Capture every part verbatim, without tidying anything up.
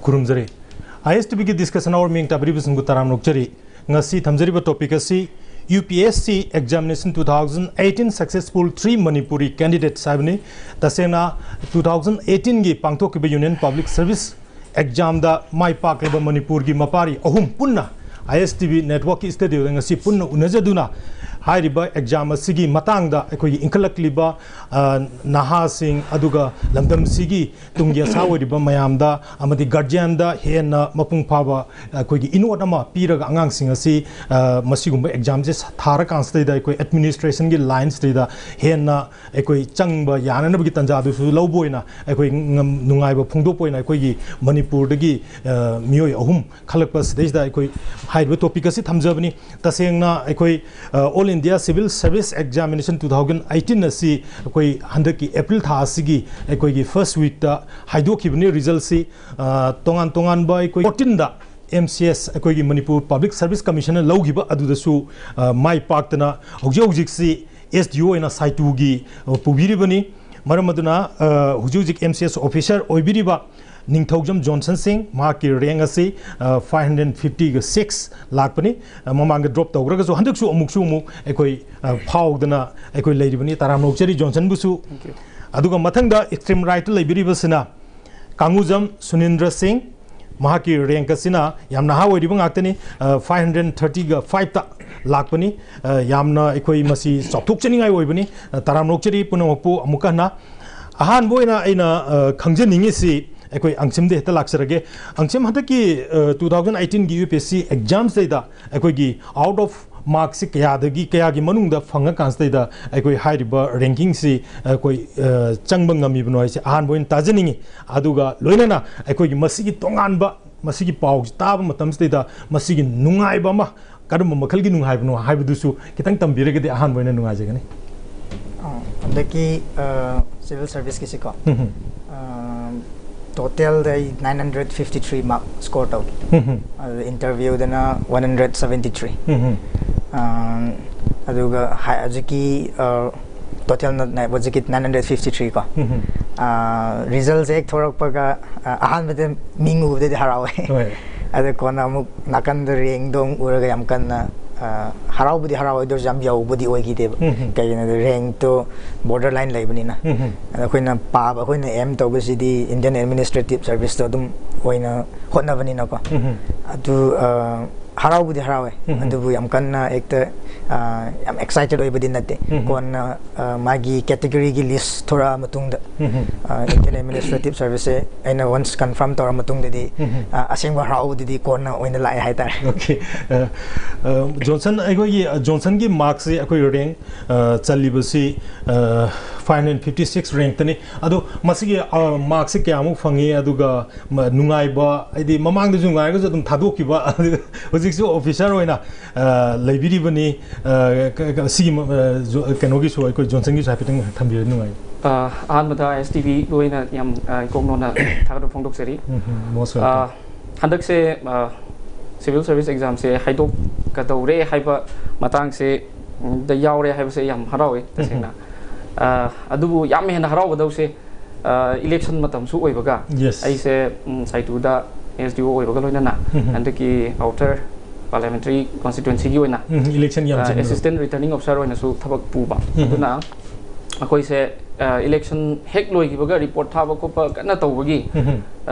ꯈꯨꯔꯨꯝꯖꯔꯤ꯫ ꯑꯥꯏ ꯑꯦꯁ T ꯚꯤꯒꯤ discussion ꯑꯋꯥꯔ ꯃꯤꯌꯦꯡ ꯇꯥꯕꯤꯔꯤꯕꯁꯤꯡꯕꯨ ꯇꯔꯥꯝꯅ ꯑꯣꯛꯆꯔꯤ꯫ ꯉꯁꯤ ꯊꯝꯖꯔꯤꯕ ꯇꯣꯄꯤꯛ ꯑꯁꯤ U P S C examination two thousand eighteen successful three Manipuri candidates ꯍꯥꯏꯕꯅꯤ꯫ ꯇꯁꯦꯡꯅ ꯇꯨ ꯊꯥꯎꯖꯟ ꯑꯩꯠꯇꯤꯟꯒꯤ ꯄꯥꯡꯊꯣꯛꯈꯤꯕ ꯌꯨꯅꯤꯌꯟ ꯄꯕ꯭ꯂꯤꯛ ꯁꯔꯚꯤꯁ ꯑꯦꯛꯖꯥꯝꯗ ꯃꯥꯏ ꯄꯥꯛꯂꯕ ꯃꯅꯤꯄꯨꯔꯒꯤ ꯃꯄꯥꯔꯤ ꯑꯍꯨꯝ ꯄꯨꯟꯅ ꯑꯥꯏ ꯑꯦꯁ ꯇꯤ ꯚꯤ ꯅꯦꯠꯋꯥꯔꯛꯀꯤ ꯁ꯭ꯇꯨꯗꯤꯑꯣꯗ ꯉꯁꯤ ꯄꯨꯟꯅ ꯎꯅꯖꯗꯨꯅ ꯍꯥꯏꯔꯤꯕ ꯑꯦꯛꯖꯥꯝ ꯑꯁꯤꯒꯤ ꯃꯇꯥꯡꯗ ꯑꯩꯈꯣꯏꯒꯤ ꯏꯟꯈꯠꯂꯛꯂꯤꯕ, ꯑ, ꯅꯍꯥꯁꯤꯡ ꯑꯗꯨꯒ ꯂꯝꯗꯝꯁꯤꯒꯤ ꯇꯨꯡꯒꯤ ꯑꯁꯥ ꯑꯣꯏꯔꯤꯕ ꯃꯌꯥꯝꯗ ꯑꯃꯗꯤ ꯒꯥꯔꯖꯤꯌꯥꯟꯗ ꯍꯦꯟꯅ ꯃꯄꯨꯡ ꯐꯥꯕ ꯑꯩꯈꯣꯏꯒꯤ ꯏꯅꯣꯠ ꯑꯃ ꯄꯤꯔꯒ ꯑꯉꯥꯡꯁꯤꯡ ꯑꯁꯤ, ꯑ, ꯃꯁꯤꯒꯨꯝꯕ ꯑꯦꯛꯖꯥꯝꯁꯦ ꯊꯥꯔꯀꯥꯟꯁꯤꯗꯩꯗ ꯑꯩꯈꯣꯏ ꯑꯦꯗꯃꯤꯅꯤꯁꯇ꯭ꯔꯦꯁꯟꯒꯤ ꯂꯥꯏꯟꯁꯤꯗꯩꯗ ꯍꯦꯟꯅ ꯑꯩꯈꯣꯏ ꯆꯪꯕ ꯌꯥꯅꯅꯕꯒꯤ ꯇꯥꯟꯖꯥꯗꯨꯁꯨ ꯂꯧꯕ ꯑꯣꯏꯅ ꯑꯩꯈꯣꯏ ꯉꯝ-, ꯅꯨꯡꯉꯥꯏꯕ ꯐꯣꯡꯗꯣꯛꯄ ꯑꯣꯏꯅ ꯑꯩꯈꯣꯏꯒꯤ ꯃꯅꯤꯄꯨꯔꯗꯒꯤ, ꯑ, ꯃꯤꯑꯣꯏ ꯑꯍꯨꯝ ꯈꯜꯂꯛꯄ ꯁꯤꯗꯩꯁꯤꯗ ꯑꯩꯈꯣꯏ ꯍꯥꯏꯔꯤꯕ ꯇꯣꯄꯤꯛ ꯑꯁꯤ ꯊꯝꯖꯕꯅꯤ꯫ ꯇꯁꯦꯡꯅ ꯑꯩꯈꯣꯏ, ꯑ, all India civil service examination two thousand eighteen ꯑꯁꯤ ꯑꯩꯈꯣꯏ ꯍꯟꯗꯛꯀꯤ ꯑꯦꯄ꯭ꯔꯤꯜ ꯊꯥ ꯑꯁꯤꯒꯤ ꯑꯩꯈꯣꯏꯒꯤ ꯐꯥꯔꯁ ꯋꯤꯛꯇ ꯍꯥꯏꯗꯣꯛꯈꯤꯕꯅꯤ ꯔꯤꯖꯜꯁꯤ꯫ ꯑ, ꯇꯣꯉꯥꯟ ꯇꯣꯉꯥꯟꯕ ꯑꯩꯈꯣꯏ ꯐꯣꯔꯇꯤꯟꯗ ꯑꯦꯝ ꯁꯤ ꯑꯦꯁ, ꯑꯩꯈꯣꯏꯒꯤ ꯃꯅꯤꯄꯨꯔ ꯄꯕ꯭ꯂꯤꯛ ꯁꯔꯚꯤꯁ ꯀꯃꯤꯁꯟꯅ ꯂꯧꯈꯤꯕ ꯑꯗꯨꯗꯁꯨ, ꯑ, ꯃꯥꯏ ꯄꯥꯛꯇꯅ ꯍꯧꯖꯤꯛ ꯍꯧꯖꯤꯛꯁꯤ ꯑꯦꯁ ꯗꯤ ꯑꯣ ꯑꯣꯏꯅ ꯁꯥꯏꯇꯨꯒꯤ, ꯑ, ꯄꯨꯕꯤꯔꯤꯕꯅꯤ꯫ ꯃꯔꯝ ꯑꯗꯨꯅ, ꯑ, ꯍꯧꯖꯤꯛ ꯍꯧꯖꯤꯛ ꯑꯦꯝ ꯁꯤ ꯑꯦꯁ ꯑꯣꯐꯤꯁꯔ ꯑꯣꯏꯕꯤꯔꯤꯕ ꯅꯤꯡꯊꯧꯖꯝ ꯖꯣꯟꯁꯟ ꯁꯤꯡ, ꯃꯍꯥꯛꯀꯤ ꯔꯦꯡ ꯑꯁꯤ, ꯑ, ꯐꯥꯏꯚ ꯍꯟꯗ꯭ꯔꯦꯠ ꯐꯤꯐꯇꯤꯒ ꯁꯤꯛꯁ ꯂꯥꯛꯄꯅꯤ꯫ ꯑ, ꯃꯃꯥꯡꯗ ꯗ꯭ꯔꯣꯞ ꯇꯧꯈ꯭ꯔꯒꯁꯨ ꯍꯟꯗꯛꯁꯨ ꯑꯃꯨꯛꯁꯨ ꯑꯃꯨꯛ ꯑꯩꯈꯣꯏ, ꯑ, ꯐꯥꯎꯗꯅ ꯑꯩꯈꯣꯏ ꯂꯩꯔꯤꯕꯅꯤ꯫ ꯇꯔꯥꯝꯅ ꯑꯣꯛꯆꯔꯤ ꯖꯣꯟꯁꯟꯕꯨꯁꯨ꯫ Thank you. ꯑꯗꯨꯒ ꯃꯊꯪꯗ ꯑꯦꯛꯁꯇ꯭ꯔꯤꯝ ꯔꯥꯏꯠꯇ ꯂꯩꯕꯤꯔꯤꯕꯁꯤꯅ ꯀꯥꯡꯉꯨꯖꯝ ꯁꯨꯅꯤꯟꯗ꯭ꯔ ꯁꯤꯡ, ꯃꯍꯥꯛꯀꯤ ꯔꯦꯡꯛ ꯑꯁꯤꯅ ꯌꯥꯝ ꯅꯍꯥ ꯑꯣꯏꯔꯤꯕ ꯉꯥꯛꯇꯅꯤ, ꯑ, ꯐꯥꯏꯚ ꯍꯟꯗ꯭ꯔꯦꯠ ꯊꯥꯔꯇꯤꯒ ꯐꯥꯏꯚꯇ ꯂꯥꯛꯄꯅꯤ꯫ ꯑ, ꯌꯥꯝꯅ ꯑꯩꯈꯣꯏ ꯃꯁꯤ ꯆꯥꯎꯊꯣꯛꯆꯅꯤꯡꯉꯥꯏ ꯑꯣꯏꯕꯅꯤ꯫ ꯑ, ꯇꯔꯥꯝꯅ ꯑꯣꯛꯆꯔꯤ ꯄꯨꯝꯅꯃꯛꯄꯨ ꯑꯃꯨꯛꯀ ꯍꯟꯅ꯫ ꯑꯍꯥꯟꯕ ꯑꯣꯏꯅ ꯑꯩꯅ, ꯑ, ꯈꯪꯖꯅꯤꯡꯉꯤꯁꯤ ꯑꯩꯈꯣꯏ ꯑꯪꯁꯤꯝꯗ ꯍꯦꯛꯇ ꯂꯥꯛꯆꯔꯒꯦ꯫ ꯑꯪꯁꯤꯝ, ꯍꯟꯗꯛꯀꯤ, ꯑ, ꯇꯨ ꯊꯥꯎꯖꯟ ꯑꯩꯠꯇꯤꯟꯒꯤ ꯌꯨ ꯄꯤ ꯑꯦꯁ ꯁꯤ ꯑꯦꯛꯖꯥꯝꯁꯤꯗꯩꯗ ꯑꯩꯈꯣꯏꯒꯤ ꯑꯥꯎꯠ ꯑꯣꯐ ꯃꯥꯔꯛꯁꯤ ꯀꯌꯥꯗꯒꯤ ꯀꯌꯥꯒꯤ ꯃꯅꯨꯡꯗ ꯐꯪꯉꯀꯥꯟꯁꯤꯗꯩꯗ ꯑꯩꯈꯣꯏ ꯍꯥꯏꯔꯤꯕ ꯔꯦꯡꯀꯤꯡꯁꯤ ꯑꯩꯈꯣꯏ, ꯑ, ꯆꯪꯕ ꯉꯝꯃꯤꯕꯅꯣ ꯍꯥꯏꯁꯦ ꯑꯍꯥꯟꯕ ꯑꯣꯏꯅ ꯇꯥꯖꯅꯤꯡꯉꯤ꯫ ꯑꯗꯨꯒ ꯂꯣꯏꯅꯅ ꯑꯩꯈꯣꯏꯒꯤ ꯃꯁꯤꯒꯤ ꯇꯣꯉꯥꯟꯕ, ꯃꯁꯤꯒꯤ ꯄꯥꯎꯁꯤ ꯇꯥꯕ ꯃꯇꯝꯁꯤꯗꯩꯗ ꯃꯁꯤꯒꯤ ꯅꯨꯡꯉꯥꯏꯕ ꯑꯃ, ꯀꯔꯝꯕ ꯃꯈꯜꯒꯤ ꯅꯨꯡꯉꯥꯏꯕꯅꯣ ꯍꯥꯏꯕꯗꯨꯁꯨ ꯈꯤꯇꯪ ꯇꯝꯕꯤꯔꯒꯗꯤ ꯑꯍꯥꯟꯕ ꯑꯣꯏꯅ ꯅꯨꯡꯉꯥꯏꯖꯒꯅꯤ꯫ ꯑ, ꯍꯟꯗꯛꯀꯤ, ꯑ, ꯁꯤꯚꯤꯜ ꯁꯔꯚꯤꯁꯀꯤꯁꯤꯀꯣ, ꯎꯝ ꯍꯝ꯫ ꯑ, ꯇꯣꯇꯦꯜꯗ ꯑꯩ nine hundred fifty three mark score ꯇꯧꯏ꯫ ꯎꯝ ꯍꯝ꯫ ꯑꯗꯨ ꯏꯟꯇꯔꯚ꯭ꯌꯨꯗꯅ ꯋꯥꯟ ꯍꯟꯗ꯭ꯔꯦꯠ ꯁꯚꯦꯟꯇꯤ ꯊ꯭ꯔꯤ꯫ ꯎꯝ ꯍꯝ꯫ ꯑ, ꯑꯗꯨꯒ ꯍꯥꯏ-, ꯍꯧꯖꯤꯛꯀꯤ, ꯑ, ꯇꯣꯇꯦꯜꯅ ꯅꯥꯏ-, ꯍꯧꯖꯤꯛꯀꯤ ꯅꯥꯏꯟ ꯍꯟꯗ꯭ꯔꯦꯠ ꯐꯤꯐꯇꯤ ꯊ꯭ꯔꯤ ꯀꯣ꯫ ꯎꯝ ꯍꯝ꯫ ꯔꯤꯖꯜꯁꯦ ꯍꯦꯛ ꯊꯣꯔꯛꯄꯒ ꯑꯍꯥꯟꯕꯗ ꯃꯤꯡ ꯎꯕꯗꯗꯤ ꯍꯔꯥꯎꯋꯦ꯫ ꯑꯗ ꯀꯣꯟꯅ ꯑꯃꯨꯛ ꯅꯥꯀꯟꯗ ꯔꯦꯡꯗꯣ ꯑꯃꯨꯛ ꯎꯔꯒ ꯌꯥꯝ ꯀꯟꯅ ꯍꯔꯥꯎꯕꯨꯗꯤ ꯍꯔꯥꯎꯋꯦ, ꯑꯗꯨ ꯑꯣꯏꯔꯁꯨ ꯌꯥꯝ ꯌꯧꯕꯗꯤ ꯑꯣꯏꯈꯤꯗꯦꯕ꯫ ꯀꯩꯒꯤꯅꯣꯗ ꯔꯦꯡꯛꯇꯣ ꯕꯣꯔꯗꯔ ꯂꯥꯏꯟ ꯂꯩꯕꯅꯤꯅ꯫ ꯑꯗ ꯑꯩꯈꯣꯏꯅ ꯄꯥꯕ, ꯑꯩꯈꯣꯏꯅ ꯑꯦꯝ ꯇꯧꯕꯁꯤꯗꯤ ꯏꯟꯗꯤꯌꯟ ꯑꯦꯗꯃꯤꯅꯤꯁꯇ꯭ꯔꯦꯇꯤꯞ ꯁꯔꯚꯤꯁꯇꯣ ꯑꯗꯨꯝ ꯑꯣꯏꯅ ꯍꯣꯠꯅꯕꯅꯤꯅꯀꯣ꯫ ꯑꯗꯨ ꯍꯔꯥꯎꯕꯨꯗꯤ ꯍꯔꯥꯎꯋꯦ, ꯑꯗꯨꯕꯨ ꯌꯥꯝ ꯀꯟꯅ ꯍꯦꯛꯇ ꯌꯥꯝ ꯑꯦꯛꯁꯥꯏꯇꯦꯠ ꯑꯣꯏꯕꯗꯤ ꯅꯠꯇꯦ꯫ ꯀꯣꯟꯅ ꯃꯥꯒꯤ ꯀꯦꯇꯦꯒꯣꯔꯤꯒꯤ ꯂꯤꯁ ꯊꯣꯔꯛꯑ ꯃꯇꯨꯡꯗ, ꯏꯟꯗꯤꯌꯟ ꯑꯦꯗꯃꯤꯅꯤꯁꯇ꯭ꯔꯦꯇꯤꯞ ꯁꯔꯚꯤꯁꯁꯦ ꯑꯩꯅ ꯋꯟꯁ ꯀꯟꯐꯥꯔꯝ ꯇꯧꯔ ꯃꯇꯨꯡꯗꯗꯤ, ꯑꯁꯦꯡꯕ ꯍꯔꯥꯎꯕꯗꯨꯗꯤ ꯀꯣꯟꯅ ꯑꯣꯏꯅ ꯂꯥꯛꯑꯦ ꯍꯥꯏꯇꯥꯔꯦ꯫ ꯑꯣꯀꯦ꯫ ꯖꯣꯟꯁꯟ, ꯑꯩꯈꯣꯏꯒꯤ ꯖꯣꯟꯁꯟꯒꯤ ꯃꯥꯔꯛꯁꯤ, ꯑꯩꯈꯣꯏ ꯔꯦꯡ ꯆꯜꯂꯤꯕꯁꯤ ꯐꯥꯏꯚ ꯍꯟꯗ꯭ꯔꯦꯠ ꯐꯤꯐꯇꯤ ꯁꯤꯛꯁ ꯔꯦꯡꯛꯇꯅꯤ꯫ ꯑꯗꯣ ꯃꯁꯤꯒꯤ ꯃꯥꯔꯛꯁꯤ ꯀꯌꯥꯃꯨꯛ ꯐꯪꯉꯤ, ꯑꯗꯨꯒ ꯅꯨꯡꯉꯥꯏꯕ, ꯍꯥꯏꯗꯤ ꯃꯃꯥꯡꯗꯁꯨ ꯅꯨꯡꯉꯥꯏꯔꯒꯁꯨ ꯑꯗꯨꯝ ꯊꯥꯗꯣꯛꯈꯤꯕ, ꯍꯧꯖꯤꯛꯁꯨ ꯑꯣꯐꯤꯁꯔ ꯑꯣꯏꯅ ꯂꯩꯕꯤꯔꯤꯕꯅꯤ꯫ ꯁꯤꯒꯤ ꯀꯩꯅꯣꯒꯤꯁꯨ, ꯑꯩꯈꯣꯏ ꯖꯣꯟꯁꯟꯒꯤꯁꯨ ꯍꯥꯏꯐꯦꯠꯇꯪ ꯊꯝꯕꯤꯔꯗꯤ ꯅꯨꯡꯉꯥꯏ꯫ ꯑꯍꯥꯟꯕꯗ ꯑꯦꯁ ꯇꯤ ꯚꯤ ꯑꯣꯏꯅ ꯌꯥꯝ ꯏꯀꯣꯛ ꯅꯣꯟꯅ ꯊꯥꯒꯠꯄ ꯐꯣꯡꯗꯣꯛꯆꯔꯤ꯫ ꯍꯟꯗꯛꯁꯦ ꯁꯤꯚꯤꯜ ꯁꯔꯚꯤꯁ ꯑꯦꯛꯖꯥꯝꯁꯦ ꯍꯥꯏꯗꯣꯛꯀꯗꯧꯔꯦ ꯍꯥꯏꯕ ꯃꯇꯥꯡꯁꯦ ꯗ ꯌꯥꯎꯔꯦ ꯍꯥꯏꯕꯁꯦ ꯌꯥꯝ ꯍꯔꯥꯎꯏ ꯇꯁꯦꯡꯅ꯫ ꯑꯗꯨꯕꯨ ꯌꯥꯝ ꯍꯦꯟꯅ ꯍꯔꯥꯎꯒꯗꯧꯁꯦ ꯏꯂꯦꯛꯁꯟ ꯃꯇꯝꯁꯨ ꯑꯣꯏꯕꯒ, ꯑꯩꯁꯦ ꯁꯥꯏꯇꯨꯗ ꯑꯦꯁ ꯗꯤ ꯑꯣ ꯑꯣꯏꯕꯒ ꯂꯣꯏꯅꯅ ꯍꯟꯗꯛꯀꯤ ꯑꯥꯎꯇꯔ ꯄꯥꯔꯂꯤꯌꯥꯃꯦꯟꯇꯔꯤ ꯀꯣꯟꯁꯇꯤꯇ꯭ꯋꯦꯟꯁꯤꯒꯤ ꯑꯣꯏꯅ ꯏꯂꯦꯛꯁꯟ ꯌꯥꯝ ꯆꯤꯟꯕ꯫ ꯑꯦꯁꯤꯁꯇꯦꯟ ꯔꯤꯇꯔꯅꯤꯡ ꯑꯣꯐꯤꯁꯥꯔ ꯑꯣꯏꯅꯁꯨ ꯊꯕꯛ ꯄꯨꯕ꯫ ꯑꯗꯨꯅ ꯑꯩꯈꯣꯏꯁꯦ ꯏꯂꯦꯛꯁꯟ ꯍꯦꯛ ꯂꯣꯏꯈꯤꯕꯒ ꯔꯤꯄꯣꯔꯠ ꯊꯥꯕ ꯈꯣꯠꯄ ꯀꯟꯅ ꯇꯧꯕꯒꯤ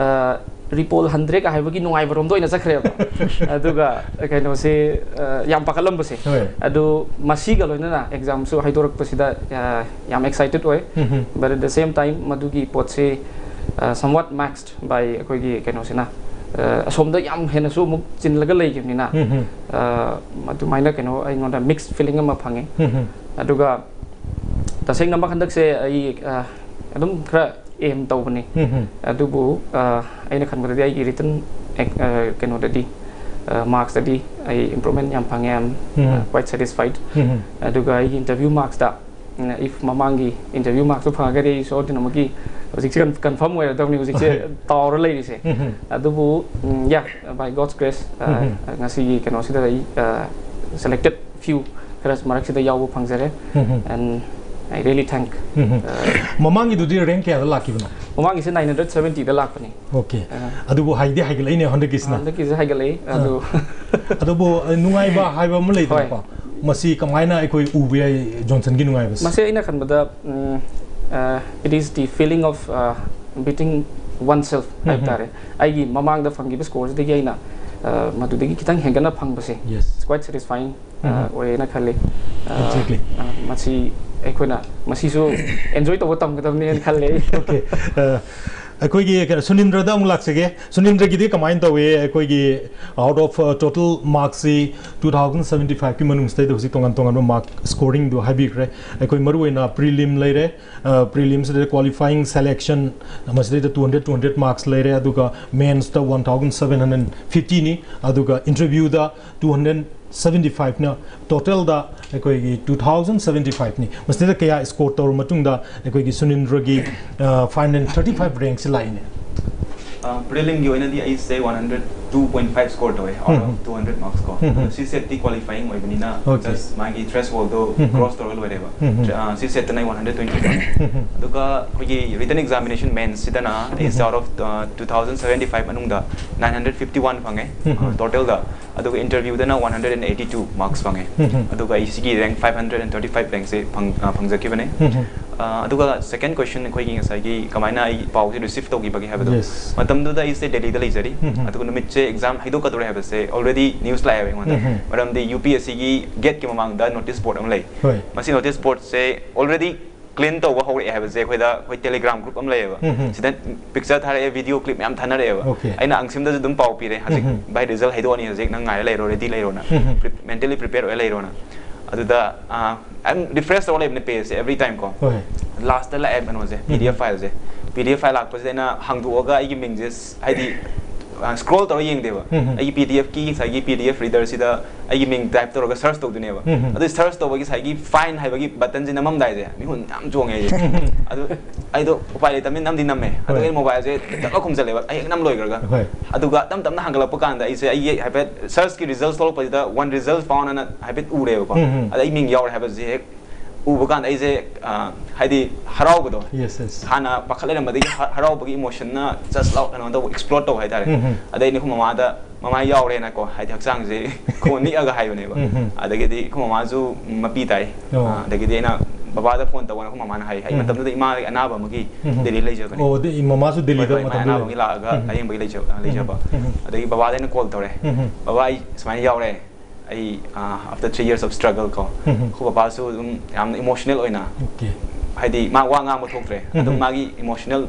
ꯔꯤꯄꯣꯜ ꯍꯟꯗ꯭ꯔꯦꯒ ꯍꯥꯏꯕꯒꯤ ꯅꯨꯡꯉꯥꯏꯕꯔꯣꯝꯗ ꯑꯣꯏꯅ ꯆꯠꯈ꯭ꯔꯦꯕ꯫ ꯑꯗꯨꯒ ꯀꯩꯅꯣꯁꯦ, ꯌꯥꯝ ꯄꯥꯈꯠꯂꯝꯕꯁꯦ꯫ ꯑꯗꯨ ꯃꯁꯤꯒ ꯂꯣꯏꯅꯅ ꯑꯦꯛꯖꯥꯝꯁꯨ ꯍꯥꯏꯗꯣꯔꯛꯄꯁꯤꯗ ꯌꯥꯝ ꯑꯦꯛꯁꯥꯏꯇꯦꯠ ꯑꯣꯏ꯫ But at the same time ꯃꯗꯨꯒꯤ ꯄꯣꯠꯁꯤ somewhat masked by ꯑꯩꯈꯣꯏꯒꯤ ꯀꯩꯅꯣꯁꯤꯅ, ꯑꯁꯣꯝꯗ ꯌꯥꯝ ꯍꯦꯟꯅꯁꯨ ꯑꯃꯨꯛ ꯆꯤꯜꯂꯒ ꯂꯩꯈꯤꯕꯅꯤꯅ, ꯑꯗꯨꯃꯥꯏꯅ ꯀꯩꯅꯣ ꯑꯩꯉꯣꯟꯗ ꯃꯤꯛꯁ ꯐꯤꯂꯤꯡ ꯑꯃ ꯐꯪꯉꯤ꯫ ꯑꯗꯨꯒ ꯇꯁꯦꯡꯅꯃꯛ ꯍꯟꯗꯛꯁꯦ ꯑꯩ ꯑꯗꯨꯝ ꯈꯔ ꯑꯦꯝ ꯇꯧꯕꯅꯤ꯫ ꯑꯗꯨꯕꯨ ꯑꯩꯅ ꯈꯟꯕꯗꯗꯤ ꯑꯩꯒꯤ ꯔꯤꯇꯟ ꯀꯩꯅꯣꯗꯗꯤ, ꯃꯥꯔꯛꯁꯇꯗꯤ ꯑꯩ ꯏꯝꯄ꯭ꯔꯨꯚꯃꯦꯟ ꯌꯥꯝ ꯐꯪꯉꯦ꯫ I am quite satisfied꯫ ꯑꯗꯨꯒ ꯑꯩꯒꯤ ꯏꯟꯇꯔꯚ꯭ꯌꯨ ꯃꯥꯔꯛꯁꯇ, if ꯃꯃꯥꯡꯒꯤ ꯏꯟꯇꯔꯚ꯭ꯌꯨ ꯃꯥꯔꯛꯁꯇꯨ ꯐꯪꯉꯒꯗꯤ ꯑꯩ ꯁꯣꯏꯗꯅꯃꯛꯀꯤ ꯍꯧꯖꯤꯛꯁꯦ ꯀꯟꯐꯥꯔꯝ ꯑꯣꯏꯔꯗꯕꯅꯤ, ꯍꯧꯖꯤꯛꯁꯦ ꯇꯥꯎꯔ ꯂꯩꯔꯤꯁꯦ꯫ ꯑꯗꯨꯕꯨ, yeah, by God's grace, ꯉꯁꯤꯒꯤ ꯀꯩꯅꯣꯁꯤꯗ ꯑꯩ selected few ꯈꯔ ꯃꯔꯛꯁꯤꯗ ꯌꯥꯎꯕ ꯐꯪꯖꯔꯦ꯫ And I really thank. ꯎꯝ ꯎꯝ꯫ ꯃꯃꯥꯡꯒꯤꯗꯨꯗꯤ ꯔꯦꯡ ꯀꯌꯥꯗ ꯂꯥꯛꯈꯤꯕꯅꯣ? ꯃꯃꯥꯡꯒꯤꯁꯦ nine hundred seventy ꯗ ꯂꯥꯛꯄꯅꯤ꯫ Okay. ꯑꯥ꯫ ꯑꯗꯨꯕꯨ ꯍꯥꯏꯗꯤ ꯍꯥꯏꯒꯠꯂꯛꯏꯅꯦ ꯍꯟꯗꯛꯀꯤꯁꯤꯅ꯫ ꯍꯟꯗꯛꯀꯤꯁꯦ ꯍꯥꯏꯒꯠꯂꯛꯏ ꯑꯗꯨ꯫ ꯑꯗꯨꯕꯨ ꯑ, ꯅꯨꯡꯉꯥꯏꯕ ꯍꯥꯏꯕ ꯑꯃ ꯂꯩꯗꯅꯀꯣ, ꯃꯁꯤ ꯀꯃꯥꯏꯅ ꯑꯩꯈꯣꯏ ꯎꯕ ꯌꯥꯏ ꯖꯣꯟꯁꯟꯒꯤ ꯅꯨꯡꯉꯥꯏꯕꯁꯦ? ꯃꯁꯤ ꯑꯩꯅ ꯈꯟꯕꯗ, ꯎꯝ, ꯑ, it is the feeling of, ꯑ, beating oneself ꯍꯥꯏꯕ ꯇꯥꯔꯦ꯫ ꯑꯩꯒꯤ ꯃꯃꯥꯡꯗ ꯐꯪꯈꯤꯕ ꯁ꯭ꯀꯣꯔꯁꯤꯗꯒꯤ ꯑꯩꯅ, ꯑ, ꯃꯗꯨꯗꯒꯤ ꯈꯤꯇꯪ ꯍꯦꯟꯒꯠꯅ ꯐꯪꯕꯁꯦ, Yes. it's quite satisfying, ꯑ, ꯎꯝ꯫ ꯑꯣꯏꯌꯦꯅ ꯈꯜꯂꯤ꯫ ꯑ, Exactly. ꯑ, ꯃꯁꯤ ꯑꯩꯈꯣꯏꯅ ꯃꯁꯤꯁꯨ enjoy ꯇꯧꯕ ꯇꯝꯒꯗꯕꯅꯦꯅ ꯈꯜꯂꯦ ꯑꯩ꯫ Okay. ꯑ, ꯑꯩꯈꯣꯏꯒꯤ ꯀꯩꯅꯣ, ꯁꯨꯅꯤꯟꯗ꯭ꯔꯗ ꯑꯃꯨꯛ ꯂꯥꯛꯆꯒꯦ꯫ ꯁꯨꯅꯤꯟꯗ꯭ꯔꯒꯤꯗꯤ ꯀꯃꯥꯏꯅ ꯇꯧꯏ? ꯑꯩꯈꯣꯏꯒꯤ out of, uh, total marks ꯁꯤ two thousand seventy five ꯀꯤ ꯃꯅꯨꯡꯁꯤꯗꯩꯗ ꯍꯧꯖꯤꯛ ꯇꯣꯉꯥꯟ ꯇꯣꯉꯥꯟꯕ mark scoring ꯗꯨ ꯍꯥꯏꯕꯤꯈ꯭ꯔꯦ꯫ ꯑꯩꯈꯣꯏ ꯃꯔꯨꯑꯣꯏꯅ prelim ꯂꯩꯔꯦ, ꯑ, prelim ꯁꯤꯗ qualifying selection, ꯃꯁꯤꯗꯩꯗ two hundred, two hundred marks ꯂꯩꯔꯦ, ꯑꯗꯨꯒ mains ꯇ one thousand seven hundred fifty ꯅꯤ, ꯑꯗꯨꯒ interview ꯗ two hundred seventy five ꯅ, total ꯗ ꯑꯩꯈꯣꯏꯒꯤ two thousand seventy five ꯅꯤ꯫ ꯃꯁꯤꯗ ꯀꯌꯥ score ꯇꯧꯔ ꯃꯇꯨꯡꯗ ꯑꯩꯈꯣꯏꯒꯤ ꯁꯨꯅꯤꯟꯗ꯭ꯔꯒꯤ, ꯑ, five hundred thirty five rank ꯁꯤ ꯂꯥꯛꯏꯅꯦ? ꯄ꯭ꯔꯤꯂꯤꯝꯒꯤ ꯑꯣꯏꯅꯗꯤ ꯑꯩꯁꯦ one hundred two point five score ꯇꯧꯋꯦ, out of two hundred marks ꯀꯣ꯫ ꯎꯝ, ꯎꯝ꯫ ꯁꯤ ꯁꯦꯠꯇꯤ qualifying ꯑꯣꯏꯕꯅꯤꯅ, Okay. just ꯃꯥꯒꯤ threshold ꯗꯣ ꯎꯝ, ꯎꯝ꯫ Cross ꯇꯧꯔ ꯂꯣꯏꯔꯦꯕ꯫ ꯎꯝ, ꯎꯝ꯫ ꯁꯤ ꯁꯦꯠꯇꯅ ꯑꯩ one hundred twenty ꯐꯪꯉꯦ꯫ ꯎꯝ, ꯎꯝ꯫ ꯑꯗꯨꯒ ꯑꯩꯈꯣꯏꯒꯤ written examination mains ꯁꯤꯗꯅ ꯑꯩꯁꯦ, out of two thousand seventy five ꯃꯅꯨꯡꯗ nine hundred fifty one ꯐꯪꯉꯦ, ꯎꯝ, ꯎꯝ꯫ total ꯗ꯫ ꯑꯗꯨꯒ interview ꯗꯅ one hundred and eighty two marks ꯐꯪꯉꯦ꯫ ꯎꯝ, ꯎꯝ꯫ ꯑꯗꯨꯒ ꯑꯩ ꯁꯤꯒꯤ rank five hundred and thirty five rank ꯁꯦ ꯐꯪ-, ꯑ, ꯐꯪꯖꯈꯤꯕꯅꯦ꯫ ꯎꯝ, ꯎꯝ꯫ ꯑ, ꯑꯗꯨꯒ second question, ꯑꯩꯈꯣꯏꯒꯤ ꯉꯁꯥꯏꯒꯤ ꯀꯃꯥꯏꯅ ꯑꯩ ꯄꯥꯎꯁꯦ receive ꯇꯧꯈꯤꯕꯒꯦ ꯍꯥꯏꯕꯗꯣ꯫ Yes. ꯃꯇꯝꯗꯨꯗ ꯑꯩꯁꯦ ꯗꯦꯜꯂꯤꯗ ꯂꯩꯖꯔꯤ꯫ ꯎꯝ, ꯎꯝ꯫ ꯑꯗꯨꯒ ꯅꯨꯃꯤꯠꯁꯦ exam ꯍꯥꯏꯗꯣꯛꯀꯗꯧꯔꯦ ꯍꯥꯏꯕꯁꯦ already news ꯂꯥꯛꯑꯦꯕ ꯑꯩꯉꯣꯟꯗ꯫ ꯎꯝ, ꯎꯝ꯫ ꯃꯔꯝꯗꯤ UPSC ꯒꯤ gate ꯀꯤ ꯃꯃꯥꯡꯗ notice board ꯑꯃ ꯂꯩ꯫ ꯍꯣꯏ꯫ ꯃꯁꯤ notice board ꯁꯦ already clean ꯇꯧꯕ ꯍꯧꯔꯛꯑꯦ ꯍꯥꯏꯕꯁꯦ ꯑꯩꯈꯣꯏꯗ, ꯑꯩꯈꯣꯏ Telegram group ꯑꯃ ꯂꯩꯌꯦꯕ꯫ ꯎꯝ, ꯎꯝ꯫ ꯁꯤꯗ picture ꯊꯥꯔꯛꯑꯦ, video clip ꯃꯌꯥꯝ ꯊꯥꯅꯔꯛꯑꯦꯕ꯫ Okay. ꯑꯩꯅ ꯑꯪꯁꯤꯝꯗꯁꯨ ꯑꯗꯨꯝ ꯄꯥꯎ ꯄꯤꯔꯦ, ꯍꯧꯖꯤꯛ, ꯎꯝ, ꯎꯝ꯫ "ꯚꯥꯏ, result ꯍꯥꯏꯗꯣꯛꯑꯅꯤ ꯍꯧꯖꯤꯛ, ꯅꯪ ꯉꯥꯏꯔ ꯂꯩꯔꯣ, ready ꯂꯩꯔꯣꯅ꯫ ꯎꯝ, ꯎꯝ꯫ Pre-, mentally prepare ꯑꯣꯏꯔ ꯂꯩꯔꯣꯅ"꯫ ꯑꯗꯨꯗ, ꯑ, ꯑꯗꯨꯝ refresh ꯇꯧꯔ ꯂꯩꯕꯅꯦ page ꯁꯦ every time ꯀꯣ꯫ ꯍꯣꯏ꯫ Last ꯇ ꯂꯥꯛꯑꯦꯕ ꯀꯩꯅꯣꯁꯦ, ꯎꯝ꯫ PDF file ꯁꯦ꯫ PDF file ꯂꯥꯛꯄꯁꯤꯗ ꯑꯩꯅ ꯍꯥꯡꯗꯣꯛꯑꯒ ꯑꯩꯒꯤ ꯃꯤꯡꯁꯦ ꯍꯥꯏꯗꯤ, ꯑ, scroll ꯇꯧꯔ ꯌꯦꯡꯗꯦꯕ꯫ ꯎꯝ, ꯎꯝ꯫ ꯑꯩꯒꯤ PDF ꯀꯤ ꯉꯁꯥꯏꯒꯤ PDF reader ꯁꯤꯗ ꯑꯩꯒꯤ ꯃꯤꯡ type ꯇꯧꯔꯒ search ꯇꯧꯗꯣꯏꯅꯦꯕ꯫ ꯎꯝ, ꯎꯝ꯫ ꯑꯗꯨ search ꯇꯧꯕꯒꯤ ꯉꯁꯥꯏꯒꯤ find ꯍꯥꯏꯕꯒꯤ button ꯁꯦ ꯅꯝꯃꯝꯗꯥꯏꯁꯦ ꯃꯤꯍꯨꯟ ꯌꯥꯝ ꯆꯣꯡꯉꯦ ꯑꯩꯁꯦ꯫ ꯑꯗꯨ ꯑꯩꯗꯣ ꯎꯄꯥꯏ ꯂꯩꯇꯕꯅꯤꯅ ꯅꯝꯗꯤ ꯅꯝꯃꯦ꯫ ꯑꯗꯨꯒ ꯍꯣꯏ꯫ ꯑꯩꯅ mobile ꯁꯦ ꯇꯛꯂ ꯈꯨꯝꯖꯜꯂꯦꯕ, ꯑꯩ ꯍꯦꯛ ꯅꯝ ꯂꯣꯏꯈ꯭ꯔꯒ꯫ ꯍꯣꯏ꯫ ꯑꯗꯨꯒ ꯇꯞ ꯇꯞꯅ ꯍꯥꯡꯒꯠꯂꯛꯄ ꯀꯥꯟꯗ ꯑꯩꯁꯦ ꯑꯩꯒꯤ ꯍꯥꯏꯐꯦꯠ search ꯀꯤ results ꯊꯣꯛꯂꯛꯄꯁꯤꯗ "One result found" ꯑꯅ ꯍꯥꯏꯐꯦꯠ ꯎꯔꯦꯕꯀꯣ꯫ ꯎꯝ, ꯎꯝ꯫ ꯑꯗ ꯑꯩ ꯃꯤꯡ ꯌꯥꯎꯔꯦ ꯍꯥꯏꯕꯁꯦ ꯍꯦꯛ ꯎꯕ ꯀꯥꯟꯗ ꯑꯩꯁꯦ ꯑ, ꯍꯥꯏꯗꯤ ꯍꯔꯥꯎꯕꯗꯣ, Yes, yes. ꯍꯥꯟꯅ ꯄꯥꯈꯠ ꯂꯩꯔꯝꯕꯗꯒꯤ ꯍ- ꯍꯔꯥꯎꯕꯒꯤ emotion ꯅ just ꯂꯥꯎ ꯀꯩꯅꯣ ꯇꯧꯕ, explode ꯇꯧꯕ ꯍꯥꯏꯇꯥꯔꯦ. ꯎꯝ, ꯎꯝ. ꯑꯗꯩ ꯑꯩꯅ ꯑꯩꯈꯣꯏ ꯃꯃꯥꯗ, "ꯃꯃꯥ ꯌꯥꯎꯔꯦꯅꯀꯣ, ꯍꯥꯏꯗꯤ ꯍꯛꯆꯥꯡꯁꯦ ꯈꯣꯟ ꯅꯤꯛꯑꯒ ꯍꯥꯏꯕꯅꯦꯕ." ꯎꯝ, ꯎꯝ. ꯑꯗꯒꯤꯗꯤ ꯑꯩꯈꯣꯏ ꯃꯃꯥꯁꯨ ꯃꯄꯤ ꯇꯥꯏ. ꯑꯣ. ꯑ, ꯑꯗꯒꯤꯗꯤ ꯑꯩꯅ ꯕꯕꯥꯗ ꯐꯣꯟ ꯇꯧꯕꯅ ꯑꯩꯈꯣꯏ ꯃꯃꯥꯅ ꯍꯥꯏ, ꯑꯩ ꯎꯝ. ꯃꯇꯝꯗꯨꯗ ꯏꯃꯥꯒꯤ ꯑꯅꯥꯕ ꯑꯃꯒꯤ ꯎꯝ, ꯎꯝ. ꯗꯦꯜꯂꯤ ꯂꯩꯖꯕꯅꯦ. ꯑꯣ, ꯗꯦ- ꯃꯃꯥꯁꯨ ꯍꯣꯏ, ꯗꯦꯜꯂꯤꯗ ꯍꯣꯏ, ꯃꯥꯏ ꯃꯇꯝꯗꯨꯗ ꯑꯅꯥꯕ ꯂꯩ- ꯑꯃꯒꯤ ꯂꯥꯛꯑꯒ ꯎꯝ. ꯂꯥꯏꯌꯦꯡꯕꯒꯤ ꯂꯩꯖꯕ, ꯑ, ꯂꯩꯖꯕ. ꯎꯝ, ꯎꯝ. ꯑꯗꯒꯤ ꯕꯕꯥꯗ ꯑꯩꯅ ꯀꯣꯜ ꯇꯧꯔꯦ. ꯎꯝ, ꯎꯝ. "ꯕꯕꯥ, ꯑꯩ ꯁꯨꯃꯥꯏꯅ ꯌꯥꯎꯔꯦ, ꯑꯩ ꯑ, after three years of struggle ꯀꯣ." ꯎꯝ, ꯎꯝ. ꯑꯩꯈꯣꯏ ꯕꯕꯥꯁꯨ ꯑꯗꯨꯝ ꯌꯥꯝꯅ emotional ꯑꯣꯏꯅ, Okay. ꯍꯥꯏꯗꯤ ꯃꯥ ꯋꯥ ꯉꯥꯡꯕ ꯊꯣꯛꯇ꯭ꯔꯦ, ꯎꯝ, ꯑꯗꯨꯝ ꯎꯝ. ꯃꯥꯒꯤ emotional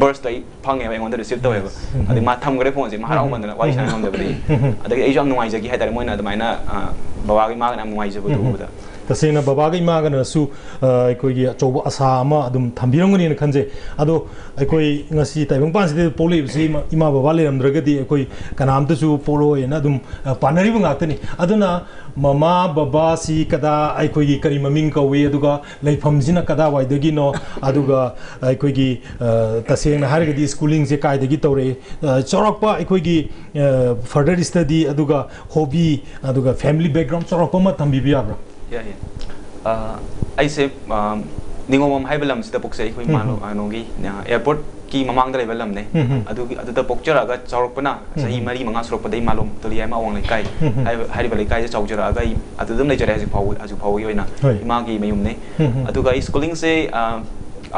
burst ꯑꯩ ꯐꯪꯉꯦꯕ, ꯑꯩꯉꯣꯟꯗ receive ꯇꯧꯋꯦꯕ. ꯎꯝ, ꯎꯝ. ꯑꯗꯩ ꯃꯥ ꯊꯝꯈ꯭ꯔꯦ ꯐꯣꯟꯁꯦ, ꯃꯥ ꯍꯔꯥꯎꯃꯟꯗꯅ ꯋꯥꯔꯤ ꯁꯥꯟꯅ ꯉꯝꯗꯕꯗꯒꯤ. ꯎꯝ, ꯎꯝ. ꯑꯗꯒꯤ ꯑꯩꯁꯨ ꯌꯥꯝ ꯅꯨꯡꯉꯥꯏꯖꯈꯤ ꯍꯥꯏꯇꯥꯔꯦ, ꯃꯣꯏꯅ ꯑꯗꯨꯃꯥꯏꯅ, ꯑ, ꯕꯕꯥꯒꯤ ꯃꯥꯒꯅ ꯌꯥꯝ ꯅꯨꯡꯉꯥꯏꯖꯕꯗꯣ ꯎꯝ, ꯎꯝ. ꯎꯕꯗ. ꯇꯁꯦꯡꯅ ꯕꯕꯥꯒ ꯏꯃꯥꯒꯅꯁꯨ, ꯑ, ꯑꯩꯈꯣꯏꯒꯤ ꯑꯆꯧꯕ ꯑꯁꯥ ꯑꯃ ꯑꯗꯨꯝ ꯊꯝꯕꯤꯔꯝꯒꯅꯤꯅ ꯈꯟꯖꯩ꯫ ꯑꯗꯣ ꯑꯩꯈꯣꯏ ꯉꯁꯤ ꯇꯥꯏꯕꯪꯄꯥꯟꯁꯤꯗ ꯄꯣꯛꯂꯛꯏꯕꯁꯤ ꯏꯃꯥ, ꯏꯃꯥ ꯕꯕꯥ ꯂꯩꯔꯝꯗ꯭ꯔꯒꯗꯤ ꯑꯩꯈꯣꯏ ꯀꯅꯥꯝꯇꯁꯨ ꯄꯣꯛꯂꯛꯑꯣꯏꯅ ꯑꯗꯨꯝ, ꯑ, ꯄꯥꯅꯔꯤꯕ ꯉꯥꯛꯇꯅꯤ꯫ ꯑꯗꯨꯅ ꯃꯃꯥ ꯕꯕꯥꯁꯤ ꯀꯗꯥ, ꯑꯩꯈꯣꯏꯒꯤ ꯀꯔꯤ ꯃꯃꯤꯡ ꯀꯧꯏ, ꯑꯗꯨꯒ ꯂꯩꯐꯝꯁꯤꯅ ꯀꯗꯥꯋꯥꯏꯗꯒꯤꯅꯣ, ꯑꯗꯨꯒ ꯑꯩꯈꯣꯏꯒꯤ, ꯑ, ꯇꯁꯦꯡꯅ ꯍꯥꯏꯔꯒꯗꯤ schooling ꯁꯦ ꯀꯥꯏꯗꯒꯤ ꯇꯧꯔꯛꯏ, ꯑ, ꯆꯥꯎꯔꯥꯛꯄ ꯑꯩꯈꯣꯏꯒꯤ, ꯑ, further study, ꯑꯗꯨꯒ hobby, ꯑꯗꯨꯒ family background ꯆꯥꯎꯔꯥꯛꯄ ꯑꯃ ꯊꯝꯕꯤꯕ ꯌꯥꯕ꯭ꯔꯥ? ꯌꯥꯏ, ꯌꯥꯏ. ꯑ, ꯑꯩꯁꯦ, ꯑ, ꯅꯤꯉꯣꯝꯕꯝ ꯍꯥꯏꯕ ꯂꯝꯁꯤꯗ ꯄꯣꯛꯆꯩ, ꯑꯩꯈꯣꯏ ꯎꯝ, ꯏꯃꯥꯂꯣ-, ꯎꯝ. ꯀꯩꯅꯣꯒꯤ, ꯑ, airport ꯀꯤ ꯃꯃꯥꯡꯗ ꯂꯩꯕ ꯂꯝꯅꯦ. ꯎꯝ, ꯎꯝ. ꯑꯗꯨꯒꯤ, ꯑꯗꯨꯗ ꯄꯣꯛꯆꯔꯛꯑꯒ ꯆꯥꯎꯔꯛꯄꯅ ꯆꯍꯤ ꯎꯝ, ꯎꯝ. ꯃꯔꯤ ꯃꯉꯥ ꯁꯨꯔꯛꯄꯗꯒꯤ ꯃꯥꯂꯣꯝ ꯇꯣꯂꯤ ꯍꯥꯏꯕ ꯑꯋꯥꯡ ꯂꯩꯀꯥꯏ, ꯎꯝ, ꯎꯝ. ꯍꯥꯏꯕ, ꯍꯥꯏꯔꯤꯕ ꯂꯩꯀꯥꯏꯗ ꯆꯥꯎꯖꯔꯛꯑꯒ ꯑꯩ ꯑꯗꯨ ꯑꯗꯨꯝ ꯂꯩꯖꯔꯦ ꯍꯧꯖꯤꯛ ꯐꯥꯎꯕ, ꯍꯧꯖꯤꯛ ꯐꯥꯎꯕꯒꯤ ꯑꯣꯏꯅ꯫ ꯍꯣꯏ. ꯏꯃꯥꯒꯤ ꯃꯌꯨꯝꯅꯦ꯫ ꯎꯝ, ꯎꯝ. ꯑꯗꯨꯒ ꯑꯩ schooling ꯁꯦ, ꯑ,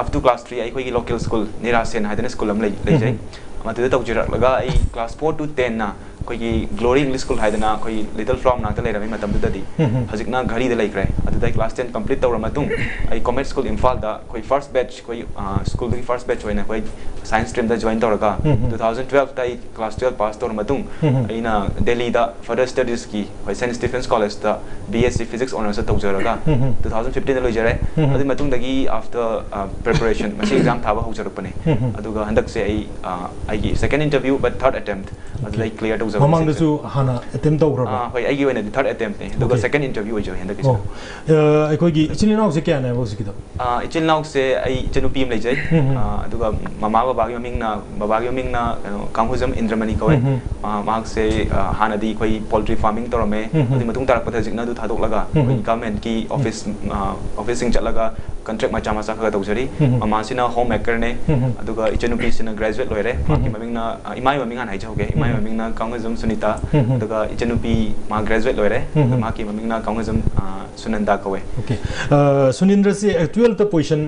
up to class three ꯑꯩꯈꯣꯏꯒꯤ local school ꯅꯤꯔꯥꯁꯦꯟ ꯍꯥꯏꯗꯅ school ꯑꯃ ꯂꯩ, ꯂꯩꯖꯩ꯫ ꯎꯝ, ꯎꯝ. ꯃꯗꯨꯗ ꯇꯧꯖꯔꯛꯂꯒ ꯑꯩ class four to ten ꯅ ꯑꯩꯈꯣꯏꯒꯤ Glory English School ꯍꯥꯏꯗꯅ ꯑꯩꯈꯣꯏ Little Flower ꯃꯅꯥꯛꯇ ꯂꯩꯔꯝꯃꯤ ꯃꯇꯝꯗꯨꯗꯗꯤ꯫ ꯎꯝ, ꯎꯝ. ꯍꯧꯖꯤꯛꯅ ꯘꯔꯤꯗ ꯂꯩꯈ꯭ꯔꯦ꯫ ꯑꯗꯨꯗ ꯑꯩ class ten complete ꯇꯧꯔ ꯃꯇꯨꯡ ꯑꯩ Comet School ꯏꯝꯐꯥꯜꯗ ꯑꯩꯈꯣꯏ first batch, ꯑꯩꯈꯣꯏ, ꯑ, school ꯗꯨꯒꯤ first batch ꯑꯣꯏꯅ ꯑꯩꯈꯣꯏ science stream ꯗ join ꯇꯧꯔꯒ, ꯎꯝ, ꯎꯝ. two thousand twelve ꯇ ꯑꯩ class twelve pass ꯇꯧꯔ ꯃꯇꯨꯡ ꯎꯝ, ꯎꯝ. ꯑꯩꯅ ꯗꯦꯜꯂꯤꯗ further studies ꯀꯤ ꯑꯩꯈꯣꯏ Saint Stephen's College ꯇ B S C Physics Honours ꯇꯧꯖꯔꯒ, ꯎꯝ, ꯎꯝ. two thousand fifteen ꯗ ꯂꯣꯏꯖꯔꯦ꯫ ꯎꯝ, ꯎꯝ. ꯑꯗꯨꯒꯤ ꯃꯇꯨꯡꯗꯒꯤ after, ꯑ, preparation, ꯃꯁꯤ exam ꯊꯥꯕ ꯍꯧꯖꯔꯛꯄꯅꯦ꯫ ꯎꯝ, ꯎꯝ. ꯑꯗꯨꯒ ꯍꯟꯗꯛꯁꯦ ꯑꯩ, ꯑ, ꯑꯩꯒꯤ second interview, but third attempt ꯑꯗꯨꯗ ꯑꯩ ꯀ꯭ꯂꯤꯌꯥꯔ ꯇꯧꯖꯕꯅꯤ꯫ ꯃꯃꯥꯡꯗꯁꯨ ꯍꯥꯟꯅ ꯑꯦꯇꯦꯝ ꯇꯧꯈ꯭ꯔꯕ꯭ꯔꯥ? ꯑꯥ, ꯍꯣꯏ, ꯑꯩꯒꯤ ꯑꯣꯏꯅꯗꯤ ꯊꯥꯔꯠ ꯑꯦꯇꯦꯝꯅꯦ, ꯑꯗꯨꯒ ꯑꯣꯀꯦ꯫ ꯁꯦꯀꯦꯟ ꯏꯟꯇꯔꯚ꯭ꯌꯨ ꯑꯣꯏꯖꯕꯅꯤ ꯍꯟꯗꯛꯀꯤꯁꯤꯅ꯫ ꯑꯣ꯫ ꯑ, ꯑꯩꯈꯣꯏꯒꯤ ꯏꯆꯤꯜ ꯏꯅꯥꯎꯁꯦ ꯀꯌꯥꯅꯦꯕ ꯍꯧꯖꯤꯛꯀꯤꯗꯣ? ꯑꯥ, ꯏꯆꯤꯜ ꯏꯅꯥꯎꯁꯦ ꯑꯩ ꯏꯆꯟꯅꯨꯄꯤ ꯑꯃ ꯂꯩꯖꯩ꯫ ꯎꯝ, ꯎꯝ꯫ ꯑꯥ, ꯑꯗꯨꯒ ꯃꯃꯥ ꯕꯕꯥꯒꯤ ꯃꯃꯤꯡꯅ, ꯕꯕꯥꯒꯤ ꯃꯃꯤꯡꯅ ꯀꯩꯅꯣ, ꯀꯥꯡꯍꯨꯖꯝ ꯏꯟꯗ꯭ꯔꯃꯅꯤ ꯀꯧꯋꯦ꯫ ꯎꯝ, ꯎꯝ꯫ ꯑꯥ, ꯃꯍꯥꯛꯁꯦ, ꯑꯥ, ꯍꯥꯟꯅꯗꯤ ꯑꯩꯈꯣꯏ ꯄꯣꯜꯇ꯭ꯔꯤ ꯐꯥꯔꯃꯤꯡ ꯇꯧꯔꯝꯃꯦ꯫ ꯎꯝ, ꯎꯝ꯫ ꯑꯗꯨꯒꯤ ꯃꯇꯨꯡ ꯇꯥꯔꯛꯄꯗ ꯍꯧꯖꯤꯛꯅ ꯑꯗꯨ ꯊꯥꯗꯣꯛꯂꯒ ꯎꯝ, ꯎꯝ꯫ ꯑꯩꯈꯣꯏ ꯒꯚꯔꯟꯃꯦꯟꯠꯀꯤ ꯎꯝ꯫ ꯑꯣꯐꯤꯁ, ꯑꯥ, ꯑꯣꯐꯤꯁꯁꯤꯡ ꯆꯠꯂꯒ ꯀꯟꯇ꯭ꯔꯦꯛ ꯃꯆꯥ ꯃꯆꯥ ꯈꯔ ꯈꯔ ꯇꯧꯖꯔꯤ꯫ ꯎꯝ, ꯎꯝ꯫ ꯃꯃꯥꯁꯤꯅ ꯍꯣꯝ ꯃꯦꯀꯔꯅꯦ꯫ ꯎꯝ, ꯎꯝ꯫ ꯑꯗꯨꯒ ꯏꯆꯟꯅꯨꯄꯤꯁꯤꯅ ꯒ꯭ꯔꯦꯖꯨꯋꯦꯠ ꯂꯣꯏꯔꯦ꯫ ꯎꯝ, ꯃꯍꯥꯛꯀꯤ ꯎꯝ꯫ ꯃꯃꯤꯡꯅ, ꯑꯥ, ꯏꯃꯥꯒꯤ ꯃꯃꯤꯡ ꯍꯥꯟꯅ ꯍꯥꯏꯖꯍꯧꯒꯦ꯫ ꯏꯃꯥꯒꯤ ꯎꯝ, ꯎꯝ꯫ ꯃꯃꯤꯡꯅ ꯀꯥꯡꯍꯨꯖꯝ ꯁꯨꯅꯤꯇꯥ꯫ ꯎꯝ, ꯎꯝ꯫ ꯑꯗꯨꯒ ꯏꯆꯟꯅꯨꯄꯤ ꯃꯥ ꯒ꯭ꯔꯦꯖꯨꯋꯦꯠ ꯂꯣꯏꯔꯦ꯫ ꯎꯝ, ꯑꯗꯣ ꯎꯝ꯫ ꯃꯍꯥꯛꯀꯤ ꯃꯃꯤꯡꯅ ꯀꯥꯡꯍꯨꯖꯝ, ꯑꯥ, ꯁꯨꯅꯟꯗꯥ ꯀꯧꯋꯦ꯫ ꯑꯣꯀꯦ꯫ ꯑ, ꯁꯨꯅꯤꯟꯗ꯭ꯔꯁꯤ, ꯑ, ꯇꯨꯋꯦꯜꯐꯇ ꯄꯣꯖꯤꯁꯟ?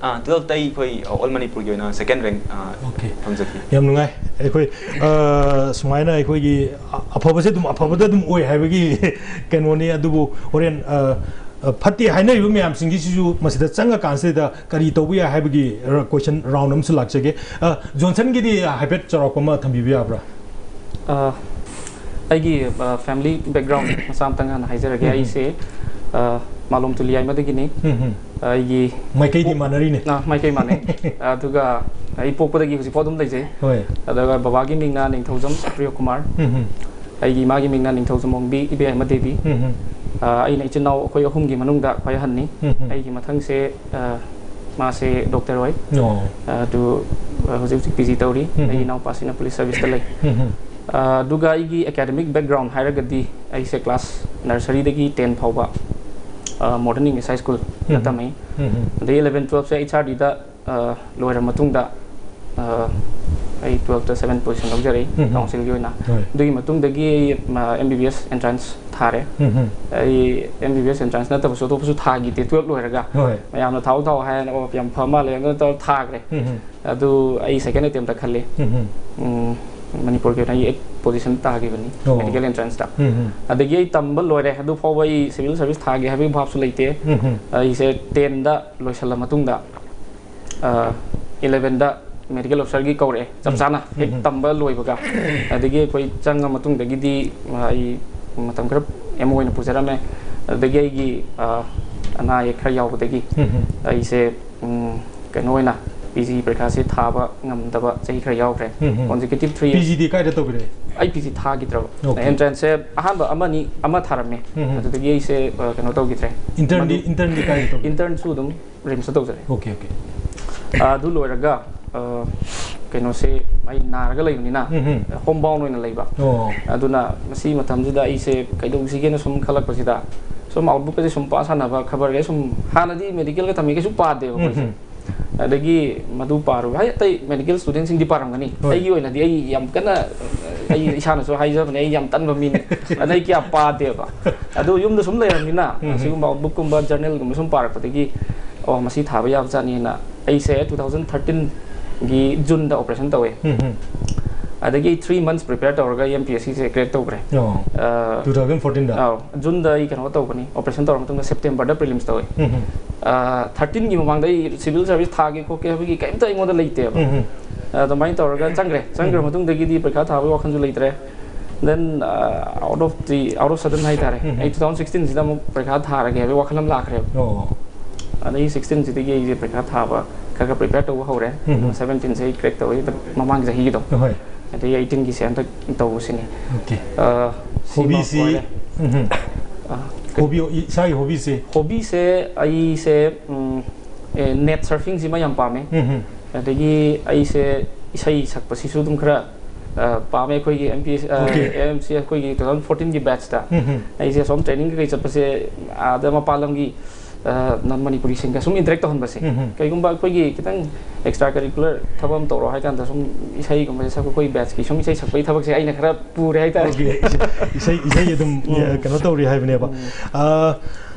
ꯑꯥ, ꯇꯨꯋꯦꯜꯐꯇ ꯑꯩꯈꯣꯏ ꯑꯣꯜ ꯃꯅꯤꯄꯨꯔꯒꯤ ꯑꯣꯏꯅ ꯁꯦꯀꯦꯟ ꯔꯦꯡꯛ, ꯑꯥ, ꯑꯣꯀꯦ꯫ ꯐꯪꯖꯈꯤ꯫ ꯌꯥꯝ ꯅꯨꯡꯉꯥꯏ꯫ ꯑꯩꯈꯣꯏ, ꯑ, ꯁꯨꯃꯥꯏꯅ ꯑꯩꯈꯣꯏꯒꯤ ꯑ-, ꯑꯐꯕꯁꯦ ꯑꯗꯨꯝ ꯑꯐꯕꯗ ꯑꯗꯨꯝ ꯑꯣꯏ ꯍꯥꯏꯕꯒꯤ ꯀꯩꯅꯣꯅꯤ꯫ ꯑꯗꯨꯕꯨ ꯍꯣꯔꯦꯟ, ꯑ, ꯑ, ꯐꯠꯇꯦ ꯍꯥꯏꯅꯔꯤꯕ ꯃꯌꯥꯝꯁꯤꯡꯒꯤꯁꯤꯁꯨ ꯃꯁꯤꯗ ꯆꯪꯉꯀꯥꯟꯁꯤꯗ ꯀꯔꯤ ꯇꯧꯕ ꯌꯥꯏ ꯍꯥꯏꯕꯒꯤ ꯔ-, ꯀꯣꯏꯁꯟ ꯔꯥꯎꯟ ꯑꯃꯁꯨ ꯂꯥꯛꯆꯒꯦ꯫ ꯑ, ꯖꯣꯟꯁꯟꯒꯤꯗꯤ ꯍꯥꯏꯐꯦꯠ ꯆꯥꯎꯔꯥꯛꯄ ꯑꯃ ꯊꯝꯕꯤꯕ ꯌꯥꯕ꯭ꯔꯥ? ꯑ, ꯑꯩꯒꯤ, ꯑ, ꯐꯦꯃꯤꯂꯤ ꯕꯦꯛꯒ꯭ꯔꯥꯎꯟ ꯃꯆꯥ ꯑꯃꯇꯪ ꯍꯥꯟꯅ ꯍꯥꯏꯖꯔꯒꯦ꯫ ꯎꯝ, ꯎꯝ꯫ ꯑꯩꯁꯦ, ꯑ, ꯃꯥꯂꯣꯝ ꯇꯨꯂꯤꯌꯥꯏꯃꯗꯒꯤꯅꯤ꯫ ꯎꯝ, ꯎꯝ꯫ ꯑꯩꯒꯤ ꯃꯥꯏꯀꯩꯗꯤ ꯄꯣꯛ-, ꯃꯥꯟꯅꯔꯤꯅꯦ꯫ ꯑ, ꯃꯥꯏꯀꯩ ꯃꯥꯟꯅꯩ꯫ ꯑꯗꯨꯒ ꯑꯩ ꯄꯣꯛꯄꯗꯒꯤ ꯍꯧꯖꯤꯛꯐꯥꯎ ꯑꯗꯨꯝ ꯂꯩꯖꯩ꯫ ꯍꯣꯏ꯫ ꯑꯗꯨꯒ ꯕꯕꯥꯒꯤ ꯃꯤꯡꯅ ꯅꯤꯡꯊꯧꯖꯝ ꯁꯨꯄ꯭ꯔꯤꯌꯣ ꯀꯨꯃꯥꯔ꯫ ꯎꯝ, ꯎꯝ꯫ ꯑꯩꯒꯤ ꯏꯃꯥꯒꯤ ꯃꯤꯡꯅ ꯅꯤꯡꯊꯧꯖꯝ ꯑꯣꯡꯕꯤ ꯏꯕꯦꯝꯃ ꯗꯦꯕꯤ꯫ ꯎꯝ, ꯎꯝ꯫ ꯑ, ꯑꯩꯅ ꯏꯆꯤꯟ ꯏꯅꯥꯎ ꯑꯩꯈꯣꯏ ꯑꯍꯨꯝꯒꯤ ꯃꯅꯨꯡꯗ ꯈ꯭ꯋꯥꯏ ꯑꯍꯟꯅꯤ꯫ ꯎꯝ, ꯎꯝ꯫ ꯑꯩꯒꯤ ꯃꯊꯪꯁꯦ, ꯑ, ꯃꯥꯁꯦ ꯗꯣꯛꯇꯔ ꯑꯣꯏ꯫ ꯑꯣ꯫ ꯑꯗꯨ, ꯑ, ꯍꯧꯖꯤꯛ ꯍꯧꯖꯤꯛ ꯄꯤ ꯖꯤ ꯇꯧꯔꯤ꯫ ꯎꯝ, ꯎꯝ꯫ ꯑꯩꯒꯤ ꯏꯅꯥꯎꯄꯥꯁꯤꯅ ꯄꯨꯂꯤꯁ ꯁꯔꯚꯤꯁꯇ ꯂꯩ꯫ ꯎꯝ, ꯎꯝ꯫ ꯑ, ꯑꯗꯨꯒ ꯑꯩꯒꯤ ꯑꯦꯀꯥꯗꯃꯤꯛ ꯕꯦꯛꯒ꯭ꯔꯥꯎꯟ ꯍꯥꯏꯔꯒꯗꯤ ꯑꯩꯁꯦ ꯀ꯭ꯂꯥꯁ ꯅꯔꯁꯔꯤꯗꯒꯤ ꯇꯦꯟ ꯐꯥꯎꯕ, ꯑ, ꯃꯣꯗꯔꯟ ꯏꯪꯂꯤꯁ ꯍꯥꯏ ꯁ꯭ꯀꯨꯜꯗ ꯎꯝ, ꯎꯝ꯫ ꯇꯝꯃꯛꯏ꯫ ꯎꯝ, ꯎꯝ꯫ ꯑꯗꯩ ꯏꯂꯚꯦꯟ ꯇꯨꯋꯦꯜꯐꯁꯦ ꯑꯩꯆ ꯑꯥꯔ ꯗꯤꯗ, ꯑ, ꯂꯣꯏꯔ ꯃꯇꯨꯡꯗ, ꯑ, ꯑꯩ ꯇꯨꯋꯦꯜꯐꯇ ꯁꯚꯦꯟ ꯄꯣꯖꯤꯁꯟ ꯂꯧꯖꯔꯛꯏ, ꯎꯝ, ꯎꯝ꯫ ꯀꯥꯎꯟꯁꯤꯜꯒꯤ ꯑꯣꯏꯅ꯫ ꯍꯣꯏ꯫ ꯑꯗꯨꯒꯤ ꯃꯇꯨꯡꯗꯒꯤ ꯑꯩ, ꯑ, ꯑꯦꯝ ꯕꯤ ꯕꯤ ꯑꯦꯁ ꯑꯦꯟꯇ꯭ꯔꯥꯟꯁ ꯊꯥꯔꯦ꯫ ꯎꯝ, ꯎꯝ꯫ ꯑꯩ ꯑꯦꯝ ꯕꯤ ꯕꯤ ꯑꯦꯁ ꯑꯦꯟꯇ꯭ꯔꯥꯟꯁ ꯅꯠꯇꯕꯁꯨ ꯑꯇꯣꯞꯄꯁꯨ ꯊꯥꯈꯤꯗꯦ, ꯇꯨꯋꯦꯜꯐ ꯂꯣꯏꯔꯒ꯫ ꯍꯣꯏ꯫ ꯃꯌꯥꯝꯅ ꯊꯥꯎ ꯊꯥꯎ ꯍꯥꯏꯅ, "ꯑꯣ, ꯌꯥꯝ ꯐ ꯃꯥꯜꯂꯦ" ꯑꯗꯨ ꯇꯧꯔ ꯊꯥꯈ꯭ꯔꯦ꯫ ꯎꯝ, ꯎꯝ꯫ ꯑꯗꯨ ꯑꯩ ꯁꯦꯀꯦꯟ ꯑꯦꯇꯦꯝꯞꯇ ꯈꯜꯂꯤ꯫ ꯎꯝ, ꯎꯝ꯫ ꯎꯝ, ꯃꯅꯤꯄꯨꯔꯒꯤ ꯑꯣꯏꯅ ꯑꯩ ꯑꯩꯠ ꯄꯣꯖꯤꯁꯟ ꯇꯥꯈꯤꯕꯅꯤ, ꯑꯣ꯫ ꯃꯦꯗꯤꯀꯦꯜ ꯑꯦꯟꯇ꯭ꯔꯥꯟꯁꯇ꯫ ꯎꯝ, ꯎꯝ꯫ ꯑꯗꯒꯤ ꯑꯩ ꯇꯝꯕ ꯂꯣꯏꯔꯦ, ꯑꯗꯨ ꯐꯥꯎꯕ ꯑꯩ ꯁꯤꯚꯤꯜ ꯁꯔꯚꯤꯁ ꯊꯥꯒꯦ ꯍꯥꯏꯕꯒꯤ ꯚꯥꯕꯁꯨ ꯂꯩꯇꯦ꯫ ꯎꯝ, ꯎꯝ꯫ ꯑꯩꯁꯦ ꯇꯦꯟꯗ ꯂꯣꯏꯁꯤꯜꯂ ꯃꯇꯨꯡꯗ, ꯑ, ꯏꯂꯚꯦꯟꯗ ꯃꯦꯗꯤꯀꯦꯜ ꯑꯣꯐꯤꯁꯔꯒꯤ ꯀꯧꯔꯛꯑꯦ, ꯆꯞ ꯎꯝ꯫ ꯆꯥꯅ ꯍꯦꯛ ꯎꯝ, ꯎꯝ꯫ ꯇꯝꯕ ꯂꯣꯏꯕꯒ꯫ ꯑꯗꯒꯤ ꯑꯩꯈꯣꯏ ꯆꯪꯉ ꯃꯇꯨꯡꯗꯒꯤꯗꯤ, ꯑ, ꯑꯩ ꯃꯇꯝ ꯈꯔ ꯑꯦꯝ ꯑꯣ ꯑꯣꯏꯅ ꯄꯨꯖꯔꯝꯃꯦ꯫ ꯑꯗꯨꯗꯒꯤ ꯑꯩꯒꯤ, ꯑ, ꯑꯅꯥ ꯑꯌꯦꯛ ꯈꯔ ꯌꯥꯎꯕꯗꯒꯤ ꯎꯝ, ꯎꯝ꯫ ꯑꯩꯁꯦ, ꯎꯝ, ꯀꯩꯅꯣ ꯑꯣꯏꯅ, ꯄꯤ ꯖꯤ ꯄꯔꯤꯈꯥꯁꯦ ꯊꯥꯕ ꯉꯝꯗꯕ ꯆꯍꯤ ꯈꯔ ꯌꯥꯎꯈ꯭ꯔꯦ꯫ ꯎꯝ, ꯎꯝ꯫ Consecutive three years꯫ ꯄꯤ ꯖꯤꯗꯤ ꯀꯥꯏꯗ ꯇꯧꯕꯤꯔꯦ? ꯑꯩ ꯄꯤ ꯖꯤ ꯊꯥꯈꯤꯗ꯭ꯔꯕ꯫ Okay꯫ Entrance ꯁꯦ ꯑꯍꯥꯟꯕ ꯑꯃꯅꯤ ꯑꯃ ꯊꯥꯔꯝꯃꯦ꯫ ꯎꯝ, ꯎꯝ꯫ ꯑꯗꯨꯗꯒꯤ ꯑꯩꯁꯦ, ꯑ, ꯀꯩꯅꯣ ꯇꯧꯈꯤꯗ꯭ꯔꯦ꯫ Intern ꯗꯤ, ꯃꯗꯨ intern ꯗꯤ ꯀꯥꯏꯗ ꯇꯧꯕꯤꯔꯦ? Intern ꯁꯨ ꯑꯗꯨꯝ RIMS ꯇ ꯇꯧꯖꯔꯦ꯫ Okay, okay꯫ ꯑ, ꯑꯗꯨ ꯂꯣꯏꯔꯒ, ꯑ, ꯀꯩꯅꯣꯁꯦ, ꯑꯩ ꯅꯥꯔꯒ ꯂꯩꯕꯅꯤꯅ, ꯎꯝ, ꯎꯝ꯫ Home bound ꯑꯣꯏꯅ ꯂꯩꯕ꯫ ꯑꯣ꯫ ꯑꯗꯨꯅ ꯃꯁꯤ ꯃꯇꯝꯁꯤꯗ ꯑꯩꯁꯦ ꯀꯩꯗꯧꯁꯤꯒꯦꯅ ꯁꯨꯝ ꯈꯜꯂꯛꯄꯁꯤꯗ, ꯁꯨꯝ Outlook ꯀꯁꯦ ꯁꯨꯝ ꯄꯥ ꯁꯥꯟꯅꯕ, ꯈꯕꯔꯒ ꯁꯨꯝ, ꯍꯥꯟꯅꯗꯤ medical ꯒ ꯇꯝꯃꯤꯒ ꯁꯨꯝ ꯄꯥꯗꯦꯕ ꯎꯝ, ꯑꯩꯈꯣꯏꯁꯦ꯫ ꯎꯝ꯫ ꯑꯗꯒꯤ ꯃꯗꯨ ꯄꯥꯔꯨꯕ, ꯍꯥꯏ, ꯑꯇꯩ medical student ꯁꯤꯡꯗꯤ ꯄꯥꯔꯝꯒꯅꯤ꯫ ꯍꯣꯏ꯫ ꯑꯩꯒꯤ ꯑꯣꯏꯅꯗꯤ, ꯑꯩ ꯌꯥꯝ ꯀꯟꯅ, ꯑꯩ ꯏꯁꯥꯅꯁꯨ ꯍꯥꯏꯖꯕꯅꯦ, ꯑꯩ ꯌꯥꯝ ꯇꯟꯕ ꯃꯤꯅꯤ꯫ ꯑꯗ ꯑꯩ ꯀꯌꯥ ꯄꯥꯗꯦꯕ꯫ ꯑꯗꯨ ꯌꯨꯝꯗ ꯁꯨꯝ ꯂꯩꯔꯕꯅꯤꯅ, ꯎꯝ, ꯎꯝ꯫ ꯁꯤꯒꯨꯝꯕ Outlook ꯀꯨꯝꯕ, journal ꯒꯨꯝꯕ ꯁꯨꯝ ꯄꯥꯔꯛꯄꯗꯒꯤ, "ꯑꯣ, ꯃꯁꯤ ꯊꯥꯕ ꯌꯥꯕꯖꯥꯠꯅꯤꯅ" ꯑꯩꯁꯦ two thousand thirteen ꯒꯤ June ꯗ operation ꯇꯧꯋꯦ꯫ ꯎꯝ, ꯎꯝ꯫ ꯑꯗꯒꯤ three months prepare ꯇꯧꯔꯒ ꯑꯩ M P S C ꯁꯦ crack ꯇꯧꯈ꯭ꯔꯦ꯫ ꯑꯣ꯫ ꯑ, Two thousand fourteen ꯗ? ꯑꯧ, June ꯗ ꯑꯩ ꯀꯩꯅꯣ ꯇꯧꯕꯅꯤ, operation ꯇꯧꯔ ꯃꯇꯨꯡꯗ September ꯗ prelims ꯇꯧꯋꯦ꯫ ꯎꯝ, ꯎꯝ꯫ ꯑ, thirteen ꯒꯤ ꯃꯃꯥꯡꯗ ꯑꯩ civil service ꯊꯥꯒꯦ ꯈꯣꯠꯀꯦ ꯍꯥꯏꯕꯒꯤ ꯀꯩꯝꯇ ꯑꯩꯉꯣꯟꯗ ꯂꯩꯇꯦꯕ꯫ ꯎꯝ, ꯎꯝ꯫ ꯑꯗꯨꯃꯥꯏꯅ ꯇꯧꯔꯒ ꯆꯪꯈ꯭ꯔꯦ꯫ ꯆꯪꯈ꯭ꯔ ꯃꯇꯨꯡꯗꯒꯤꯗꯤ ꯄꯔꯤꯈꯥ ꯊꯥꯕꯒꯤ ꯋꯥꯈꯜꯁꯨ ꯂꯩꯇ꯭ꯔꯦ꯫ Then, ꯑ, out of the, out of sudden ꯍꯥꯏꯇꯥꯔꯦ, ꯎꯝ, ꯎꯝ꯫ ꯑꯩ two thousand sixteen ꯁꯤꯗ ꯑꯃꯨꯛ ꯄꯔꯤꯈꯥ ꯊꯥꯔꯒꯦ ꯍꯥꯏꯕꯒꯤ ꯋꯥꯈꯜ ꯑꯃ ꯂꯥꯛꯈ꯭ꯔꯦꯕ꯫ ꯑꯣ꯫ ꯑꯗꯒꯤ sixteen ꯁꯤꯗꯒꯤ ꯑꯩꯁꯦ ꯄꯔꯤꯈꯥ ꯊꯥꯕ ꯈꯔ ꯈꯔ prepare ꯇꯧꯕ ꯍꯧꯔꯦ꯫ ꯎꯝ, ꯎꯝ꯫ Seventeen ꯁꯦ ꯑꯩ crack ꯇꯧꯋꯦ, but ꯃꯃꯥꯡ ꯆꯍꯤꯒꯤꯗꯣ꯫ ꯍꯣꯏ꯫ ꯑꯗꯒꯤ eighteen ꯒꯤꯁꯦ ꯍꯟꯗꯛ ꯇꯧꯕꯁꯤꯅꯤ꯫ Okay꯫ ꯑ, ꯁꯤꯃ Hobby ꯁꯤ, ꯑꯣꯏꯔꯦ꯫ ꯎꯝ, ꯎꯝ꯫ ꯑ, Hobby, ꯏꯁꯥꯒꯤ hobby ꯁꯦ? Hobby ꯁꯦ ꯑꯩꯁꯦ, ꯎꯝ, ꯑꯦ, net surfing ꯁꯤꯃ ꯌꯥꯝ ꯄꯥꯝꯃꯦ꯫ ꯎꯝ, ꯎꯝ꯫ ꯑꯗꯒꯤ ꯑꯩꯁꯦ ꯏꯁꯩ ꯁꯛꯄꯁꯤꯁꯨ ꯑꯗꯨꯝ ꯈꯔ, ꯑ, ꯄꯥꯝꯃꯦ꯫ ꯑꯩꯈꯣꯏꯒꯤ M P S, ꯑ, Okay꯫ M C ꯑꯩꯈꯣꯏꯒꯤ two thousand fourteen ꯒꯤ batch ꯇ ꯎꯝ, ꯎꯝ꯫ ꯑꯩꯁꯦ ꯑꯁꯣꯝ training ꯀꯩꯀꯩ ꯆꯠꯄꯁꯦ, ꯑꯥꯗ ꯃꯄꯥꯟ ꯂꯝꯒꯤ, ꯑ, non Manipuri ꯁꯤꯡꯒ ꯁꯨꯝ interact ꯇꯧꯍꯟꯕꯁꯦ꯫ ꯎꯝ, ꯎꯝ꯫ ꯀꯩꯒꯨꯝꯕ ꯑꯩꯈꯣꯏꯒꯤ ꯈꯤꯇꯪ extra curricular ꯊꯕꯛ ꯑꯃ ꯇꯧꯔꯣ ꯍꯥꯏ ꯀꯥꯟꯗ ꯁꯨꯝ ꯏꯁꯩꯒꯨꯝꯕꯁꯦ ꯁꯛꯄ, ꯑꯩꯈꯣꯏ batch ꯀꯤ ꯁꯨꯝ ꯏꯁꯩ ꯁꯛꯄꯒꯤ ꯊꯕꯛꯁꯦ ꯑꯩꯅ ꯈꯔ ꯄꯨꯔꯦ ꯍꯥꯏꯇꯥꯔꯦ꯫ Okay꯫ ꯏꯁꯩ, ꯏꯁꯩ, ꯏꯁꯩ ꯑꯗꯨꯝ, ꯎꯝ꯫ ꯀꯩꯅꯣ ꯇꯧꯔꯤ ꯍꯥꯏꯕꯅꯦꯕ꯫ ꯎꯝ꯫ ꯑ,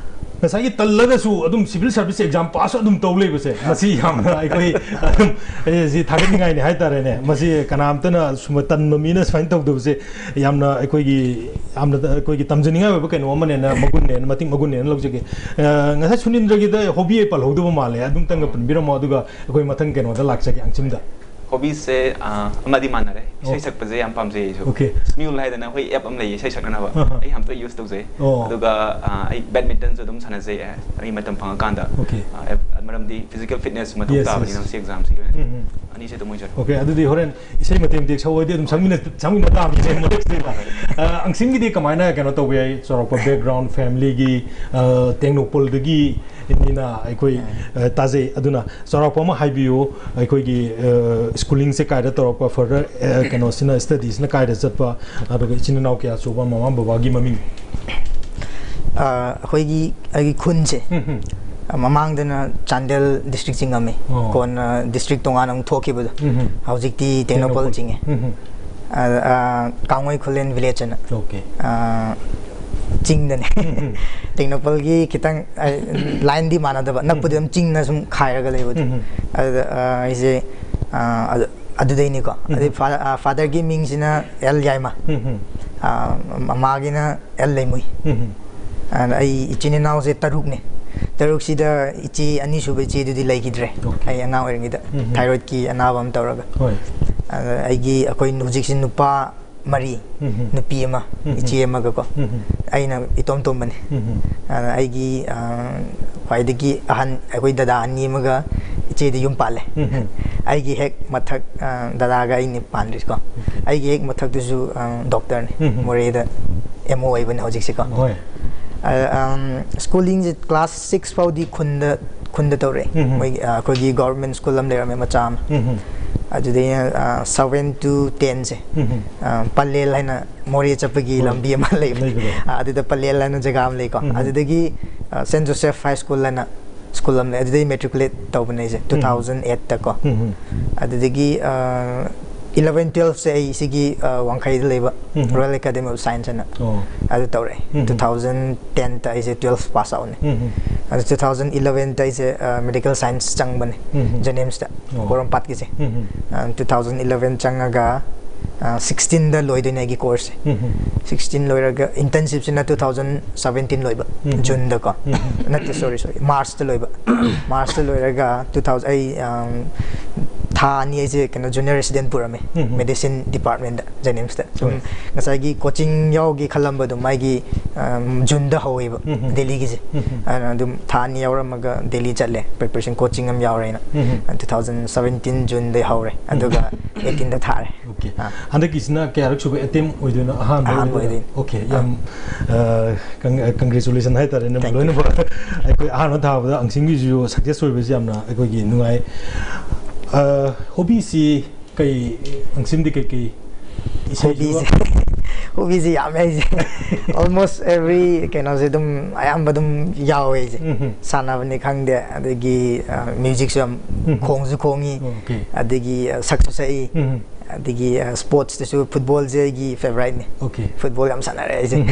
ꯉꯁꯥꯏꯒꯤ ꯇꯜꯂꯒꯁꯨ ꯑꯗꯨꯝ civil service exam pass ꯑꯗꯨꯝ ꯇꯧ ꯂꯩꯕꯁꯦ, ꯃꯁꯤ ꯌꯥꯝꯅ ꯑꯩꯈꯣꯏ ꯑꯗꯨꯝ, ꯑꯦ, ꯁꯤ ꯊꯥꯒꯠꯅꯤꯡꯉꯥꯏꯅꯤ ꯍꯥꯏꯇꯥꯔꯦꯅꯦ꯫ ꯃꯁꯤ ꯀꯅꯥꯝꯇꯅ ꯁꯨꯝ ꯇꯟꯕ ꯃꯤꯅ ꯁꯨꯃꯥꯏꯅ ꯇꯧꯗꯕꯁꯦ ꯌꯥꯝꯅ ꯑꯩꯈꯣꯏꯒꯤ, ꯌꯥꯝꯅ ꯑꯩꯈꯣꯏꯒꯤ ꯇꯝꯖꯅꯤꯡꯉꯥꯏ ꯑꯣꯏꯕ ꯀꯩꯅꯣ ꯑꯃꯅꯦꯅ, ꯃꯒꯨꯟꯅꯦꯅ, ꯃꯇꯤꯛ ꯃꯒꯨꯟꯅꯦꯅ ꯂꯧꯖꯒꯦ꯫ ꯑ, ꯉꯁꯥꯏ ꯁꯨꯅꯤꯟꯗ꯭ꯔꯒꯤꯗ hobby ꯑꯩ ꯄꯜꯍꯧꯗꯕ ꯃꯥꯜꯂꯦ, ꯑꯗꯨꯝꯇꯪꯒ ꯄꯟꯕꯤꯔꯝꯃꯣ, ꯑꯗꯨꯒ ꯑꯩꯈꯣꯏ ꯃꯊꯪ ꯀꯩꯅꯣꯗ ꯂꯥꯛꯆꯒꯦ, ꯑꯪꯆꯤꯝꯗ꯫ ꯍꯣꯕꯤꯁꯦ ꯑꯃꯗꯤ ꯃꯥꯟꯅꯔꯦ꯫ ꯏꯁꯩ ꯑꯣ꯫ ꯁꯛꯄꯁꯦ ꯌꯥꯝ ꯄꯥꯝꯖꯩ ꯑꯩꯁꯨ꯫ Okay. ꯃ꯭ꯌꯨꯜ ꯍꯥꯏꯗꯅ ꯑꯩꯈꯣꯏ ꯑꯦꯞ ꯑꯃ ꯂꯩꯌꯦ ꯏꯁꯩ ꯁꯛꯅꯅꯕ꯫ ꯑꯍ꯫ ꯑꯩ ꯌꯥꯝ ꯇꯣꯏ ꯌꯨꯁ ꯇꯧꯖꯩ꯫ ꯑꯣ꯫ ꯑꯗꯨꯒ ꯑ, ꯑꯩ ꯕꯦꯗꯃꯤꯟꯇꯟꯁꯨ ꯑꯗꯨꯝ ꯁꯥꯟꯅꯖꯩ꯫ ꯑ, ꯑꯩ ꯃꯇꯝ ꯐꯪꯉꯀꯥꯟꯗ꯫ Okay. ꯑ, ꯑꯦꯞ-, ꯃꯔꯝꯗꯤ ꯐꯤꯖꯤꯀꯦꯜ ꯐꯤꯠꯅꯦꯁ ꯃꯊꯧ Yes, ꯇꯥꯕꯅꯤ yes. ꯅꯪ ꯁꯤ ꯑꯦꯛꯖꯥꯝꯁꯤꯒꯤ ꯑꯣꯏꯅ꯫ ꯎꯝ, ꯎꯝ꯫ ꯑꯅꯤꯁꯦ ꯑꯗꯨꯝ ꯑꯣꯏꯖꯔꯣ꯫ Okay, ꯑꯗꯨꯗꯤ ꯍꯣꯔꯦꯟ ꯏꯁꯩ ꯃꯇꯦꯛ ꯃꯇꯦꯛ ꯁꯛꯑꯣꯗꯤ ꯑꯗꯨꯝ ꯁꯛꯃꯤꯟꯅ-, ꯁꯛꯃꯤꯟꯅ ꯇꯥꯕꯅꯤꯅꯦ ꯃꯔꯛꯁꯤꯗ꯫ ꯑ, ꯑꯪꯁꯤꯡꯒꯤꯗꯤ ꯀꯃꯥꯏꯅ ꯀꯩꯅꯣ ꯇꯧꯕ ꯌꯥꯏ? ꯆꯥꯎꯔꯥꯛꯄ ꯕꯦꯛꯒ꯭ꯔꯥꯎꯟ, ꯐꯦꯃꯤꯂꯤꯒꯤ, ꯑ, ꯇꯦꯡꯅꯧꯄꯜꯗꯒꯤ ꯅꯤꯅ ꯑꯩꯈꯣꯏ, ꯑ, ꯇꯥꯖꯩ꯫ ꯑꯗꯨꯅ ꯆꯥꯎꯔꯥꯛꯄ ꯑꯃ ꯍꯥꯏꯕꯤꯌꯨ, ꯑꯩꯈꯣꯏꯒꯤ, ꯑ, ꯁ꯭ꯀꯨꯂꯤꯡꯁꯦ ꯀꯥꯏꯗ ꯇꯧꯔꯛꯄ, ꯐꯔꯗꯔ, ꯑ, ꯀꯩꯅꯣꯁꯤꯅ, ꯁ꯭ꯇꯗꯤꯁꯤꯅ ꯀꯥꯏꯗ ꯆꯠꯄ, ꯑꯗꯨꯒ ꯏꯆꯤꯟ ꯏꯅꯥꯎ ꯀꯌꯥ ꯁꯨꯕ, ꯃꯃꯥ ꯕꯕꯥꯒꯤ ꯃꯃꯤꯡ? ꯑ, ꯑꯩꯈꯣꯏꯒꯤ ꯑꯩꯒꯤ ꯈꯨꯟꯁꯦ ꯎꯝ, ꯎꯝ꯫ ꯑ, ꯃꯃꯥꯡꯗꯅ ꯆꯥꯟꯗꯦꯜ ꯗꯤꯁꯇ꯭ꯔꯤꯛ ꯆꯤꯡꯉꯝꯃꯤ꯫ ꯑꯣ꯫ ꯀꯣꯟꯅ ꯗꯤꯁꯇ꯭ꯔꯤꯛ ꯇꯣꯉꯥꯟꯅ ꯑꯃꯨꯛ ꯊꯣꯛꯈꯤꯕꯗꯣ꯫ ꯎꯝ, ꯎꯝ꯫ ꯍꯧꯖꯤꯛꯇꯤ ꯇꯦꯡꯅꯧꯄꯜ ꯆꯤꯡꯉꯦ꯫ ꯎꯝ, ꯎꯝ꯫ ꯑ, ꯑ, ꯀꯥꯡꯉꯣꯏ ꯈꯨꯂꯦꯟ ꯚꯤꯂꯦꯖ ꯑꯅ꯫ Okay. ꯑ, ꯆꯤꯡꯗꯅꯦ꯫ ꯎꯝ, ꯎꯝ꯫ ꯇꯦꯡꯅꯧꯄꯜꯒꯤ ꯈꯤꯇꯪ, ꯑ, ꯂꯥꯏꯟꯗꯤ ꯃꯥꯟꯅꯗꯕ, ꯅꯛꯄꯨꯗꯤ ꯑꯗꯨꯝ ꯆꯤꯡꯅ ꯁꯨꯝ ꯈꯥꯏꯔꯒ ꯂꯩꯕꯗꯣ꯫ ꯎꯝ, ꯎꯝ꯫ ꯑꯗꯨꯗ, ꯑ, ꯑꯩꯁꯦ, ꯑ, ꯑꯗꯨ-, ꯑꯗꯨꯗꯩꯅꯤꯀꯣ꯫ ꯎꯝ꯫ ꯑꯗꯩ ꯐꯥ-, ꯑ, ꯐꯥꯗꯔꯒꯤ ꯃꯤꯡꯁꯤꯅ ꯑꯦꯜ ꯌꯥꯏꯃ꯫ ꯎꯝ, ꯎꯝ꯫ ꯑ, ꯃꯃꯥꯒꯤꯅ ꯑꯦꯜ ꯂꯩꯃꯨꯏ꯫ ꯎꯝ, ꯎꯝ꯫ ꯑꯗ ꯑꯩ ꯏꯆꯤꯟ ꯏꯅꯥꯎꯁꯦ ꯇꯔꯨꯛꯅꯦ꯫ ꯇꯔꯨꯛꯁꯤꯗ ꯏꯆꯦ ꯑꯅꯤꯁꯨꯕ ꯏꯆꯦꯗꯨꯗꯤ ꯂꯩꯈꯤꯗ꯭ꯔꯦ꯫ Okay. ꯑꯩ ꯑꯉꯥꯡ ꯑꯣꯏꯔꯤꯉꯩꯗ ꯎꯝ, ꯎꯝ꯫ ꯊꯥꯏꯔꯣꯏꯗꯀꯤ ꯑꯅꯥꯕ ꯑꯃ ꯇꯧꯔꯒ꯫ ꯍꯣꯏ꯫ ꯑꯗ ꯑꯩꯒꯤ, ꯑꯩꯈꯣꯏ ꯍꯧꯖꯤꯛꯁꯤ ꯅꯨꯄꯥ ꯃꯔꯤ, ꯎꯝ, ꯎꯝ꯫ ꯅꯨꯄꯤ ꯑꯃ, ꯎꯝ, ꯎꯝ꯫ ꯏꯆꯦ ꯑꯃꯒꯀꯣ꯫ ꯎꯝ, ꯎꯝ꯫ ꯑꯩꯅ ꯏꯇꯣꯝ ꯇꯣꯝꯕꯅꯤ꯫ ꯎꯝ, ꯎꯝ꯫ ꯑꯗ ꯑꯩꯒꯤ, ꯑ, ꯈ꯭ꯋꯥꯏꯗꯒꯤ ꯑꯍꯟ ꯑꯩꯈꯣꯏ ꯗꯗꯥ ꯑꯅꯤ ꯑꯃꯒ ꯏꯆꯦꯗꯤ ꯌꯨꯝ ꯄꯥꯜꯂꯦ꯫ ꯎꯝ, ꯎꯝ꯫ ꯑꯩꯒꯤ ꯍꯦꯛ ꯃꯊꯛ, ꯑ, ꯗꯗꯥꯒ ꯑꯩꯅꯤ ꯄꯥꯟꯗ꯭ꯔꯤꯁꯤꯀꯣ꯫ ꯑꯩꯒꯤ ꯍꯦꯛ ꯃꯊꯛꯇꯨꯁꯨ, ꯑ, ꯗꯣꯛꯇꯔꯅꯤ꯫ ꯎꯝ, ꯎꯝ꯫ ꯃꯣꯔꯦꯗ ꯑꯦꯝ ꯑꯣ ꯑꯣꯏꯕꯅꯦ ꯍꯧꯖꯤꯛꯁꯤꯀꯣ꯫ ꯍꯣꯏ꯫ ꯑ, ꯑꯝ, ꯁ꯭ꯀꯨꯂꯤꯡꯁꯦ ꯀ꯭ꯂꯥꯁ ꯁꯤꯛꯁ ꯐꯥꯎꯗꯤ ꯈꯨꯟꯗ, ꯈꯨꯟꯗ ꯇꯧꯔꯛꯑꯦ꯫ ꯎꯝ, ꯎꯝ꯫ ꯃꯣꯏꯒꯤ, ꯑ, ꯑꯩꯈꯣꯏꯒꯤ ꯒꯣꯔꯃꯦꯟ ꯁ꯭ꯀꯨꯜ ꯑꯃ ꯂꯩꯔꯝꯃꯦ ꯃꯆꯥ ꯑꯃ꯫ ꯎꯝ, ꯎꯝ꯫ ꯑꯗꯨꯗꯩꯅ, ꯑ, ꯁꯚꯦꯟ ꯇꯨ ꯇꯦꯟꯁꯦ, ꯎꯝ, ꯎꯝ꯫ ꯑ, ꯄꯂꯦꯜ ꯍꯥꯏꯅ ꯃꯣꯔꯦ ꯆꯠꯄꯒꯤ ꯍꯣꯏ꯫ ꯂꯝꯕꯤ ꯑꯃ ꯂꯩꯕꯅꯦ꯫ ꯂꯩꯕꯗꯣ꯫ ꯑ, ꯑꯗꯨꯗ ꯄꯂꯦꯜ ꯍꯥꯏꯅ ꯖꯒꯥ ꯑꯃ ꯂꯩꯀꯣ꯫ ꯎꯝ, ꯎꯝ꯫ ꯑꯗꯨꯗꯒꯤ, ꯑ, ꯁꯦꯟ ꯖꯣꯁꯦꯐ ꯍꯥꯏ ꯁ꯭ꯀꯨꯜ ꯍꯥꯏꯅ ꯁ꯭ꯀꯨꯜ ꯑꯃ ꯂꯩ꯫ ꯑꯗꯨꯗꯩ ꯃꯦꯇ꯭ꯔꯤꯀꯨꯂꯦꯠ ꯇꯧꯕꯅꯦ ꯑꯩꯁꯦ, ꯇꯨ ꯊꯥꯎꯖꯟ ꯑꯦꯠꯇꯀꯣ꯫ ꯎꯝ, ꯎꯝ꯫ ꯑꯗꯨꯗꯒꯤ, ꯑ, ꯏꯂꯚꯦꯟ ꯇꯨꯋꯦꯜꯐꯁꯦ ꯑꯩ ꯁꯤꯒꯤ, ꯑ, ꯋꯥꯡꯈꯩꯗ ꯂꯩꯕ ꯎꯝ, ꯎꯝ꯫ ꯔꯣꯌꯦꯜ ꯑꯦꯀꯥꯗꯦꯃꯤ ꯑꯣꯐ ꯁꯥꯏꯟꯁ ꯍꯥꯏꯅ ꯑꯣ꯫ ꯑꯗꯨ ꯇꯧꯔꯛꯑꯦ꯫ ꯎꯝ, ꯎꯝ꯫ ꯇꯨ ꯊꯥꯎꯖꯟ ꯇꯦꯟꯇ ꯑꯩꯁꯦ ꯇꯨꯋꯦꯜꯐ ꯄꯥꯁ ꯑꯥꯎꯠꯅꯦ꯫ ꯎꯝ, ꯎꯝ꯫ ꯑꯗꯨ ꯇꯨ ꯊꯥꯎꯖꯟ ꯏꯂꯚꯦꯟꯇ ꯑꯩꯁꯦ, ꯑ, ꯃꯦꯗꯤꯀꯦꯜ ꯁꯥꯏꯟꯁ ꯆꯪꯕꯅꯦ, ꯎꯝ, ꯎꯝ꯫ ꯖꯦꯅꯤꯝꯁꯇ, ꯑꯣ꯫ ꯄꯣꯔꯣꯝꯄꯥꯠꯀꯤꯁꯦ꯫ ꯎꯝ, ꯎꯝ꯫ ꯑ, ꯇꯨ ꯊꯥꯎꯖꯟ ꯏꯂꯚꯦꯟ ꯆꯪꯉꯒ, ꯑ, ꯁꯤꯛꯁꯇꯤꯟꯗ ꯂꯣꯏꯗꯣꯏꯅꯦ ꯑꯩꯒꯤ ꯀꯣꯔꯁꯁꯦ꯫ ꯎꯝ, ꯎꯝ꯫ ꯁꯤꯛꯁꯇꯤꯟ ꯂꯣꯏꯔꯒ ꯏꯟꯇꯔꯟꯁꯤꯞꯁꯤꯅ ꯇꯨ ꯊꯥꯎꯖꯟ ꯁꯚꯦꯟꯇꯤꯟ ꯂꯣꯏꯕ, ꯎꯝ꯫ ꯖꯨꯟꯗꯀꯣ꯫ ꯎꯝ, ꯎꯝ꯫ ꯅꯠꯇꯦ, ꯁꯣꯔꯤ, ꯁꯣꯔꯤ, ꯃꯥꯔꯆꯇ ꯂꯣꯏꯕ꯫ ꯃꯥꯔꯆꯇ ꯂꯣꯏꯔꯒ ꯇꯨ ꯊꯥꯎꯖꯟ, ꯑꯩ, ꯑꯝ, ꯊꯥ ꯑꯅꯤ ꯑꯩꯁꯦ ꯀꯩꯅꯣ ꯖꯨꯅꯤꯌꯔ ꯔꯦꯁꯤꯗꯦꯟ ꯄꯨꯔꯝꯃꯦ꯫ ꯎꯝ, ꯎꯝ꯫ ꯃꯦꯗꯤꯁꯤꯟ ꯗꯤꯄꯥꯔꯠꯃꯦꯟꯗ ꯖꯦꯅꯤꯝꯁꯇ꯫ ꯁꯨꯝ ꯍꯣꯏ꯫ ꯉꯁꯥꯏꯒꯤ ꯀꯣꯆꯤꯡ ꯌꯥꯎꯒꯦ ꯈꯜꯂꯝꯕꯗꯣ ꯃꯥꯒꯤ, ꯑꯝ, ꯖꯨꯟꯗ ꯍꯧꯋꯦꯕ, ꯎꯝ, ꯎꯝ꯫ ꯗꯦꯜꯂꯤꯒꯤꯁꯦ꯫ ꯎꯝ, ꯎꯝ꯫ ꯑꯗꯨꯅ ꯑꯗꯨꯝ ꯊꯥ ꯑꯅꯤ ꯌꯥꯎꯔꯝꯃꯒ ꯗꯦꯜꯂꯤ ꯆꯠꯂꯦ, ꯄ꯭ꯔꯤꯄꯦꯔꯦꯁꯟ ꯀꯣꯆꯤꯡ ꯑꯃ ꯌꯥꯎꯔꯦꯅ꯫ ꯎꯝ, ꯎꯝ꯫ ꯑ, two thousand seventeen ꯖꯨꯟꯗꯩ ꯍꯧꯔꯦ, ꯎꯝ꯫ ꯑꯗꯨꯒ eighteenꯗ ꯊꯥꯔꯦ꯫ ꯑꯣꯀꯦ꯫ ꯑꯥ꯫ ꯍꯟꯗꯛꯀꯤꯁꯤꯅ ꯀꯌꯥꯔꯛ ꯁꯨꯕ ꯑꯦꯇꯦꯝ ꯑꯣꯏꯗꯣꯏꯅꯣ? ꯑꯍꯥꯟꯕ ꯑꯍꯥꯟꯕ ꯑꯣꯏꯗꯣꯏꯔꯥ? ꯑꯣꯏꯗꯣꯏꯅꯤ꯫ ꯑꯣꯀꯦ, ꯑꯥ꯫ ꯌꯥꯝ, ꯑ, ꯀꯪ-, ꯑ, congratulation ꯍꯥꯏꯇꯥꯔꯦꯅꯦ, Thank you꯫ ꯂꯣꯏꯅꯃꯛ꯫ ꯑꯩꯈꯣꯏ ꯑꯍꯥꯟꯕ ꯊꯥꯕꯗ ꯑꯪꯁꯤꯡꯒꯤꯁꯨ success ꯑꯣꯏꯕꯁꯤ ꯌꯥꯝꯅ ꯑꯩꯈꯣꯏꯒꯤ ꯅꯨꯡꯉꯥꯏ꯫ ꯑ, hobbyꯁꯤ ꯀꯩ, ꯑꯪꯁꯤꯝꯗꯤ ꯀꯩꯀꯩ ꯏꯁꯩꯁꯨ? Hobbyꯁꯦ, hobbyꯁꯦ ꯌꯥꯝꯃꯦ ꯑꯩꯁꯦ꯫ Almost every ꯀꯩꯅꯣꯁꯦ ꯑꯗꯨꯝ ꯑꯌꯥꯝꯕ ꯑꯗꯨꯝ ꯌꯥꯎꯋꯦ ꯑꯩꯁꯦ꯫ ꯎꯝ, ꯎꯝ꯫ ꯁꯥꯟꯅꯕꯅꯤ ꯈꯪꯗꯦ, ꯑꯗꯒꯤ, ꯑ, musicꯁꯨ ꯌꯥꯝ ꯎꯝ, ꯎꯝ꯫ ꯈꯣꯡꯁꯨ ꯈꯣꯡꯉꯤ, ꯑꯣꯀꯦ꯫ ꯑꯗꯒꯤ, ꯑ, ꯁꯛꯁꯨ ꯁꯛꯏ꯫ ꯎꯝ, ꯎꯝ꯫ ꯑꯗꯒꯤ, ꯑ, sportsꯇꯁꯨ footballꯁꯦ ꯑꯩꯒꯤ favouriteꯅꯤ꯫ ꯑꯣꯀꯦ꯫ Football ꯌꯥꯝ ꯁꯥꯟꯅꯔꯦ ꯑꯩꯁꯦ꯫ ꯎꯝ꯫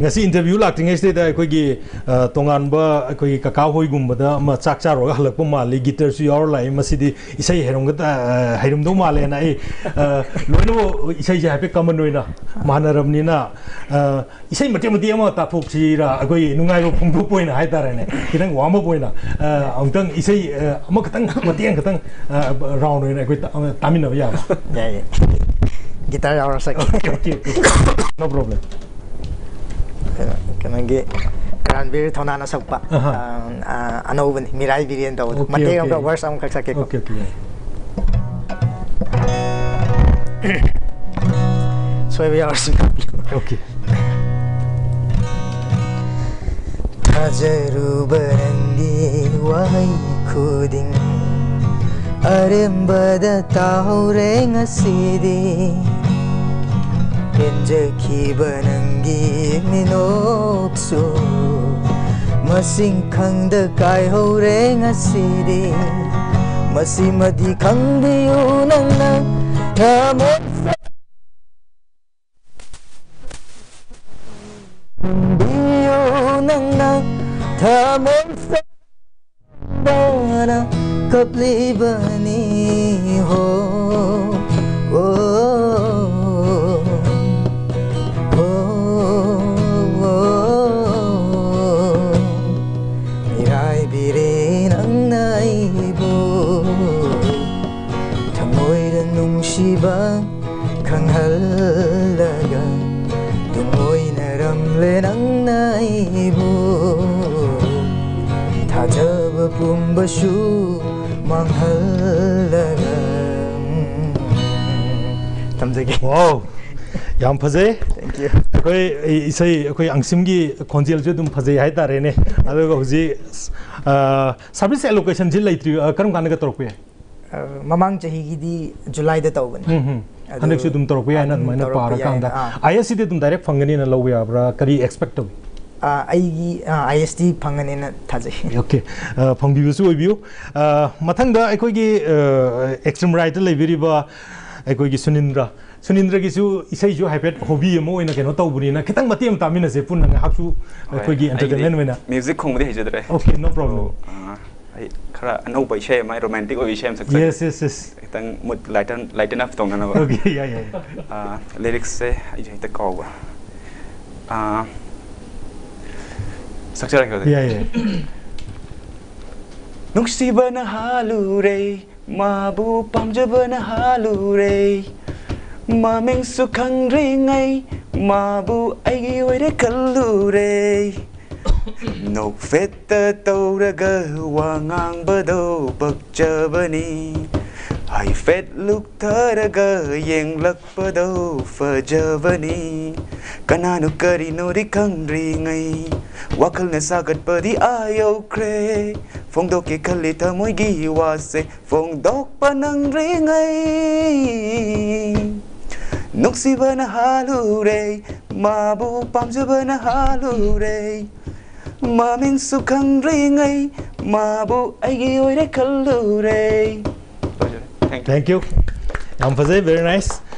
ꯉꯁꯤ interview ꯂꯥꯛꯇ꯭ꯔꯤꯉꯩꯁꯤꯗꯩꯗ ꯑꯩꯈꯣꯏꯒꯤ, ꯑ, ꯇꯣꯉꯥꯟꯕ ꯑꯩꯈꯣꯏꯒꯤ ꯀꯀꯥ ꯍꯣꯏꯒꯨꯝꯕꯗ ꯑꯃ ꯆꯥꯛ ꯆꯥꯔꯨꯔꯒ ꯍꯜꯂꯛꯄ ꯃꯥꯜꯂꯤ, guitarꯁꯨ ꯌꯥꯎꯔ ꯂꯥꯛꯏ, ꯃꯁꯤꯗꯤ ꯏꯁꯩ ꯍꯩꯔꯝꯒ-, ꯑ, ꯍꯩꯔꯝꯗꯧ ꯃꯥꯜꯂꯦꯅ ꯑꯩ, ꯑ, ꯂꯣꯏꯅꯃꯛ ꯏꯁꯩꯁꯦ ꯍꯥꯏꯐꯦꯠ common ꯑꯣꯏꯅ ꯃꯥꯟꯅꯔꯕꯅꯤꯅ, ꯑ, ꯏꯁꯩ ꯃꯇꯦꯛ ꯃꯇꯦꯛ ꯑꯃ ꯇꯥꯊꯣꯛꯁꯤꯔꯥ, ꯑꯩꯈꯣꯏ ꯅꯨꯡꯉꯥꯏꯕ ꯐꯣꯡꯗꯣꯛꯄ ꯑꯣꯏꯅ ꯍꯥꯏꯇꯥꯔꯦꯅꯦ, ꯈꯤꯇꯪ warm up ꯑꯣꯏꯅ, ꯑ, ꯑꯃꯨꯛꯇꯪ ꯏꯁꯩ, ꯑ, ꯑꯃꯈꯛꯇꯪ, ꯃꯇꯦꯛ ꯑꯃꯈꯛꯇꯪ, ꯑ, round ꯑꯣꯏꯅ ꯑꯩꯈꯣꯏ ꯇꯥ-, ꯇꯥꯃꯤꯟꯅꯕ ꯌꯥꯕ꯭ꯔꯥ? ꯌꯥꯏꯌꯦ꯫ Guitar ꯌꯥꯎꯔ ꯁꯛꯀꯦ꯫ Okay, okay, okay. No problem. ꯀꯩꯅꯣ, ꯀꯩꯅꯣꯒꯤ ꯔꯟꯕꯤꯔ ꯊꯧꯅꯥꯅ ꯁꯛꯄ, ꯑꯍꯥ꯫ ꯑ, ꯑ, ꯑꯅꯧꯕꯅꯤ, ꯃꯤꯔꯥꯏꯕꯤꯔꯦꯟ ꯇꯧꯕꯗꯣ꯫ Okay, ꯃꯇꯦꯛ okay꯫ ꯑꯃꯈꯛ, verse ꯑꯃꯈꯛ ꯁꯛꯀꯦꯀꯣ꯫ Okay, okay, ꯌꯥꯏ꯫ ꯁꯣꯏꯕ ꯌꯥꯎꯔꯁꯨ ꯉꯥꯛꯄꯤꯌꯨ꯫ Okay꯫ ꯊꯥꯖꯔꯨꯕ ꯅꯪꯒꯤ ꯋꯥꯍꯩ ꯈꯨꯗꯤꯡ ꯑꯔꯦꯝꯕꯗ ꯇꯥꯍꯧꯔꯦ ꯉꯁꯤꯗꯤ꯫ ꯄꯦꯟꯖꯈꯤꯕ ꯅꯪꯒꯤ ꯃꯤꯅꯣꯛꯁꯨ ꯃꯁꯤꯡ ꯈꯪꯗ ꯀꯥꯏꯍꯧꯔꯦ ꯉꯁꯤꯗꯤ꯫ ꯃꯁꯤꯃꯗꯤ ꯈꯪꯕꯤꯌꯨ ꯅꯪꯅ ꯊꯃꯣꯏ ꯈꯪꯕꯤꯌꯨ ꯅꯪꯅ ꯊꯃꯣꯏ ꯁꯦꯡꯕꯅ ꯀꯞꯂꯤꯕꯅꯤ ꯍꯣ꯫ ꯑꯣ, ꯑꯣ, ꯑꯣ, ꯃꯤꯔꯥꯏꯕꯤꯔꯦ ꯅꯪꯅ ꯑꯩꯕꯨ꯫ ꯅꯨꯡꯁꯤꯕ ꯈꯪꯍꯜꯂꯒ ꯇꯨꯡꯑꯣꯏꯅꯔꯝꯂꯦ ꯅꯪꯅ ꯑꯩꯕꯨ ꯊꯥꯖꯕ ꯄꯨꯝꯕꯁꯨ ꯃꯥꯡꯍꯜꯂꯒ꯫ ꯊꯝꯖꯒꯦ꯫ ꯋꯥꯎ, ꯌꯥꯝ ꯐꯖꯩ꯫ Thank you. ꯑꯩꯈꯣꯏ ꯏꯁꯩ, ꯑꯩꯈꯣꯏ ꯑꯪꯁꯤꯝꯒꯤ ꯈꯣꯟꯖꯦꯜꯁꯨ ꯑꯗꯨꯝ ꯐꯖꯩ ꯍꯥꯏꯇꯥꯔꯦꯅꯦ꯫ ꯑꯗꯨꯒ ꯍꯧꯖꯤꯛ ꯁꯥꯔꯚꯤꯁ ꯑꯦꯂꯣꯀꯦꯁꯟꯁꯤ ꯂꯩꯇ꯭ꯔꯤ, ꯑ, ꯀꯔꯝ ꯀꯥꯟꯗꯒ ꯇꯧꯔꯛꯄ ꯌꯥꯏ? ꯑ, ꯃꯃꯥꯡ ꯆꯍꯤꯒꯤꯗꯤ ꯖꯨꯂꯥꯏꯗ ꯇꯧꯕꯅꯤ꯫ ꯎꯝ, ꯎꯝ꯫ ꯑꯗꯨ ꯍꯟꯗꯛꯁꯨ ꯑꯗꯨꯝ ꯇꯧꯔꯛꯄ ꯌꯥꯏꯅ ꯑꯗꯨꯝ ꯑꯗꯨꯃꯥꯏꯅ ꯇꯧꯔꯛꯄ ꯄꯥꯔꯀꯥꯟꯗ꯫ ꯌꯥꯏꯅ, ꯑꯥ꯫ ꯑꯥꯏ ꯑꯦꯁ ꯁꯤꯗꯤ ꯑꯗꯨꯝ ꯗꯥꯏꯔꯦꯛ ꯐꯪꯒꯅꯤꯅ ꯂꯧꯕ ꯌꯥꯕ꯭ꯔꯥ? ꯀꯔꯤ ꯑꯦꯛꯁꯄꯦꯛ ꯇꯧꯏ? ꯑ, ꯑꯩꯒꯤ ꯑꯥꯏ ꯑꯦꯁ ꯇꯤ ꯐꯪꯒꯅꯦꯅ ꯊꯥꯖꯩ꯫ ꯑꯣꯀꯦ, ꯑ, ꯐꯪꯕꯤꯕꯁꯨ ꯑꯣꯏꯕꯤꯌꯨ꯫ ꯑ, ꯃꯊꯪꯗ ꯑꯩꯈꯣꯏꯒꯤ, ꯑ, ꯑꯦꯛꯁꯇ꯭ꯔꯤꯝ ꯔꯥꯏꯠꯇ ꯂꯩꯕꯤꯔꯤꯕ ꯑꯩꯈꯣꯏꯒꯤ ꯁꯨꯅꯤꯟꯗ꯭ꯔ, ꯁꯨꯅꯤꯟꯗ꯭ꯔꯒꯤꯁꯨ ꯏꯁꯩꯁꯨ ꯍꯥꯏꯐꯦꯠ ꯍꯣꯕꯤ ꯑꯃ ꯑꯣꯏꯅ ꯀꯩꯅꯣ ꯇꯧꯕꯅꯤꯅ ꯈꯤꯇꯪ ꯃꯇꯦꯛ ꯑꯃ ꯇꯥꯃꯤꯟꯅꯁꯦ ꯄꯨꯟꯅ ꯉꯥꯏꯍꯥꯛꯁꯨ꯫ ꯑꯩꯈꯣꯏꯒꯤ ꯑꯩꯗꯤ entertainment ꯑꯣꯏꯅ꯫ Music ꯈꯣꯡꯕꯗꯤ ꯍꯩꯖꯗ꯭ꯔꯦ꯫ Okay, no problem. ꯑꯗꯣ, ꯑ, ꯑꯩ ꯈꯔ ꯑꯅꯧꯕ ꯏꯁꯩ ꯑꯃ, romantic ꯑꯣꯏꯕ ꯏꯁꯩ ꯑꯃ ꯁꯛꯆꯒꯦ꯫ Yes, yes, yes. ꯈꯤꯇꯪ mood lighten, lighten up ꯇꯧꯅꯅꯕ꯫ Okay, ꯌꯥꯏ, ꯌꯥꯏ꯫ ꯑ, ꯂꯤꯔꯤꯛꯁꯁꯦ ꯑꯩꯁꯨ ꯍꯦꯛꯇ ꯀꯥꯎꯕ꯫ ꯑ, ꯁꯛꯆꯔꯛꯀꯦ ꯑꯗꯨꯗꯤ꯫ ꯌꯥꯏ, ꯌꯥꯏ꯫ ꯅꯨꯡꯁꯤꯕꯅ ꯍꯥꯜꯂꯨꯔꯦ, ꯃꯥꯕꯨ ꯄꯥꯝꯖꯕꯅ ꯍꯥꯜꯂꯨꯔꯦ꯫ ꯃꯃꯤꯡꯁꯨ ꯈꯪꯗ꯭ꯔꯤꯉꯩ ꯃꯥꯕꯨ ꯑꯩꯒꯤ ꯑꯣꯏꯔꯦ ꯈꯜꯂꯨꯔꯦ꯫ ꯅꯣꯛꯐꯦꯠꯇ ꯇꯧꯔꯒ ꯋꯥ ꯉꯥꯡꯕꯗꯣ ꯄꯛꯆꯕꯅꯤ꯫ ꯍꯥꯏꯐꯦꯠ ꯂꯨꯞꯊꯔꯒ ꯌꯦꯡꯂꯛꯄꯗꯣ ꯐꯖꯕꯅꯤ꯫ ꯀꯅꯥꯅꯣ ꯀꯔꯤꯅꯣꯗꯤ ꯈꯪꯗ꯭ꯔꯤꯉꯩ ꯋꯥꯈꯜꯅ ꯁꯥꯒꯠꯄꯗꯤ ꯑꯥ ꯌꯧꯈ꯭ꯔꯦ꯫ ꯐꯣꯡꯗꯣꯛꯀꯦ ꯈꯜꯂꯤ ꯊꯃꯣꯏꯒꯤ ꯋꯥꯁꯦ ꯐꯣꯡꯗꯣꯛꯄ ꯅꯪꯗ꯭ꯔꯤꯉꯩ꯫ ꯅꯨꯡꯁꯤꯕꯅ ꯍꯥꯜꯂꯨꯔꯦ, ꯃꯥꯕꯨ ꯄꯥꯝꯖꯕꯅ ꯍꯥꯜꯂꯨꯔꯦ꯫ ꯃꯃꯤꯡꯁꯨ ꯈꯪꯗ꯭ꯔꯤꯉꯩ ꯃꯥꯕꯨ ꯑꯩꯒꯤ ꯑꯣꯏꯔꯦ ꯈꯜꯂꯨꯔꯦ꯫ ꯂꯣꯏꯖꯔꯦ꯫ Thank you꯫ Thank you. ꯌꯥꯝ ꯐꯖꯩ, very nice꯫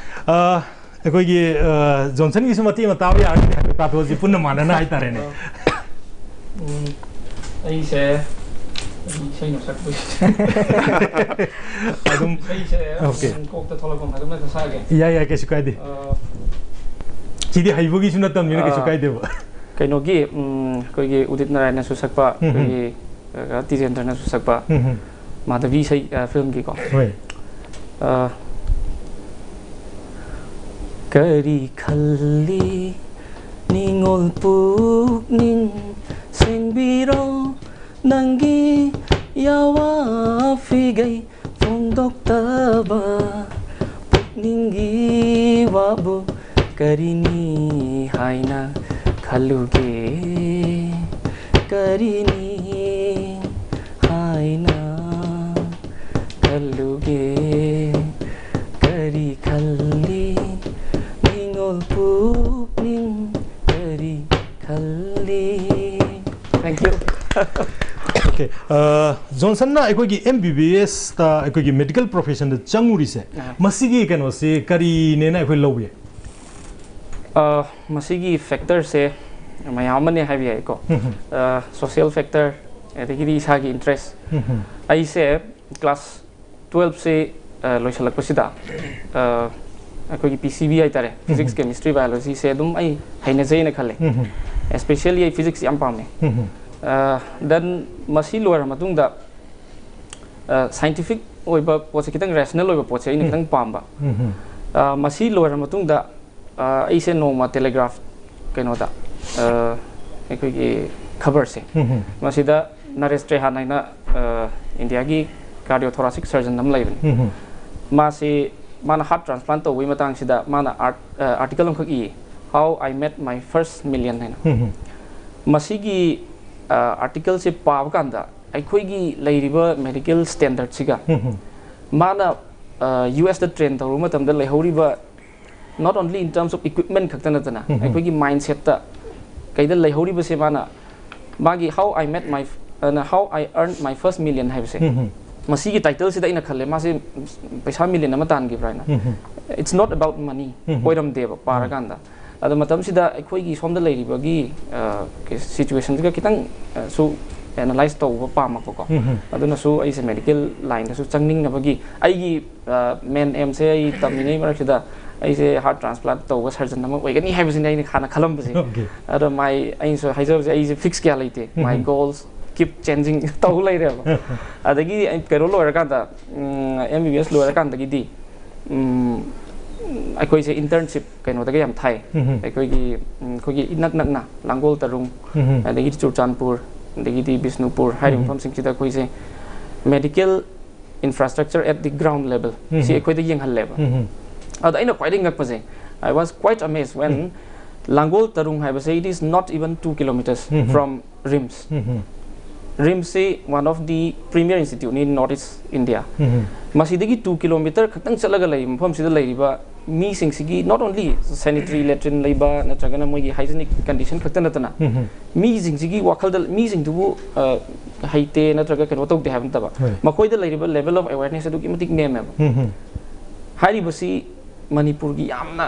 ꯑ, ꯑꯩꯈꯣꯏꯒꯤ, ꯑ, ꯖꯣꯟꯁꯟꯒꯤꯁꯨ ꯃꯇꯦꯛ ꯑꯃ ꯇꯥꯕ ꯌꯥꯔꯒꯗꯤ ꯍꯥꯏꯐꯦꯠ ꯇꯥꯊꯣꯛꯑꯁꯤ ꯄꯨꯟꯅ ꯃꯥꯟꯅꯅ ꯍꯥꯏꯇꯥꯔꯦꯅꯦ꯫ ꯎꯝ, ꯑꯩꯁꯦ, ꯑꯩ ꯏꯁꯩ ꯅꯣ ꯁꯛꯄ ꯑꯗꯨꯝ, ꯏꯁꯩꯁꯦ Okay. ꯎꯝ, ꯀꯣꯛꯇ ꯊꯣꯛꯂꯛꯄ ꯑꯃ ꯑꯗꯨꯝ ꯍꯦꯛꯇ ꯁꯛꯑꯒꯦ꯫ ꯌꯥꯏ, ꯌꯥꯏ, ꯀꯩꯁꯨ ꯀꯥꯏꯗꯦ꯫ ꯑ, ꯁꯤꯗꯤ ꯍꯩꯕꯒꯤꯁꯨ ꯅꯠꯇꯕꯅꯤꯅ ꯀꯩꯁꯨ ꯑꯥ꯫ ꯀꯥꯏꯗꯦꯕ꯫ ꯀꯩꯅꯣꯒꯤ, ꯎꯝ, ꯑꯩꯈꯣꯏꯒꯤ ꯎꯗꯤꯠ ꯅꯥꯔꯥꯌꯟꯅꯁꯨ ꯁꯛꯄ, ꯎꯝ, ꯎꯝ꯫ ꯑꯩꯈꯣꯏꯒꯤ, ꯑ, ꯇꯤꯖꯦꯟꯗ꯭ꯔꯅꯁꯨ ꯁꯛꯄ ꯎꯝ, ꯎꯝ꯫ ꯃꯥꯙꯕꯤ ꯏꯁꯩ, ꯑ, ꯐꯤꯂꯝꯒꯤꯀꯣ꯫ ꯍꯣꯏ꯫ ꯑ, ꯀꯔꯤ ꯈꯜꯂꯤ ꯅꯤꯡꯉꯣꯜ ꯄꯨꯛꯅꯤꯡ ꯁꯦꯡꯕꯤꯔꯣ ꯅꯪꯒꯤ ꯌꯥꯋꯥ ꯐꯤꯒꯩ ꯐꯣꯡꯗꯣꯛꯇꯕ ꯄꯨꯛꯅꯤꯡꯒꯤ ꯋꯥꯕꯨ ꯀꯔꯤꯅꯤ ꯍꯥꯏꯅ ꯈꯜꯂꯨꯒꯦ ꯀꯔꯤꯅꯤ ꯍꯥꯏꯅ ꯈꯜꯂꯨꯒꯦ ꯀꯔꯤ ꯈꯜꯂꯤ ꯅꯤꯡꯉꯣꯜ ꯄꯨꯛꯅꯤꯡ ꯀꯔꯤ ꯈꯜꯂꯤ Thank you. Okay. ꯑ, ꯖꯣꯟꯁꯟꯅ ꯑꯩꯈꯣꯏꯒꯤ ꯑꯦꯝ ꯕꯤ ꯕꯤ ꯑꯦꯁꯇ ꯑꯩꯈꯣꯏꯒꯤ ꯃꯦꯗꯤꯀꯦꯜ ꯄ꯭ꯔꯣꯐꯦꯁꯟꯗ ꯆꯪꯉꯨꯔꯤꯁꯦ, ꯑꯥ. ꯃꯁꯤꯒꯤ ꯀꯩꯅꯣꯁꯤ ꯀꯔꯤꯅꯦꯅ ꯑꯩꯈꯣꯏ ꯂꯧꯕ ꯌꯥꯏ? ꯑ, ꯃꯁꯤꯒꯤ ꯐꯦꯛꯇꯔꯁꯦ ꯃꯌꯥꯝ ꯑꯃꯅꯦ ꯍꯥꯏꯕ ꯌꯥꯏꯀꯣ꯫ ꯁꯣꯁꯤꯌꯦꯜ ꯐꯦꯛꯇꯔ, ꯑꯗꯒꯤꯗꯤ ꯏꯁꯥꯒꯤ ꯏꯟꯇꯔꯦꯁ꯫ ꯑꯩꯁꯦ ꯀ꯭ꯂꯥꯁ ꯇꯨꯋꯦꯜꯞꯁꯦ ꯂꯣꯏꯁꯤꯜꯂꯛꯄꯁꯤꯗ, ꯑ, ꯑꯩꯈꯣꯏꯒꯤ ꯄꯤ ꯁꯤ ꯕꯤ ꯍꯥꯏꯇꯥꯔꯦ, ꯐꯤꯖꯤꯛꯁ, ꯀꯦꯃꯤꯁꯇ꯭ꯔꯤ, ꯕꯥꯏꯑꯣꯂꯣꯖꯤꯁꯦ ꯑꯗꯨꯝ ꯑꯩ ꯍꯩꯅꯖꯩꯅ ꯈꯜꯂꯦ꯫ ꯑꯦꯁꯄꯦꯁꯤꯌꯦꯜꯂꯤ ꯑꯩ ꯐꯤꯖꯤꯛꯁ ꯌꯥꯝ ꯄꯥꯝꯃꯦ꯫ ꯗꯦꯟ ꯃꯁꯤ ꯂꯣꯏꯔ ꯃꯇꯨꯡꯗ ꯁꯥꯏꯟꯇꯤꯐꯤꯛ ꯑꯣꯏꯕ ꯄꯣꯠꯁꯦ, ꯈꯤꯇꯪ ꯔꯦꯁꯅꯦꯜ ꯑꯣꯏꯕ ꯄꯣꯠꯁꯦ ꯑꯩꯅ ꯈꯤꯇꯪ ꯄꯥꯝꯕ꯫ ꯑ, ꯃꯁꯤ ꯂꯣꯏꯔ ꯃꯇꯨꯡꯗ, ꯑ, ꯑꯩꯁꯦ ꯅꯣꯡꯃ ꯇꯦꯂꯤꯒ꯭ꯔꯥꯐ ꯀꯩꯅꯣꯗ, ꯑ, ꯑꯩꯈꯣꯏꯒꯤ ꯈꯕꯔꯁꯦ, ꯃꯁꯤꯗ ꯅꯔꯦꯁ ꯇ꯭ꯔꯦꯍꯥꯟ ꯍꯥꯏꯅ, ꯑ, ꯏꯟꯗꯤꯌꯥꯒꯤ ꯀꯥꯔꯗꯤꯑꯣ ꯊꯣꯔꯥꯁꯤꯛ ꯁꯔꯖꯟ ꯑꯃ ꯂꯩꯕꯅꯤ꯫ ꯃꯥꯁꯤ, ꯃꯥꯅ ꯍꯥꯔꯠ ꯇ꯭ꯔꯥꯟꯁꯄ꯭ꯂꯥꯟ ꯇꯧꯕꯒꯤ ꯃꯇꯥꯡꯁꯤꯗ ꯃꯥꯅ ꯑꯥꯔꯠ-, ꯑ, ꯑꯥꯔꯇꯤꯀꯜ ꯑꯃꯈꯛ ꯏꯌꯦ, How I Met My First Million ꯍꯥꯏꯅ꯫ ꯃꯁꯤꯒꯤ, ꯑ, ꯑꯥꯔꯇꯤꯀꯜꯁꯦ ꯄꯥꯕ ꯀꯥꯟꯗ ꯑꯩꯈꯣꯏꯒꯤ ꯂꯩꯔꯤꯕ ꯃꯦꯗꯤꯀꯦꯜ ꯁ꯭ꯇꯦꯟꯗꯔꯠꯁꯤꯒ ꯃꯥꯅ, ꯑ, ꯌꯨ ꯑꯦꯁꯇ ꯇ꯭ꯔꯦꯟ ꯇꯧꯔꯨꯕ ꯃꯇꯝꯗ ꯂꯩꯍꯧꯔꯤꯕ, not only in terms of equipment ꯈꯛꯇ ꯅꯠꯇꯅ, ꯑꯩꯈꯣꯏꯒꯤ ꯃꯥꯏꯟꯁꯦꯠꯇ ꯀꯩꯗ ꯂꯩꯍꯧꯔꯤꯕꯁꯦ ꯃꯥꯅ, ꯃꯥꯒꯤ How I Met My, ꯑꯅ, How I Earned My First Million ꯍꯥꯏꯕꯁꯦ, ꯃꯁꯤꯒꯤ ꯇꯥꯏꯇꯜꯁꯤꯗ ꯑꯩꯅ ꯈꯜꯂꯦ, ꯃꯥꯁꯦ ꯄꯩꯁꯥ ꯃꯤꯂꯤꯌꯟ ꯑꯃ ꯇꯥꯟꯈꯤꯕ꯭ꯔꯥ ꯍꯥꯏꯅ꯫ It's not about money, ꯑꯣꯏꯔꯝꯗꯦꯕ ꯄꯥꯔꯀꯥꯟꯗ꯫ ꯑꯗꯣ ꯃꯇꯝꯁꯤꯗ ꯑꯩꯈꯣꯏꯒꯤ ꯁꯣꯝꯗ ꯂꯩꯔꯤꯕꯒꯤ, ꯑ, ꯀꯩ-, ꯁꯤꯆꯨꯋꯦꯁꯟꯁꯤꯒ ꯈꯤꯇꯪ, ꯑ, ꯁꯨ ꯑꯦꯅꯥꯂꯥꯏꯁ ꯇꯧꯕ ꯄꯥꯝꯃꯛꯄꯀꯣ꯫ ꯑꯗꯨꯅꯁꯨ ꯑꯩꯁꯦ ꯃꯦꯗꯤꯀꯦꯜ ꯂꯥꯏꯟꯗꯁꯨ ꯆꯪꯅꯤꯡꯅꯕꯒꯤ ꯑꯩꯒꯤ, ꯑ, ꯃꯦꯟ ꯑꯦꯝꯁꯦ, ꯑꯩ ꯇꯝꯃꯤꯉꯩ ꯃꯔꯛꯁꯤꯗ ꯑꯩꯁꯦ ꯍꯥꯔꯠ ꯇ꯭ꯔꯥꯟꯁꯄ꯭ꯂꯥꯟ ꯇꯧꯕ ꯁꯔꯖꯟ ꯑꯃ ꯑꯣꯏꯒꯅꯤ ꯍꯥꯏꯕꯁꯤꯅꯦ ꯑꯩꯅ ꯍꯥꯟꯅ ꯈꯜꯂꯝꯕꯁꯦ꯫ ꯑꯗꯣ ꯃꯥꯏ, ꯑꯩꯅꯁꯨ ꯍꯥꯏꯖꯕꯁꯦ, ꯑꯩꯁꯦ ꯐꯤꯛꯁ ꯀꯌꯥ ꯂꯩꯇꯦ꯫ My goals keep changing ꯇꯧ ꯂꯩꯔꯦꯕ꯫ ꯑꯗꯒꯤ ꯑꯩ ꯀꯩꯅꯣ ꯂꯣꯏꯔꯀꯥꯟꯗ, ꯑꯦꯝ ꯕꯤ ꯕꯤ ꯑꯦꯁ ꯂꯣꯏꯔꯀꯥꯟꯗꯒꯤꯗꯤ, ꯎꯝ, ꯑꯩꯈꯣꯏꯁꯦ internship ꯀꯩꯅꯣꯗꯒ ꯌꯥꯝ ꯊꯥꯏ꯫ ꯑꯩꯈꯣꯏꯒꯤ ꯎꯝ, ꯑꯩꯈꯣꯏꯒꯤ ꯏꯅꯛ ꯅꯛꯅ ꯂꯥꯡꯒꯣꯜ ꯇꯔꯨꯡ, ꯑꯗꯒꯤꯗꯤ ꯆꯨꯔꯆꯥꯟꯄꯨꯔ, ꯑꯗꯒꯤꯗꯤ ꯕꯤꯁꯅꯨꯄꯨꯔ ꯍꯥꯏꯔꯤꯕ ꯃꯐꯝꯁꯤꯡꯁꯤꯗ ꯑꯩꯈꯣꯏꯁꯦ medical infrastructure at the ground level ꯁꯤ ꯑꯩꯈꯣꯏꯗ ꯌꯦꯡꯍꯜꯂꯦꯕ꯫ ꯑꯗ ꯑꯩꯅ ꯈ꯭ꯋꯥꯏꯗꯒꯤ ꯉꯛꯄꯁꯦ, I was quite amazed when ꯂꯥꯡꯒꯣꯜ ꯇꯔꯨꯡ ꯍꯥꯏꯕꯁꯦ, it is not even two kilometers from RIMS. RIMS ꯁꯤ one of the premier institute in North East India꯫ ꯃꯁꯤꯗꯒꯤ two kilometer ꯈꯛꯇꯪ ꯆꯠꯂꯒ ꯂꯩꯔꯤꯕ ꯃꯐꯝꯁꯤꯗ ꯂꯩꯔꯤꯕ ꯃꯤꯁꯤꯡꯁꯤꯒꯤ not only sanitary latrine ꯂꯩꯕ ꯅꯠꯇ꯭ꯔꯒꯅ ꯃꯣꯏꯒꯤ hygienic condition ꯈꯛꯇ ꯅꯠꯇꯅ, ꯃꯤꯁꯤꯡꯁꯤꯒꯤ ꯋꯥꯈꯜꯗ, ꯃꯤꯁꯤꯡꯗꯨꯕꯨ ꯑ, ꯍꯩꯇꯦ ꯅꯠꯇ꯭ꯔꯒ ꯀꯩꯅꯣ ꯇꯧꯗꯦ ꯍꯥꯏꯕ ꯅꯠꯇꯕ, ꯍꯣꯏ꯫ ꯃꯈꯣꯏꯗ ꯂꯩꯔꯤꯕ level of awareness ꯑꯗꯨꯛꯀꯤ ꯃꯇꯤꯛ ꯅꯦꯝꯃꯦꯕ꯫ ꯍꯥꯏꯔꯤꯕꯁꯤ ꯃꯅꯤꯄꯨꯔꯒꯤ ꯌꯥꯝꯅ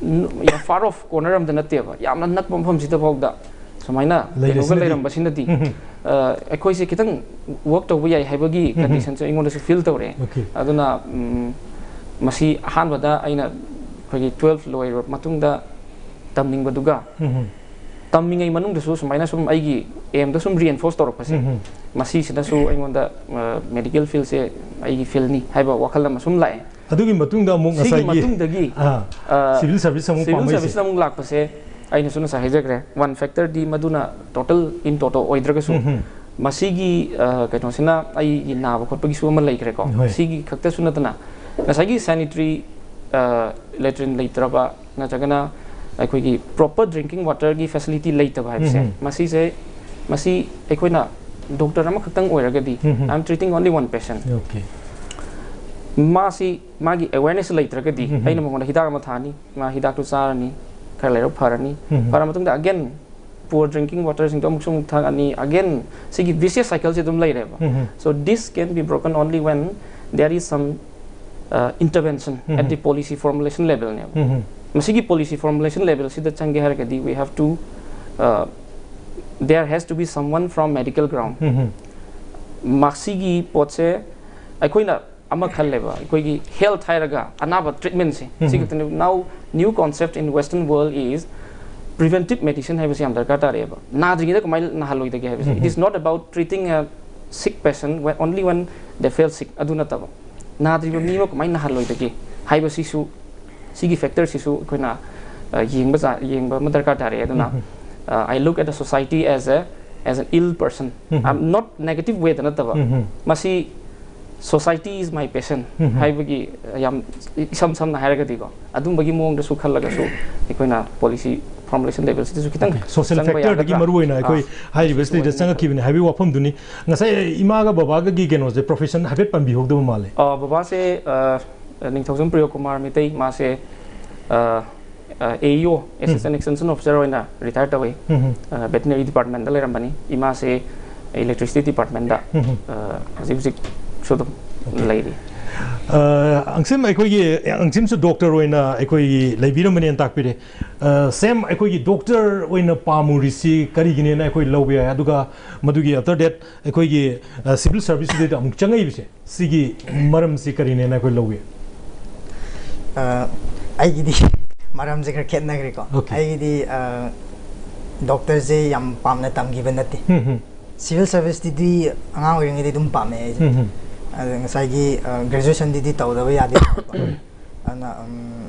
ꯅ-, ꯌꯥꯝ far off corner ꯑꯃꯗ ꯅꯠꯇꯦꯕ, ꯌꯥꯝꯅ ꯅꯛꯄ ꯃꯐꯝꯁꯤꯗ ꯐꯥꯎꯗ ꯁꯨꯃꯥꯏꯅ ꯀꯩꯅꯣꯒ ꯂꯩꯔꯤꯁꯤꯅꯗꯤ꯫ ꯂꯩꯔꯝꯕꯁꯤꯅꯗꯤ, ꯑ, ꯑꯩꯈꯣꯏꯁꯦ ꯈꯤꯇꯪ work ꯇꯧꯕ ꯌꯥꯏ ꯍꯥꯏꯕꯒꯤ condition ꯁꯦ ꯑꯩꯉꯣꯟꯗꯁꯨ feel ꯇꯧꯔꯛꯑꯦ꯫ Okay꯫ ꯑꯗꯨꯅ, ꯎꯝ, ꯃꯁꯤ ꯑꯍꯥꯟꯕꯗ ꯑꯩꯅ ꯑꯩꯈꯣꯏꯒꯤ twelve ꯂꯣꯏꯔꯕ ꯃꯇꯨꯡꯗ ꯇꯝꯅꯤꯡꯕꯗꯨꯒ, ꯇꯝꯃꯤꯉꯩ ꯃꯅꯨꯡꯗꯁꯨ ꯁꯨꯃꯥꯏꯅ ꯁꯨꯝ ꯑꯩꯒꯤ aim ꯗꯣ ꯁꯨꯝ reinforce ꯇꯧꯔꯛꯄꯁꯦ, ꯃꯁꯤꯁꯤꯅꯁꯨ ꯑꯩꯉꯣꯟꯗ, ꯑ, medical field ꯁꯦ ꯑꯩꯒꯤ field ꯅꯤ ꯍꯥꯏꯕ ꯋꯥꯈꯜ ꯑꯃ ꯁꯨꯝ ꯂꯥꯛꯑꯦ꯫ ꯑꯗꯨꯒꯤ ꯃꯇꯨꯡꯗ ꯑꯃꯨꯛ ꯁꯤꯒꯤ ꯉꯁꯥꯏꯒꯤ, ꯃꯇꯨꯡꯗꯒꯤ, ꯑꯥ, ꯑ, civil service ꯑꯃꯨꯛ civil ꯄꯥꯝꯃꯛꯏꯁꯦ꯫ Service ꯇ ꯑꯃꯨꯛ ꯂꯥꯛꯄꯁꯦ, ꯑꯩꯅꯁꯨ ꯉꯁꯥꯏ ꯍꯥꯏꯖꯈ꯭ꯔꯦ, one factor ꯗꯤ ꯃꯗꯨꯅ total in toto ꯑꯣꯏꯗ꯭ꯔꯒꯁꯨ, ꯃꯁꯤꯒꯤ, ꯑ, ꯀꯩꯅꯣꯁꯤꯅ ꯑꯩꯒꯤ ꯅꯥꯕ ꯈꯣꯠꯄꯒꯤꯁꯨ ꯑꯃ ꯂꯩꯈ꯭ꯔꯦꯀꯣ꯫ ꯍꯣꯏ꯫ ꯁꯤꯒꯤ ꯈꯛꯇꯁꯨ ꯅꯠꯇꯅ ꯉꯁꯥꯏꯒꯤ sanitary, ꯑ, latrine ꯂꯩꯇ꯭ꯔꯕ ꯅꯠꯇ꯭ꯔꯒꯅ ꯑꯩꯈꯣꯏꯒꯤ proper drinking water ꯒꯤ facility ꯂꯩꯇꯕ ꯍꯥꯏꯕꯁꯦ, ꯃꯁꯤꯁꯦ, ꯃꯁꯤ ꯑꯩꯈꯣꯏꯅ doctor ꯑꯃꯈꯛꯇꯪ ꯑꯣꯏꯔꯒꯗꯤ, I am treating only one patient꯫ Okay꯫ ꯃꯥꯁꯤ, ꯃꯥꯒꯤ awareness ꯂꯩꯇ꯭ꯔꯒꯗꯤ, ꯑꯩꯅ ꯃꯉꯣꯟꯗ ꯍꯤꯗꯥꯛ ꯑꯃ ꯊꯥꯅꯤ, ꯃꯥ ꯍꯤꯗꯥꯛꯇꯨ ꯆꯥꯔꯅꯤ, ꯈꯔ ꯂꯩꯔꯒ ꯐꯔꯅꯤ꯫ ꯐꯔ ꯃꯇꯨꯡꯗ again poor drinking water ꯁꯤꯡꯗꯣ ꯑꯃꯨꯛꯁꯨ ꯑꯃꯨꯛ ꯊꯛꯑꯅꯤ, again ꯁꯤꯒꯤ vicious cycle ꯁꯦ ꯑꯗꯨꯝ ꯂꯩꯔꯦꯕ꯫ So this can be broken only when there is some, uh, intervention at the policy formulation level ꯅꯦꯕ꯫ ꯃꯁꯤꯒꯤ policy formulation level ꯁꯤꯗ ꯆꯪꯒꯦ ꯍꯥꯏꯔꯒꯗꯤ we have to, uh, there has to be someone from medical ground꯫ ꯃꯁꯤꯒꯤ ꯄꯣꯠꯁꯦ ꯑꯩꯈꯣꯏꯅ ꯑꯃ ꯈꯜꯂꯦꯕ, ꯑꯩꯈꯣꯏꯒꯤ health ꯍꯥꯏꯔꯒ ꯑꯅꯥꯕ treatment ꯁꯦ, ꯁꯤ ꯈꯛꯇꯅꯦ꯫ Now new concept in Western world is preventive medicine ꯍꯥꯏꯕꯁꯤ ꯌꯥꯝ ꯗꯔꯀꯥꯔ ꯇꯥꯔꯛꯑꯦꯕ꯫ ꯅꯥꯗ꯭ꯔꯤꯉꯩꯗ ꯀꯃꯥꯏꯅ ꯅꯥꯍꯜꯂꯣꯏꯗꯒꯦ ꯍꯥꯏꯕꯁꯦ, it is not about treating a sick person when, only when they feel sick, ꯑꯗꯨ ꯅꯠꯇꯕ, ꯅꯥꯗ꯭ꯔꯤꯕ ꯃꯤ ꯑꯃ ꯀꯃꯥꯏꯅ ꯅꯥꯍꯜꯂꯣꯏꯗꯒꯦ ꯍꯥꯏꯕꯁꯤꯁꯨ ꯁꯤꯒꯤ ꯐꯦꯛꯇꯔꯁꯤꯁꯨ ꯑꯩꯈꯣꯏꯅ ꯑ, ꯌꯦꯡꯕ ꯖꯥ- ꯌꯦꯡꯕ ꯑꯃ ꯗꯔꯀꯥꯔ ꯇꯥꯔꯦ꯫ ꯑꯗꯨꯅ I look at the society as a as an ill person. I'm not negative way ꯗ ꯅꯠꯇꯕ, ꯃꯁꯤ society is my patient ꯍꯥꯏꯕꯒꯤ, ꯌꯥꯝ ꯏꯁꯝ ꯁꯝꯅ ꯍꯥꯏꯔꯒꯗꯤꯀꯣ, ꯑꯗꯨꯝꯕꯒꯤ ꯃꯑꯣꯡꯗꯁꯨ ꯈꯜꯂꯒꯁꯨ ꯑꯩꯈꯣꯏꯅ ꯄꯣꯂꯤꯁꯤ ꯐꯣꯔꯃꯨꯂꯦꯁꯟ ꯂꯦꯚꯦꯜꯁꯤꯗꯁꯨ ꯈꯤꯇꯪ ꯁꯣꯁꯤꯌꯦꯜ ꯆꯪꯕ ꯐꯦꯛꯇꯔꯗꯒꯤ ꯌꯥꯒꯗ꯭ꯔꯥ? ꯃꯔꯨ ꯑꯣꯏꯅ ꯑꯩꯈꯣꯏ ꯑꯥ, ꯍꯥꯏꯔꯤꯕꯁꯤꯗꯩꯗ ꯆꯪꯉꯛꯈꯤꯕꯅꯤ ꯍꯥꯏꯕꯒꯤ ꯋꯥꯐꯝꯗꯨꯅꯤ꯫ ꯉꯁꯥꯏ ꯏꯃꯥꯒ ꯕꯕꯥꯒꯒꯤ ꯀꯩꯅꯣꯁꯦ, ꯄ꯭ꯔꯣꯐꯦꯁꯟ ꯍꯥꯏꯐꯦꯠ ꯄꯟꯕꯤꯍꯧꯗꯕ ꯃꯥꯜꯂꯦ꯫ ꯑ, ꯕꯕꯥꯁꯦ ꯑ, ꯅꯤꯡꯊꯧꯖꯝ ꯄ꯭ꯔꯤꯌꯣ ꯀꯨꯃꯥꯔ ꯃꯩꯇꯩ, ꯃꯥꯁꯦ ꯑ, ꯑ, AEO, Assistant Extension Officer ꯑꯣꯏꯅ ꯔꯤꯇꯥꯌꯔ ꯇꯧꯏ꯫ ꯚꯦꯇꯤꯅꯔꯤ ꯗꯤꯄꯥꯔꯠꯃꯦꯟꯗ ꯂꯩꯔꯝꯕꯅꯤ꯫ ꯏꯃꯥꯁꯦ ꯏꯂꯦꯛꯇ꯭ꯔꯤꯁꯤꯇꯤ ꯗꯤꯄꯥꯔꯠꯃꯦꯟꯗ ꯑ, ꯍꯧꯖꯤꯛ ꯍꯧꯖꯤꯛꯁꯨ ꯑꯗꯨꯝ ꯂꯩꯔꯤ꯫ ꯑ, ꯑꯪꯁꯤꯝ, ꯑꯩꯈꯣꯏꯒꯤ ꯑꯪꯁꯤꯝꯁꯨ ꯗꯣꯛꯇꯔ ꯑꯣꯏꯅ ꯑꯩꯈꯣꯏꯒꯤ ꯂꯩꯕꯤꯔꯝꯕꯅꯦꯅ ꯇꯥꯛꯄꯤꯔꯦ꯫ ꯑ, ꯁꯦꯝ, ꯑꯩꯈꯣꯏꯒꯤ ꯗꯣꯛꯇꯔ ꯑꯣꯏꯅ ꯄꯥꯝꯃꯨꯔꯤꯁꯤ ꯀꯔꯤꯒꯤꯅꯦꯅ ꯑꯩꯈꯣꯏ ꯂꯧꯕ ꯌꯥꯏ, ꯑꯗꯨꯒ ꯃꯗꯨꯒꯤ after that ꯑꯩꯈꯣꯏꯒꯤ ꯁꯤꯚꯤꯜ ꯁꯥꯔꯚꯤꯁꯁꯤꯗꯩꯗ ꯑꯃꯨꯛ ꯆꯪꯉꯛꯏꯕꯁꯦ, ꯁꯤꯒꯤ ꯃꯔꯝꯁꯤ ꯀꯔꯤꯅꯦꯅ ꯑꯩꯈꯣꯏ ꯂꯧꯏ? ꯑ, ꯑꯩꯒꯤꯗꯤ ꯃꯔꯝꯁꯦ ꯈꯔ ꯈꯦꯠꯅꯈ꯭ꯔꯦꯀꯣ꯫ Okay. ꯑꯩꯒꯤꯗꯤ ꯑ, ꯗꯣꯛꯇꯔꯁꯦ ꯌꯥꯝ ꯄꯥꯝꯅ ꯇꯝꯈꯤꯕ ꯅꯠꯇꯦ꯫ ꯁꯤꯚꯤꯜ ꯁꯥꯔꯚꯤꯁꯇꯤꯗꯤ ꯑꯉꯥꯡ ꯑꯣꯏꯔꯤꯉꯩꯗꯒꯤ ꯑꯗꯨꯝ ꯄꯥꯝꯃꯦ ꯑꯩꯁꯦ꯫ ꯑꯗ ꯉꯁꯥꯏꯒꯤ ꯒ꯭ꯔꯦꯖꯨꯑꯦꯁꯟꯗꯤꯗꯤ ꯇꯧꯗꯕ ꯌꯥꯗꯦ꯫ ꯑꯗꯨꯅ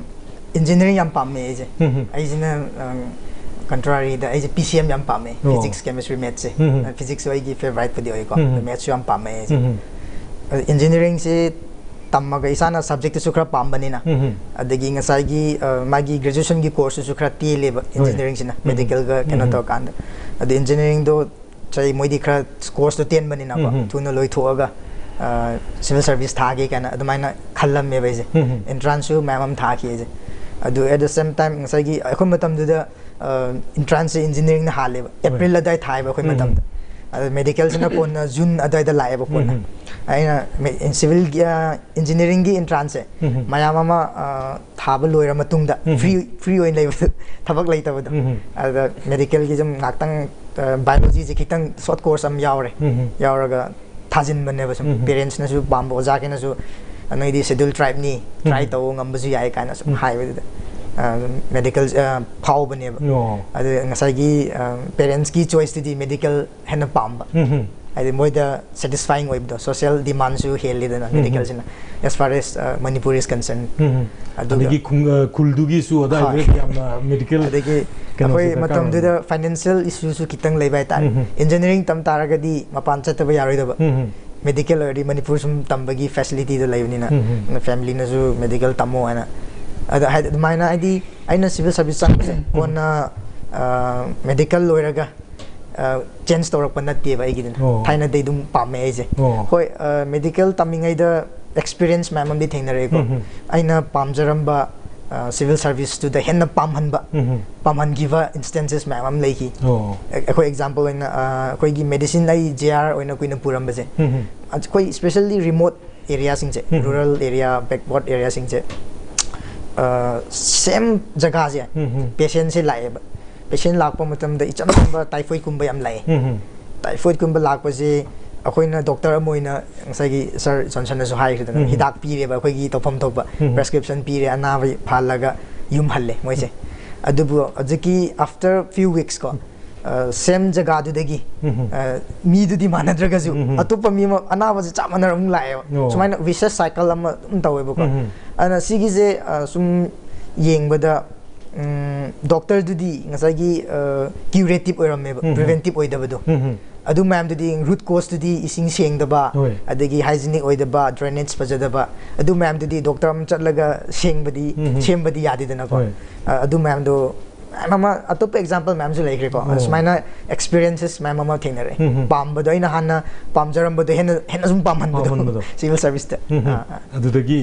ꯏꯟꯖꯤꯅꯤꯌꯥꯔꯤꯡ ꯌꯥꯝ ꯄꯥꯝꯃꯦ ꯑꯩꯁꯦ꯫ ꯑꯩꯁꯤꯅ ꯀꯟꯇ꯭ꯔꯥꯔꯤꯗ ꯑꯩꯁꯦ PCM ꯌꯥꯝ ꯄꯥꯝꯃꯦ꯫ ꯑꯣ. Physics, chemistry, mathsꯁꯦ꯫ Physicsꯁꯨ ꯑꯩꯒꯤ ꯐꯦꯚꯔꯥꯏꯠꯄꯨꯗꯤ ꯑꯣꯏꯀꯣ꯫ Mathsꯁꯨ ꯌꯥꯝ ꯄꯥꯝꯃꯦ ꯑꯩꯁꯦ꯫ ꯑꯗ ꯏꯟꯖꯤꯅꯤꯌꯥꯔꯤꯡꯁꯦ ꯇꯝꯃꯒ ꯏꯁꯥꯅ ꯁꯕꯖꯦꯛꯇꯨꯁꯨ ꯈꯔ ꯄꯥꯝꯕꯅꯤꯅ, ꯑꯗꯒꯤ ꯉꯁꯥꯏꯒꯤ ꯑ, ꯃꯥꯒꯤ ꯒ꯭ꯔꯦꯖꯨꯑꯦꯁꯟꯒꯤ ꯀꯣꯔꯁꯇꯨꯁꯨ ꯈꯔ ꯇꯦꯜꯂꯦꯕ, ꯍꯣꯏ. ꯏꯟꯖꯤꯅꯤꯌꯥꯔꯤꯡꯁꯤꯅ ꯃꯦꯗꯤꯀꯦꯜꯒ ꯀꯩꯅꯣ ꯇꯧꯔꯀꯥꯟꯗ꯫ ꯑꯗ ꯏꯟꯖꯤꯅꯤꯌꯥꯔꯤꯡꯗꯣ ꯆꯍꯤ ꯃꯣꯏꯗꯤ ꯈꯔ ꯀꯣꯔꯁꯇꯣ ꯇꯦꯟꯕꯅꯤꯅꯀꯣ, ꯊꯨꯅ ꯂꯣꯏꯊꯣꯛꯑꯒ ꯁꯤꯚꯤꯜ ꯁꯥꯔꯚꯤꯁ ꯊꯥꯒꯦ ꯀꯥꯏꯅ ꯑꯗꯨꯃꯥꯏꯅ ꯈꯜꯂꯝꯃꯦꯕ ꯑꯩꯁꯦ꯫ ꯑꯦꯟꯇ꯭ꯔꯥꯟꯁꯁꯨ ꯃꯌꯥꯝ ꯑꯃ ꯊꯥꯈꯤ ꯑꯩꯁꯦ꯫ ꯑꯗꯨ at the same time ꯉꯁꯥꯏꯒꯤ ꯑꯩꯈꯣꯏ ꯃꯇꯝꯗꯨꯗ ꯑꯦꯟꯇ꯭ꯔꯥꯟꯁꯁꯦ ꯏꯟꯖꯤꯅꯤꯌꯥꯔꯤꯡꯅ ꯍꯥꯜꯂꯦꯕ, ꯑꯦꯄ꯭ꯔꯤꯜ ꯑꯗꯥꯏ ꯊꯥꯏꯕ ꯑꯩꯈꯣꯏ ꯃꯇꯝꯗ꯫ ꯑꯗ ꯃꯦꯗꯤꯀꯦꯜꯁꯤꯅ ꯀꯣꯟꯅ ꯖꯨꯟ ꯑꯗꯥꯏꯗ ꯂꯥꯛꯑꯦꯕ ꯀꯣꯟꯅ꯫ ꯑꯩꯅ ꯃꯦ- ꯁꯤꯚꯤꯜꯒꯤ ꯑ, ꯏꯟꯖꯤꯅꯤꯌꯥꯔꯤꯡꯒꯤ ꯑꯦꯟꯇ꯭ꯔꯥꯟꯁꯁꯦ ꯃꯌꯥꯝ ꯑꯃ ꯑ, ꯊꯥꯕ ꯂꯣꯏꯔ ꯃꯇꯨꯡꯗ ꯐ꯭ꯔꯤ ꯐ꯭ꯔꯤ ꯑꯣꯏꯅ ꯂꯩꯕꯗꯣ, ꯊꯕꯛ ꯂꯩꯇꯕꯗꯣ꯫ ꯑꯗ ꯃꯦꯗꯤꯀꯦꯜꯒꯤ ꯁꯨꯝ ꯉꯥꯛꯇꯪ ꯕꯥꯏꯑꯣꯂꯣꯖꯤꯁꯦ ꯈꯤꯇꯪ ꯁꯣꯔꯠ ꯀꯣꯔꯁ ꯑꯃ ꯌꯥꯎꯔꯦ꯫ ꯌꯥꯎꯔꯒ ꯊꯥꯖꯤꯟꯕꯅꯦꯕ ꯁꯨꯝ꯫ ꯄꯦꯔꯦꯟꯁꯅꯁꯨ ꯄꯥꯝꯕ, ꯑꯣꯖꯥꯈꯩꯅꯁꯨ "ꯅꯣꯏꯗꯤ ꯁꯦꯗ꯭ꯌꯨꯜ ꯇ꯭ꯔꯥꯏꯕꯅꯤ, ꯇ꯭ꯔꯥꯏ ꯇꯧꯕ ꯉꯝꯕꯁꯨ ꯌꯥꯏ" ꯀꯥꯏꯅ ꯁꯨꯝ ꯍꯥꯏꯕꯗꯨꯗ ꯃꯦꯗꯤꯀꯦꯜ ꯐꯥꯎꯕꯅꯦꯕ꯫ ꯑꯣ. ꯑꯗꯨ ꯉꯁꯥꯏꯒꯤ ꯄꯦꯔꯦꯟꯁꯀꯤ ꯆꯣꯏꯁꯇꯨꯗꯤ ꯃꯦꯗꯤꯀꯦꯜ ꯍꯦꯟꯅ ꯄꯥꯝꯕ꯫ ꯍꯥꯏꯗꯤ ꯃꯣꯏꯗ ꯁꯦꯇꯤꯁꯐꯥꯏꯡ ꯑꯣꯏꯕꯗꯣ, ꯁꯣꯁꯤꯌꯦꯜ ꯗꯤꯃꯥꯟꯁꯨ ꯍꯦꯜꯂꯤꯗꯅ ꯃꯦꯗꯤꯀꯦꯜꯁꯤꯅ, as far as Manipur is concerned. ꯎꯝ. ꯑꯗꯨꯒ ꯑꯗꯒꯤ ꯈꯨꯡ- ꯑ, ꯈꯨꯜꯗꯨꯒꯤꯁꯨ ꯑꯗꯥꯏꯗꯨꯗ ꯍꯣꯏ. ꯌꯥꯝꯅ ꯃꯦꯗꯤꯀꯦꯜ ꯑꯗꯒꯤ ꯀꯩꯅꯣꯁꯦ ꯑꯩꯈꯣꯏ ꯗꯔꯀꯥꯔ ꯃꯇꯝꯗꯨꯗ ꯑꯣꯏꯕ. ꯐꯥꯏꯅꯥꯟꯁꯤꯌꯦꯜ ꯏꯁꯨꯁꯨ ꯈꯤꯇꯪ ꯂꯩꯕ ꯍꯥꯏꯇꯥꯔꯦ. ꯎꯝ. ꯏꯟꯖꯤꯅꯤꯌꯥꯔꯤꯡ ꯇꯝ ꯇꯥꯔꯒꯗꯤ ꯃꯄꯥꯟ ꯆꯠꯇꯕ ꯌꯥꯔꯣꯏꯗꯕ. ꯎꯝ. ꯃꯦꯗꯤꯀꯦꯜ ꯑꯣꯏꯔꯗꯤ ꯃꯅꯤꯄꯨꯔ ꯁꯨꯝ ꯇꯝꯕꯒꯤ ꯐꯦꯁꯤꯂꯤꯇꯤꯗꯣ ꯂꯩꯕꯅꯤꯅ, ꯎꯝ. ꯐꯦꯃꯤꯂꯤꯅꯁꯨ ꯃꯦꯗꯤꯀꯦꯜ ꯇꯝꯃꯣ ꯍꯥꯏꯅ. ꯑꯗ ꯍꯥꯏꯗꯤ ꯑꯗꯨꯃꯥꯏꯅ ꯍꯥꯏꯗꯤ ꯑꯩꯅ ꯁꯤꯚꯤꯜ ꯁꯥꯔꯚꯤꯁ ꯆꯪꯕꯁꯦ ꯀꯣꯟꯅ ꯃꯦꯗꯤꯀꯦꯜ ꯂꯣꯏꯔꯒ ꯆꯦꯟꯖ ꯇꯧꯔꯛꯄ ꯅꯠꯇꯦꯕ ꯑꯩꯒꯤꯗꯨꯅ. ꯑꯣ. ꯊꯥꯏꯅꯗꯩ ꯑꯗꯨꯝ ꯄꯥꯝꯃꯦ ꯑꯩꯁꯦ. ꯑꯣ. ꯍꯣꯏ, ꯃꯦꯗꯤꯀꯦꯜ ꯇꯝꯃꯤꯉꯩꯗ ꯑꯦꯛꯁꯄꯤꯔꯤꯌꯦꯟꯁ ꯃꯌꯥꯝ ꯑꯃꯗꯤ ꯊꯦꯡꯅꯔꯛꯑꯦꯀꯣ. ꯎꯝ. ꯑꯩꯅ ꯄꯥꯝꯖꯔꯝꯕ ꯁꯤꯚꯤꯜ ꯁꯥꯔꯚꯤꯁꯇꯨꯗ ꯍꯦꯟꯅ ꯄꯥꯝꯍꯟꯕ, ꯎꯝ. ꯄꯥꯝꯍꯟꯈꯤꯕ ꯏꯟꯁꯇꯦꯟꯁꯦꯁ ꯃꯌꯥꯝ ꯑꯃ ꯂꯩꯈꯤ. ꯑꯣ. ꯑꯩꯈꯣꯏ ꯑꯦꯛꯖꯥꯝꯄꯜ ꯑꯣꯏꯅ ꯑ, ꯑꯩꯈꯣꯏꯒꯤ ꯃꯦꯗꯤꯁꯤꯟ ꯑꯩ ꯖꯦ ꯑꯥꯔ ꯑꯣꯏꯅ ꯀꯨꯏꯅ ꯄꯨꯔꯝꯕꯁꯦ, ꯎꯝ. ꯑꯩꯈꯣꯏ ꯏꯁꯄꯦꯁꯦꯜꯂꯤ ꯔꯤꯃꯣꯠ ꯑꯦꯔꯤꯌꯥꯁꯤꯡꯁꯦ, ꯎꯝ. ꯔꯨꯔꯦꯜ ꯑꯦꯔꯤꯌꯥ, ꯕꯦꯛꯋꯥꯔꯗ ꯑꯦꯔꯤꯌꯥꯁꯤꯡꯁꯦ, ꯁꯦꯝ ꯖꯒꯥꯁꯦ ꯎꯝ. ꯄꯦꯁꯦꯟꯁꯦ ꯂꯥꯛꯑꯦꯕ. ꯄꯦꯁꯦꯟ ꯂꯥꯛꯄ ꯃꯇꯝꯗ ꯏꯆꯝ ꯆꯝꯕ ꯇꯥꯏꯐꯣꯏꯗꯀꯨꯝꯕ ꯌꯥꯝ ꯂꯥꯛꯑꯦ꯫ ꯎꯝ. ꯇꯥꯏꯐꯣꯏꯗꯀꯨꯝꯕ ꯂꯥꯛꯄꯁꯦ ꯑꯩꯈꯣꯏꯅ ꯗꯣꯛꯇꯔ ꯑꯃ ꯑꯣꯏꯅ ꯉꯁꯥꯏꯒꯤ ꯁꯥꯔ ꯖꯣꯟꯁꯟꯅꯁꯨ ꯍꯥꯏꯈ꯭ꯔꯦꯗꯅ, ꯎꯝ. ꯍꯤꯗꯥꯛ ꯄꯤꯔꯦꯕ, ꯑꯩꯈꯣꯏꯒꯤ ꯇꯧꯐꯝ ꯊꯣꯛꯄ ꯎꯝ. ꯄ꯭ꯔꯦꯁꯀ꯭ꯔꯤꯞꯁꯟ ꯄꯤꯔꯦ, ꯑꯅꯥꯕ ꯐꯍꯜꯂꯒ ꯌꯨꯝ ꯍꯜꯂꯦ ꯃꯣꯏꯁꯦ꯫ ꯑꯗꯨꯕꯨ ꯍꯧꯖꯤꯛꯀꯤ after few weeks ꯀꯣ, ꯁꯦꯝ ꯖꯒꯥꯗꯨꯗꯒꯤ ꯎꯝ. ꯑ, ꯃꯤꯗꯨꯗꯤ ꯃꯥꯟꯅꯗ꯭ꯔꯒꯁꯨ ꯎꯝ. ꯑꯇꯣꯞꯄ ꯃꯤ ꯑꯃ ꯑꯅꯥꯕꯁꯦ ꯆꯞ ꯃꯥꯟꯅꯅ ꯑꯃꯨꯛ ꯂꯥꯛꯑꯦꯕ꯫ ꯑꯣ. ꯁꯨꯃꯥꯏꯅ ꯚꯤꯁꯤꯌꯁ ꯁꯥꯏꯀꯜ ꯑꯃ ꯑꯗꯨꯝ ꯇꯧꯋꯦꯕꯀꯣ꯫ ꯎꯝ. ꯑꯗꯨꯅ ꯁꯤꯒꯤꯁꯦ ꯑ, ꯁꯨꯝ ꯌꯦꯡꯕꯗ ꯗꯣꯛꯇꯔꯗꯨꯗꯤ ꯉꯁꯥꯏꯒꯤ ꯀ꯭ꯌꯨꯔꯦꯇꯤꯞ ꯑꯣꯏꯔꯝꯃꯦꯕ, ꯎꯝ. ꯄ꯭ꯔꯤꯚꯦꯟꯇꯤꯞ ꯑꯣꯏꯗꯕꯗꯣ꯫ ꯎꯝ. ꯑꯗꯨ ꯃꯌꯥꯝꯗꯨꯗꯤ, ꯔꯨꯠ ꯀꯣꯁꯇꯨꯗꯤ ꯏꯁꯤꯡ ꯁꯦꯡꯗꯕ, ꯍꯣꯏ. ꯑꯗꯒꯤ ꯍꯥꯏꯖꯤꯅꯤꯛ ꯑꯣꯏꯗꯕ, ꯗ꯭ꯔꯦꯅꯦꯖ ꯐꯖꯗꯕ, ꯑꯗꯨ ꯃꯌꯥꯝꯗꯨꯗꯤ ꯗꯣꯛꯇꯔ ꯑꯃ ꯆꯠꯂꯒ ꯁꯦꯡꯕꯗꯤ ꯎꯝ. ꯁꯦꯝꯕꯗꯤ ꯌꯥꯗꯦꯗꯅꯀꯣ꯫ ꯍꯣꯏ. ꯑ, ꯑꯗꯨ ꯃꯌꯥꯝꯗꯣ ꯃꯌꯥꯝ ꯑꯃ, ꯑꯇꯣꯞꯄ ꯑꯦꯛꯖꯥꯝꯄꯜ ꯃꯌꯥꯝꯁꯨ ꯂꯩꯈ꯭ꯔꯦꯀꯣ꯫ ꯑꯣ. ꯁꯨꯃꯥꯏꯅ ꯑꯦꯛꯁꯄꯤꯔꯤꯌꯦꯟꯁꯦꯁ ꯃꯌꯥꯝ ꯑꯃ ꯊꯦꯡꯅꯔꯦ꯫ ꯎꯝ. ꯄꯥꯝꯕꯗꯣ, ꯑꯩꯅ ꯍꯥꯟꯅ ꯄꯥꯝꯖꯔꯝꯕꯗꯣ ꯍꯦꯟꯅ ꯍꯦꯟꯅ ꯁꯨꯝ ꯄꯥꯝꯍꯟꯕꯗꯣ ꯄꯥꯝꯍꯟꯕꯗꯣ. ꯁꯤꯚꯤꯜ ꯁꯥꯔꯚꯤꯁꯇ꯫ ꯎꯝ. ꯑꯥ, ꯑꯥ. ꯑꯗꯨꯗꯒꯤ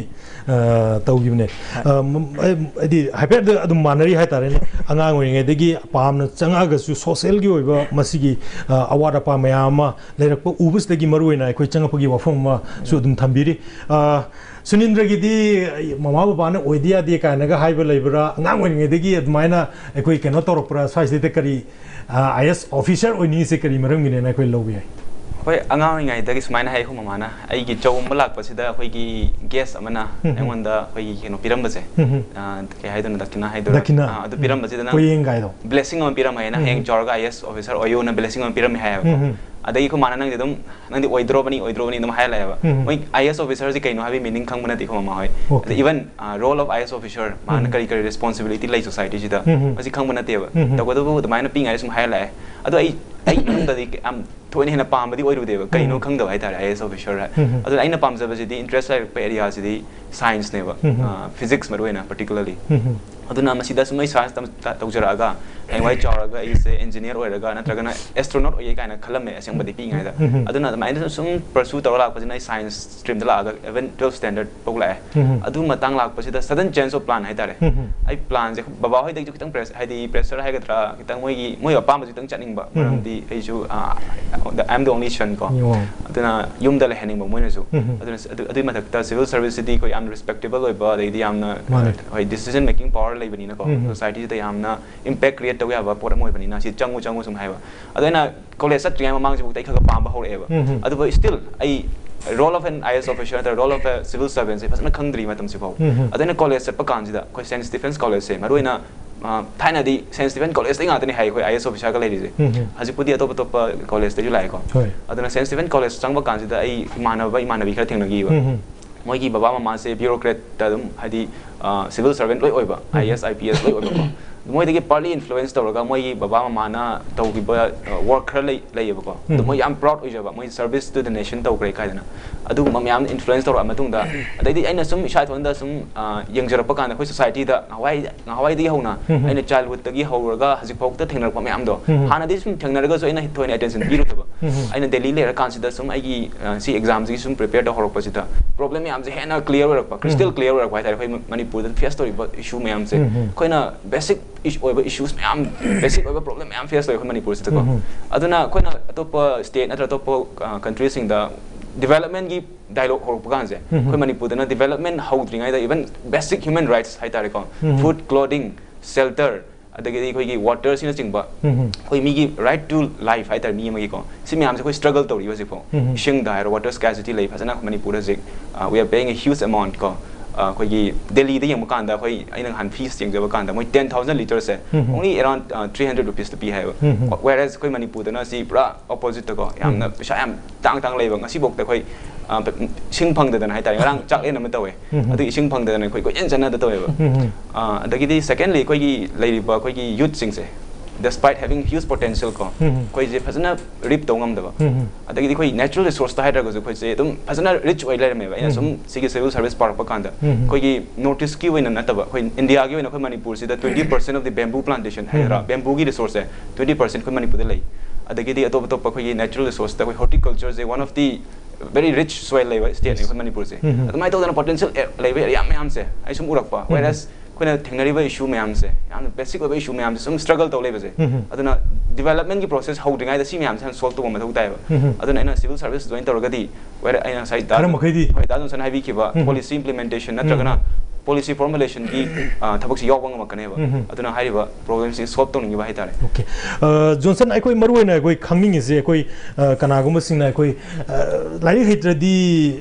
ꯑ, ꯇꯧꯈꯤꯕꯅꯦ꯫ ꯑ, ꯃ- ꯑꯩ- ꯍꯥꯏꯗꯤ ꯍꯥꯏꯐꯦꯠ ꯑꯗꯨꯝ ꯃꯥꯟꯅꯔꯤ ꯍꯥꯏꯇꯥꯔꯦꯅꯦ꯫ ꯑꯉꯥꯡ ꯑꯣꯏꯔꯤꯉꯩꯗꯒꯤ ꯄꯥꯝꯅ ꯆꯪꯉꯛꯑꯒꯁꯨ ꯁꯣꯁꯦꯜꯒꯤ ꯑꯣꯏꯕ ꯃꯁꯤꯒꯤ ꯑ, ꯑꯋꯥꯠ ꯑꯄꯥ ꯃꯌꯥꯝ ꯑꯃ ꯂꯩꯔꯛꯄ ꯎꯕꯁꯤꯗꯒꯤ ꯃꯔꯨꯑꯣꯏꯅ ꯑꯩꯈꯣꯏ ꯆꯪꯉꯛꯄꯒꯤ ꯋꯥꯐꯝ ꯑꯃꯁꯨ ꯑꯗꯨꯝ ꯊꯝꯕꯤꯔꯤ꯫ ꯑ, ꯁꯨꯅꯤꯟꯗ꯭ꯔꯒꯤꯗꯤ ꯃꯃꯥ ꯕꯕꯥꯅ ꯑꯣꯏꯗ ꯌꯥꯗꯦ ꯀꯥꯏꯅꯒ ꯍꯥꯏꯕ ꯂꯩꯕ꯭ꯔꯥ? ꯑꯉꯥꯡ ꯑꯣꯏꯔꯤꯉꯩꯗꯒꯤ ꯑꯗꯨꯃꯥꯏꯅ ꯑꯩꯈꯣꯏ ꯀꯩꯅꯣ ꯇꯧꯔꯛꯄ꯭ꯔꯥ? ꯁ꯭ꯋꯥꯏꯁꯤꯗ ꯀꯔꯤ ꯑꯥꯏ ꯑꯦꯁ ꯑꯣꯐꯤꯁꯔ ꯑꯣꯏꯅꯤꯡꯉꯤꯁꯦ ꯀꯔꯤ ꯃꯔꯝꯒꯤꯅꯦꯅ ꯑꯩꯈꯣꯏ ꯂꯧꯕ ꯌꯥꯏ? ꯍꯣꯏ, ꯑꯉꯥꯡ ꯑꯣꯏꯔꯤꯉꯩꯗꯒꯤ ꯁꯨꯃꯥꯏꯅ ꯍꯥꯏ ꯑꯩꯈꯣꯏ ꯃꯃꯥꯅ꯫ ꯑꯩꯒꯤ ꯆꯧ ꯑꯃ ꯂꯥꯛꯄꯁꯤꯗ ꯑꯩꯈꯣꯏꯒꯤ ꯒꯦꯁ ꯑꯃꯅ ꯎꯝ. ꯑꯩꯉꯣꯟꯗ ꯑꯩꯈꯣꯏꯒꯤ ꯀꯩꯅꯣ ꯄꯤꯔꯝꯕꯁꯦ, ꯎꯝ. ꯑ, ꯀꯩ ꯍꯥꯏꯗꯣꯏꯅꯣ, ꯗꯈꯤꯅꯥ ꯍꯥꯏꯗꯣꯏꯔꯥ? ꯗꯈꯤꯅꯥ. ꯑ, ꯑꯗꯨ ꯄꯤꯔꯝꯕꯁꯤꯗ ꯅꯪ ꯄꯣꯌꯦꯡ ꯀꯥꯏꯗꯣ. ꯕ꯭ꯂꯦꯁꯤꯡ ꯑꯃ ꯄꯤꯔꯝꯃꯦ, ꯅꯪ ꯎꯝ. ꯍꯌꯦꯡ ꯆꯥꯎꯔꯒ ꯑꯥꯏ ꯑꯦꯁ ꯑꯣꯐꯤꯁꯔ ꯑꯣꯏꯌꯣꯅ ꯕ꯭ꯂꯦꯁꯤꯡ ꯑꯃ ꯄꯤꯔꯝꯃꯦ ꯍꯥꯏꯌꯦꯕ꯫ ꯎꯝ. ꯑꯗꯒꯤ ꯑꯩꯈꯣꯏ ꯃꯥꯅ ꯅꯪꯗꯤ ꯑꯗꯨꯝ, ꯅꯪꯗꯤ ꯑꯣꯏꯗ꯭ꯔꯣꯕꯅꯤ, ꯑꯣꯏꯗ꯭ꯔꯣꯕꯅꯤ ꯑꯗꯨꯝ ꯍꯥꯏꯔ ꯂꯩꯌꯦꯕ꯫ ꯎꯝ꯫ ꯃꯣꯏ I A S officer ꯁꯤ ꯀꯩꯅꯣ ꯍꯥꯏꯕꯒꯤ meaning ꯈꯪꯕ ꯅꯠꯇꯦ ꯑꯩꯈꯣꯏ ꯃꯃꯥ ꯍꯣꯏ꯫ Okay. ꯑꯗ even, ꯑ, role of I A S officer, ꯃꯥꯅ ꯎꯝ꯫ ꯀꯔꯤ ꯀꯔꯤ responsibility ꯂꯩ society ꯁꯤꯗ, ꯎꯝ꯫ ꯃꯁꯤ ꯈꯪꯕ ꯅꯠꯇꯦꯕ꯫ ꯎꯝ꯫ ꯇꯧꯕꯇꯕꯨ ꯑꯗꯨꯃꯥꯏꯅ ꯄꯤꯛꯏꯉꯩꯗ ꯁꯨꯝ ꯍꯥꯏꯔ ꯂꯥꯛꯑꯦ꯫ ꯑꯗꯣ ꯑꯩ, ꯑꯩ ꯃꯅꯨꯡꯗꯗꯤ ꯌꯥꯝ ꯊꯣꯏꯅ ꯍꯦꯟꯅ ꯄꯥꯝꯕꯗꯤ ꯑꯣꯏꯔꯨꯗꯦꯕ, ꯀꯩꯅꯣ ꯎꯝ꯫ ꯈꯪꯗꯕ ꯍꯥꯏꯇꯥꯔꯦ, I A S officer ꯍꯥꯏ꯫ ꯎꯝ꯫ ꯑꯗꯨꯅ ꯑꯩꯅ ꯄꯥꯝꯖꯕꯁꯤꯗꯤ, interest ꯂꯩꯔꯛꯄ area ꯁꯤꯗꯤ science ꯅꯦꯕ, ꯎꯝ꯫ ꯑ, physics ꯃꯔꯨ ꯑꯣꯏꯅ particularly꯫ ꯎꯝ꯫ ꯑꯗꯨꯅ ꯃꯁꯤꯗ ꯁꯨꯝ ꯑꯩ science ꯇꯝ-, ꯇ-, ꯇꯧꯖꯔꯛꯑꯒ ꯍꯌꯦꯡꯋꯥꯏ ꯆꯥꯎꯔꯒ ꯑꯩꯁꯦ engineer ꯑꯣꯏꯔꯒ ꯅꯠꯇ꯭ꯔꯒꯅ astronaut ꯑꯣꯏꯒꯦ ꯀꯥꯏꯅ ꯈꯜꯂꯝꯃꯦ ꯑꯁꯦꯡꯕꯗꯤ ꯄꯤꯛꯏꯉꯩꯗ꯫ ꯎꯝ꯫ ꯑꯗꯨꯅ ꯑꯗꯨꯃꯥꯏꯅ ꯁꯨꯝ pursue ꯇꯧꯔ ꯂꯥꯛꯄꯁꯤꯅ ꯑꯩ science stream ꯗ ꯂꯥꯛꯑꯒ even twelfth standard ꯐꯥꯎ ꯂꯥꯛꯑꯦ꯫ ꯎꯝ꯫ ꯑꯗꯨ ꯃꯇꯥꯡ ꯂꯥꯛꯄꯁꯤꯗ sudden change of plan ꯍꯥꯏꯇꯥꯔꯦ꯫ ꯎꯝ꯫ ꯑꯩ plan ꯁꯦ ꯕꯕꯥ ꯍꯣꯏꯗꯒꯤꯁꯨ ꯈꯤꯇꯪ press-, ꯍꯥꯏꯗꯤ pressure ꯍꯥꯏꯒꯗ꯭ꯔꯥ, ꯈꯤꯇꯪ ꯃꯣꯏꯒꯤ, ꯃꯣꯏ ꯑꯄꯥꯝꯕꯁꯨ ꯈꯤꯇꯪ ꯆꯠꯅꯤꯡꯕ, ꯎꯝ꯫ ꯃꯔꯝꯗꯤ ꯑꯩꯁꯨ, ꯑ, the, I am the only son ꯀꯣ꯫ ꯑꯣ꯫ ꯑꯗꯨꯅ ꯌꯨꯝꯗ ꯂꯩꯍꯟꯅꯤꯡꯕ ꯃꯣꯏꯅꯁꯨ꯫ ꯎꯝ꯫ ꯑꯗꯨꯅ ꯑꯗꯨ, ꯑꯗꯨꯒꯤ ꯃꯊꯛꯇ civil service ꯁꯤꯗꯤ ꯑꯩꯈꯣꯏ ꯌꯥꯝ respectable ꯑꯣꯏꯕ, ꯑꯗꯩꯗꯤ ꯌꯥꯝꯅ, ꯃꯥꯅꯦ꯫ ꯍꯣꯏ, decision making power ꯂꯩꯕꯅꯤꯅꯀꯣ, ꯎꯝ꯫ Society ꯁꯤꯗ ꯌꯥꯝꯅ impact create ꯇꯧꯕ ꯌꯥꯕ ꯄꯣꯠ ꯑꯃ ꯑꯣꯏꯕꯅꯤꯅ ꯁꯤ ꯆꯪꯉꯨ, ꯆꯪꯉꯨ ꯁꯨꯝ ꯍꯥꯏꯕ꯫ ꯑꯗꯣ ꯑꯩꯅ college ꯆꯠꯇ꯭ꯔꯤꯉꯩ ꯃꯃꯥꯡꯁꯤꯐꯥꯎꯗ ꯑꯩ ꯈꯔ ꯈꯔ ꯄꯥꯝꯕ ꯍꯧꯔꯛꯑꯦꯕ꯫ ꯎꯝ꯫ ꯑꯗꯨꯕꯨ still ꯑꯩ role of an I A S officer ꯅꯠꯇ꯭ꯔꯒ role of a civil servant ꯁꯦ ꯐꯖꯅ ꯈꯪꯗ꯭ꯔꯤ ꯃꯇꯝꯁꯤꯐꯥꯎ꯫ ꯎꯝ꯫ ꯑꯗꯣ ꯑꯩꯅ college ꯆꯠꯄ ꯀꯥꯟꯁꯤꯗ ꯑꯩꯈꯣꯏ Saint Stephen's College ꯁꯦ ꯃꯔꯨꯑꯣꯏꯅ, ꯑ, ꯊꯥꯏꯅꯗꯤ Saint Stephen College ꯇꯩ ꯉꯥꯛꯇꯅꯦ ꯍꯥꯏ ꯑꯩꯈꯣꯏ I A S officer ꯒ ꯂꯩꯔꯤꯁꯦ꯫ ꯎꯝ꯫ ꯍꯧꯖꯤꯛꯄꯨꯗꯤ ꯑꯇꯣꯞ ꯑꯇꯣꯞꯄ college ꯇꯩꯁꯨ ꯂꯥꯛꯑꯦꯀꯣ꯫ ꯍꯣꯏ꯫ ꯑꯗꯨꯅ Saint Stephen College ꯆꯪꯕ ꯀꯥꯟꯁꯤꯗ ꯑꯩ ꯏꯃꯥꯟꯅꯕ ꯏꯃꯥꯟꯅꯕꯤ ꯈꯔ ꯊꯦꯡꯅꯈꯤꯕ꯫ ꯎꯝ꯫ ꯃꯣꯏꯒꯤ ꯕꯕꯥ ꯃꯃꯥꯁꯦ bureaucrat ꯇ ꯑꯗꯨꯝ, ꯍꯥꯏꯗꯤ, ꯑ, civil servant ꯂꯣꯏ ꯑꯣꯏꯕ, ꯎꯝ꯫ I A S, I P S ꯂꯣꯏ ꯑꯣꯏꯕꯀꯣ꯫ ꯃꯣꯏꯗꯒꯤ partly influence ꯇꯧꯔꯒ ꯃꯣꯏꯒꯤ ꯕꯕꯥ ꯃꯃꯥꯅ ꯇꯧꯈꯤꯕ, ꯑ, work ꯈꯔ ꯂꯩ-, ꯂꯩꯌꯦꯕꯀꯣ꯫ ꯑꯗꯣ ꯎꯝ꯫ ꯃꯣꯏ ꯌꯥꯝ proud ꯑꯣꯏꯖꯕ, ꯃꯣꯏ service to the nation ꯇꯧꯈ꯭ꯔꯦ ꯀꯥꯏꯗꯅ꯫ ꯑꯗꯨꯒꯨꯝꯕ ꯃꯌꯥꯝ influence ꯇꯧꯔꯛꯑ ꯃꯇꯨꯡꯗ, ꯑꯗꯩꯗꯤ ꯑꯩꯅ ꯁꯨꯝ ꯏꯁꯥ ꯏꯊꯣꯟꯗ ꯁꯨꯝ, ꯑ, ꯌꯦꯡꯖꯔꯛꯄ ꯀꯥꯟꯗ ꯑꯩꯈꯣꯏ society ꯗ ꯉꯍꯥꯟꯋꯥꯏ-, ꯉꯍꯥꯟꯋꯥꯏꯗꯒꯤ ꯍꯧꯅ ꯎꯝ꯫ ꯑꯩꯅ childhood ꯇꯒꯤ ꯍꯧꯔꯒ ꯍꯧꯖꯤꯛꯐꯥꯎꯗ ꯊꯦꯡꯅꯔꯛꯄ ꯃꯌꯥꯝꯗꯣ, ꯎꯝ꯫ ꯍꯥꯟꯅꯗꯤ ꯁꯨꯝ ꯊꯦꯡꯅꯔꯒꯁꯨ ꯑꯩꯅ ꯊꯣꯏꯅ attention ꯄꯤꯔꯨꯗꯕ꯫ ꯎꯝ꯫ ꯑꯩꯅ ꯗꯦꯜꯂꯤ ꯂꯩꯔꯀꯥꯟꯁꯤꯗ ꯁꯨꯝ ꯑꯩꯒꯤ, ꯑ, ꯁꯤ exam ꯁꯤꯒꯤ ꯁꯨꯝ prepare ꯇꯧꯍꯧꯔꯛꯄꯁꯤꯗ problem ꯃꯌꯥꯝꯁꯦ ꯍꯦꯟꯅ clear ꯑꯣꯏꯔꯛꯄ, crystal ꯎꯝ꯫ Clear ꯑꯣꯏꯔꯛꯄ ꯍꯥꯏꯇꯥꯔꯦ꯫ ꯑꯩꯈꯣꯏ ꯃ-, ꯃꯅꯤꯄꯨꯔꯗ face ꯇꯧꯔꯤꯕ issue ꯃꯌꯥꯝꯁꯦ, ꯎꯝ꯫ ꯑꯩꯈꯣꯏꯅ basic issue ꯑꯣꯏꯕ issues ꯃꯌꯥꯝ, basic ꯑꯣꯏꯕ problem ꯃꯌꯥꯝ face ꯇꯧꯋꯦ ꯑꯩꯈꯣꯏ ꯃꯅꯤꯄꯨꯔꯁꯤꯗꯀꯣ꯫ ꯎꯝ꯫ ꯑꯗꯨꯅ ꯑꯩꯈꯣꯏꯅ ꯑꯇꯣꯞꯄ state ꯅꯠꯇ꯭ꯔ ꯑꯇꯣꯞꯄ, ꯑ, country ꯁꯤꯡꯗ development ꯀꯤ dialogue ꯍꯧꯔꯛꯄ ꯀꯥꯟꯁꯦ, ꯎꯝ꯫ ꯑꯩꯈꯣꯏ ꯃꯅꯤꯄꯨꯔꯗꯅ development ꯍꯧꯗ꯭ꯔꯤꯉꯩꯗ even basic human rights ꯍꯥꯏꯇꯥꯔꯦꯀꯣ, ꯎꯝ꯫ Food, clothing, shelter, ꯑꯗꯒꯤꯗꯤ ꯑꯩꯈꯣꯏꯒꯤ water ꯁꯤꯅꯆꯤꯡꯕ, ꯎꯝ꯫ ꯑꯩꯈꯣꯏ ꯃꯤꯒꯤ right to life ꯍꯥꯏꯇꯥꯔꯦ, ꯃꯤ ꯑꯃꯒꯤꯀꯣ, ꯁꯤ ꯃꯌꯥꯝꯁꯦ ꯑꯩꯈꯣꯏ struggle ꯇꯧꯔꯤ ꯍꯧꯖꯤꯛꯐꯥꯎ꯫ ꯎꯝ꯫ ꯏꯁꯤꯡꯗ ꯍꯥꯏꯔꯣ, water scarcity ꯂꯩ ꯐꯖꯅ ꯃꯅꯤꯄꯨꯔꯗ ꯍꯧꯖꯤꯛ, ꯑ, we are paying a huge amount ꯀꯣ꯫ ꯑꯩꯈꯣꯏꯒꯤ ꯗꯦꯜꯂꯤꯗ ꯌꯦꯡꯕ ꯀꯥꯟꯗ, ꯑꯩꯈꯣꯏ, ꯑꯩꯅ ꯅꯍꯥꯟ ꯐꯤꯁ ꯌꯦꯡꯖꯕ ꯀꯥꯟꯗ, ꯃꯣꯏ ten thousand ꯂꯤꯇꯔꯁꯦ only around three hundred rupeesꯇ ꯄꯤ ꯍꯥꯏꯌꯦꯕ꯫ Whereas ꯑꯩꯈꯣꯏ ꯃꯅꯤꯄꯨꯔꯗꯅ ꯁꯤ ꯄꯨꯔꯥ ꯑꯣꯄꯣꯖꯤꯠꯇꯀꯣ, ꯌꯥꯝꯅ ꯄꯩꯁꯥ ꯌꯥꯝ ꯇꯥꯡ ꯇꯥꯡ ꯂꯩꯕ꯫ ꯉꯁꯤꯐꯥꯎꯗ ꯑꯩꯈꯣꯏ, ꯑ, ꯏꯁꯤꯡ ꯐꯪꯗꯗꯅ ꯍꯥꯏꯇꯥꯔꯦ, ꯉꯔꯥꯡ ꯆꯥꯛꯂꯦꯟ ꯑꯃ ꯇꯧꯋꯦ, ꯑꯗꯨ ꯏꯁꯤꯡ ꯐꯪꯗꯗꯅ ꯑꯩꯈꯣꯏ ꯀꯣꯏꯆꯦꯟ ꯆꯦꯟꯅꯗ ꯇꯧꯋꯦꯕ꯫ ꯑ, ꯑꯗꯒꯤꯗꯤ secondly, ꯑꯩꯈꯣꯏꯒꯤ ꯂꯩꯔꯤꯕ ꯑꯩꯈꯣꯏꯒꯤ ꯌꯨꯠꯁꯤꯡꯁꯦ, despite having huge potential ꯀꯣ, ꯑꯩꯈꯣꯏꯁꯦ ꯐꯖꯅ ꯔꯤꯞ ꯇꯧ ꯉꯝꯗꯕ꯫ ꯑꯗꯒꯤꯗꯤ ꯑꯩꯈꯣꯏ natural resourceꯇ ꯍꯥꯏꯔꯒꯁꯨ ꯑꯩꯈꯣꯏꯁꯦ ꯑꯗꯨꯝ ꯐꯖꯅ ꯔꯤꯆ ꯑꯣꯏ ꯂꯩꯔꯝꯃꯦꯕ꯫ ꯑꯩꯅ ꯁꯨꯝ ꯁꯤꯒꯤ ꯁꯤꯚꯤꯜ ꯁꯥꯔꯚꯤꯁ ꯄꯥꯔꯛꯄ ꯀꯥꯟꯗ, ꯑꯩꯈꯣꯏꯒꯤ ꯅꯣꯔꯠ ꯏꯁꯀꯤ ꯑꯣꯏꯅ ꯅꯠꯇꯕ, ꯑꯩꯈꯣꯏ ꯏꯟꯗꯤꯌꯥꯒꯤ ꯑꯣꯏꯅ ꯑꯩꯈꯣꯏ ꯃꯅꯤꯄꯨꯔꯁꯤꯗ twenty percent of the bamboo plantation ꯍꯥꯏꯒꯗ꯭ꯔꯥ, ꯕꯦꯝꯕꯨꯒꯤ ꯔꯤꯁꯣꯔꯁꯁꯦ twenty percent ꯑꯩꯈꯣꯏ ꯃꯅꯤꯄꯨꯔꯗ ꯂꯩ꯫ ꯑꯗꯒꯤꯗꯤ ꯑꯇꯣꯞ ꯑꯇꯣꯞꯄ ꯑꯩꯈꯣꯏꯒꯤ natural resourceꯇ ꯑꯩꯈꯣꯏ horticultureꯁꯦ one of the very rich soil ꯂꯩꯕ stateꯅꯦ ꯑꯩꯈꯣꯏ ꯃꯅꯤꯄꯨꯔꯁꯦ꯫ ꯑꯗꯨꯃꯥꯏꯅ ꯇꯧꯗꯅ potential ꯂꯩꯕ area ꯃꯌꯥꯝꯁꯦ ꯑꯩ ꯁꯨꯝ ꯎꯔꯛꯄ꯫ Whereas ꯑꯩꯈꯣꯏꯅ ꯊꯦꯡꯅꯔꯤꯕ issue ꯃꯌꯥꯝꯁꯦ, ꯌꯥꯝꯅ basic ꯑꯣꯏꯕ issue ꯃꯌꯥꯝꯁꯦ ꯁꯨꯝ struggle ꯇꯧ ꯂꯩꯕꯁꯦ꯫ ꯑꯗꯨꯅ developmentꯀꯤ process ꯍꯧꯗ꯭ꯔꯤꯉꯩꯗ ꯁꯤ ꯃꯌꯥꯝꯁꯦ ꯍꯥꯟꯅ solve ꯇꯧꯕ ꯃꯊꯧ ꯇꯥꯏꯌꯦꯕ꯫ ꯑꯗꯨꯅ ꯑꯩꯅ civil service join ꯇꯧꯔꯒꯗꯤ, whether ꯑꯩꯅ ꯉꯁꯥꯏ ꯗꯥ, ꯈꯔ ꯃꯈꯩꯗꯤ꯫ ꯍꯣꯏ, ꯗꯥ ꯖꯣꯟꯁꯟ ꯍꯥꯏꯕꯤꯈꯤꯕ policy implementation ꯅꯠꯇ꯭ꯔꯒꯅ policy formulationꯒꯤ, ꯑ, ꯊꯕꯛꯁꯤ ꯌꯥꯎꯕ ꯉꯝꯃꯛꯀꯅꯦꯕ꯫ ꯑꯗꯨꯅ ꯍꯥꯏꯔꯤꯕ problemꯁꯤ solve ꯇꯧꯅꯤꯡꯉꯤꯕ ꯍꯥꯏꯇꯥꯔꯦ꯫ Okay꯫ ꯑ, ꯖꯣꯟꯁꯟ, ꯑꯩꯈꯣꯏ ꯃꯔꯨ ꯑꯣꯏꯅ ꯑꯩꯈꯣꯏ ꯈꯪꯅꯤꯡꯉꯤꯁꯦ, ꯑꯩꯈꯣꯏ, ꯑ, ꯀꯅꯥꯒꯨꯝꯕꯁꯤꯡꯅ ꯑꯩꯈꯣꯏ, ꯑ, ꯂꯥꯏꯔꯤꯛ ꯍꯩꯇ꯭ꯔꯗꯤ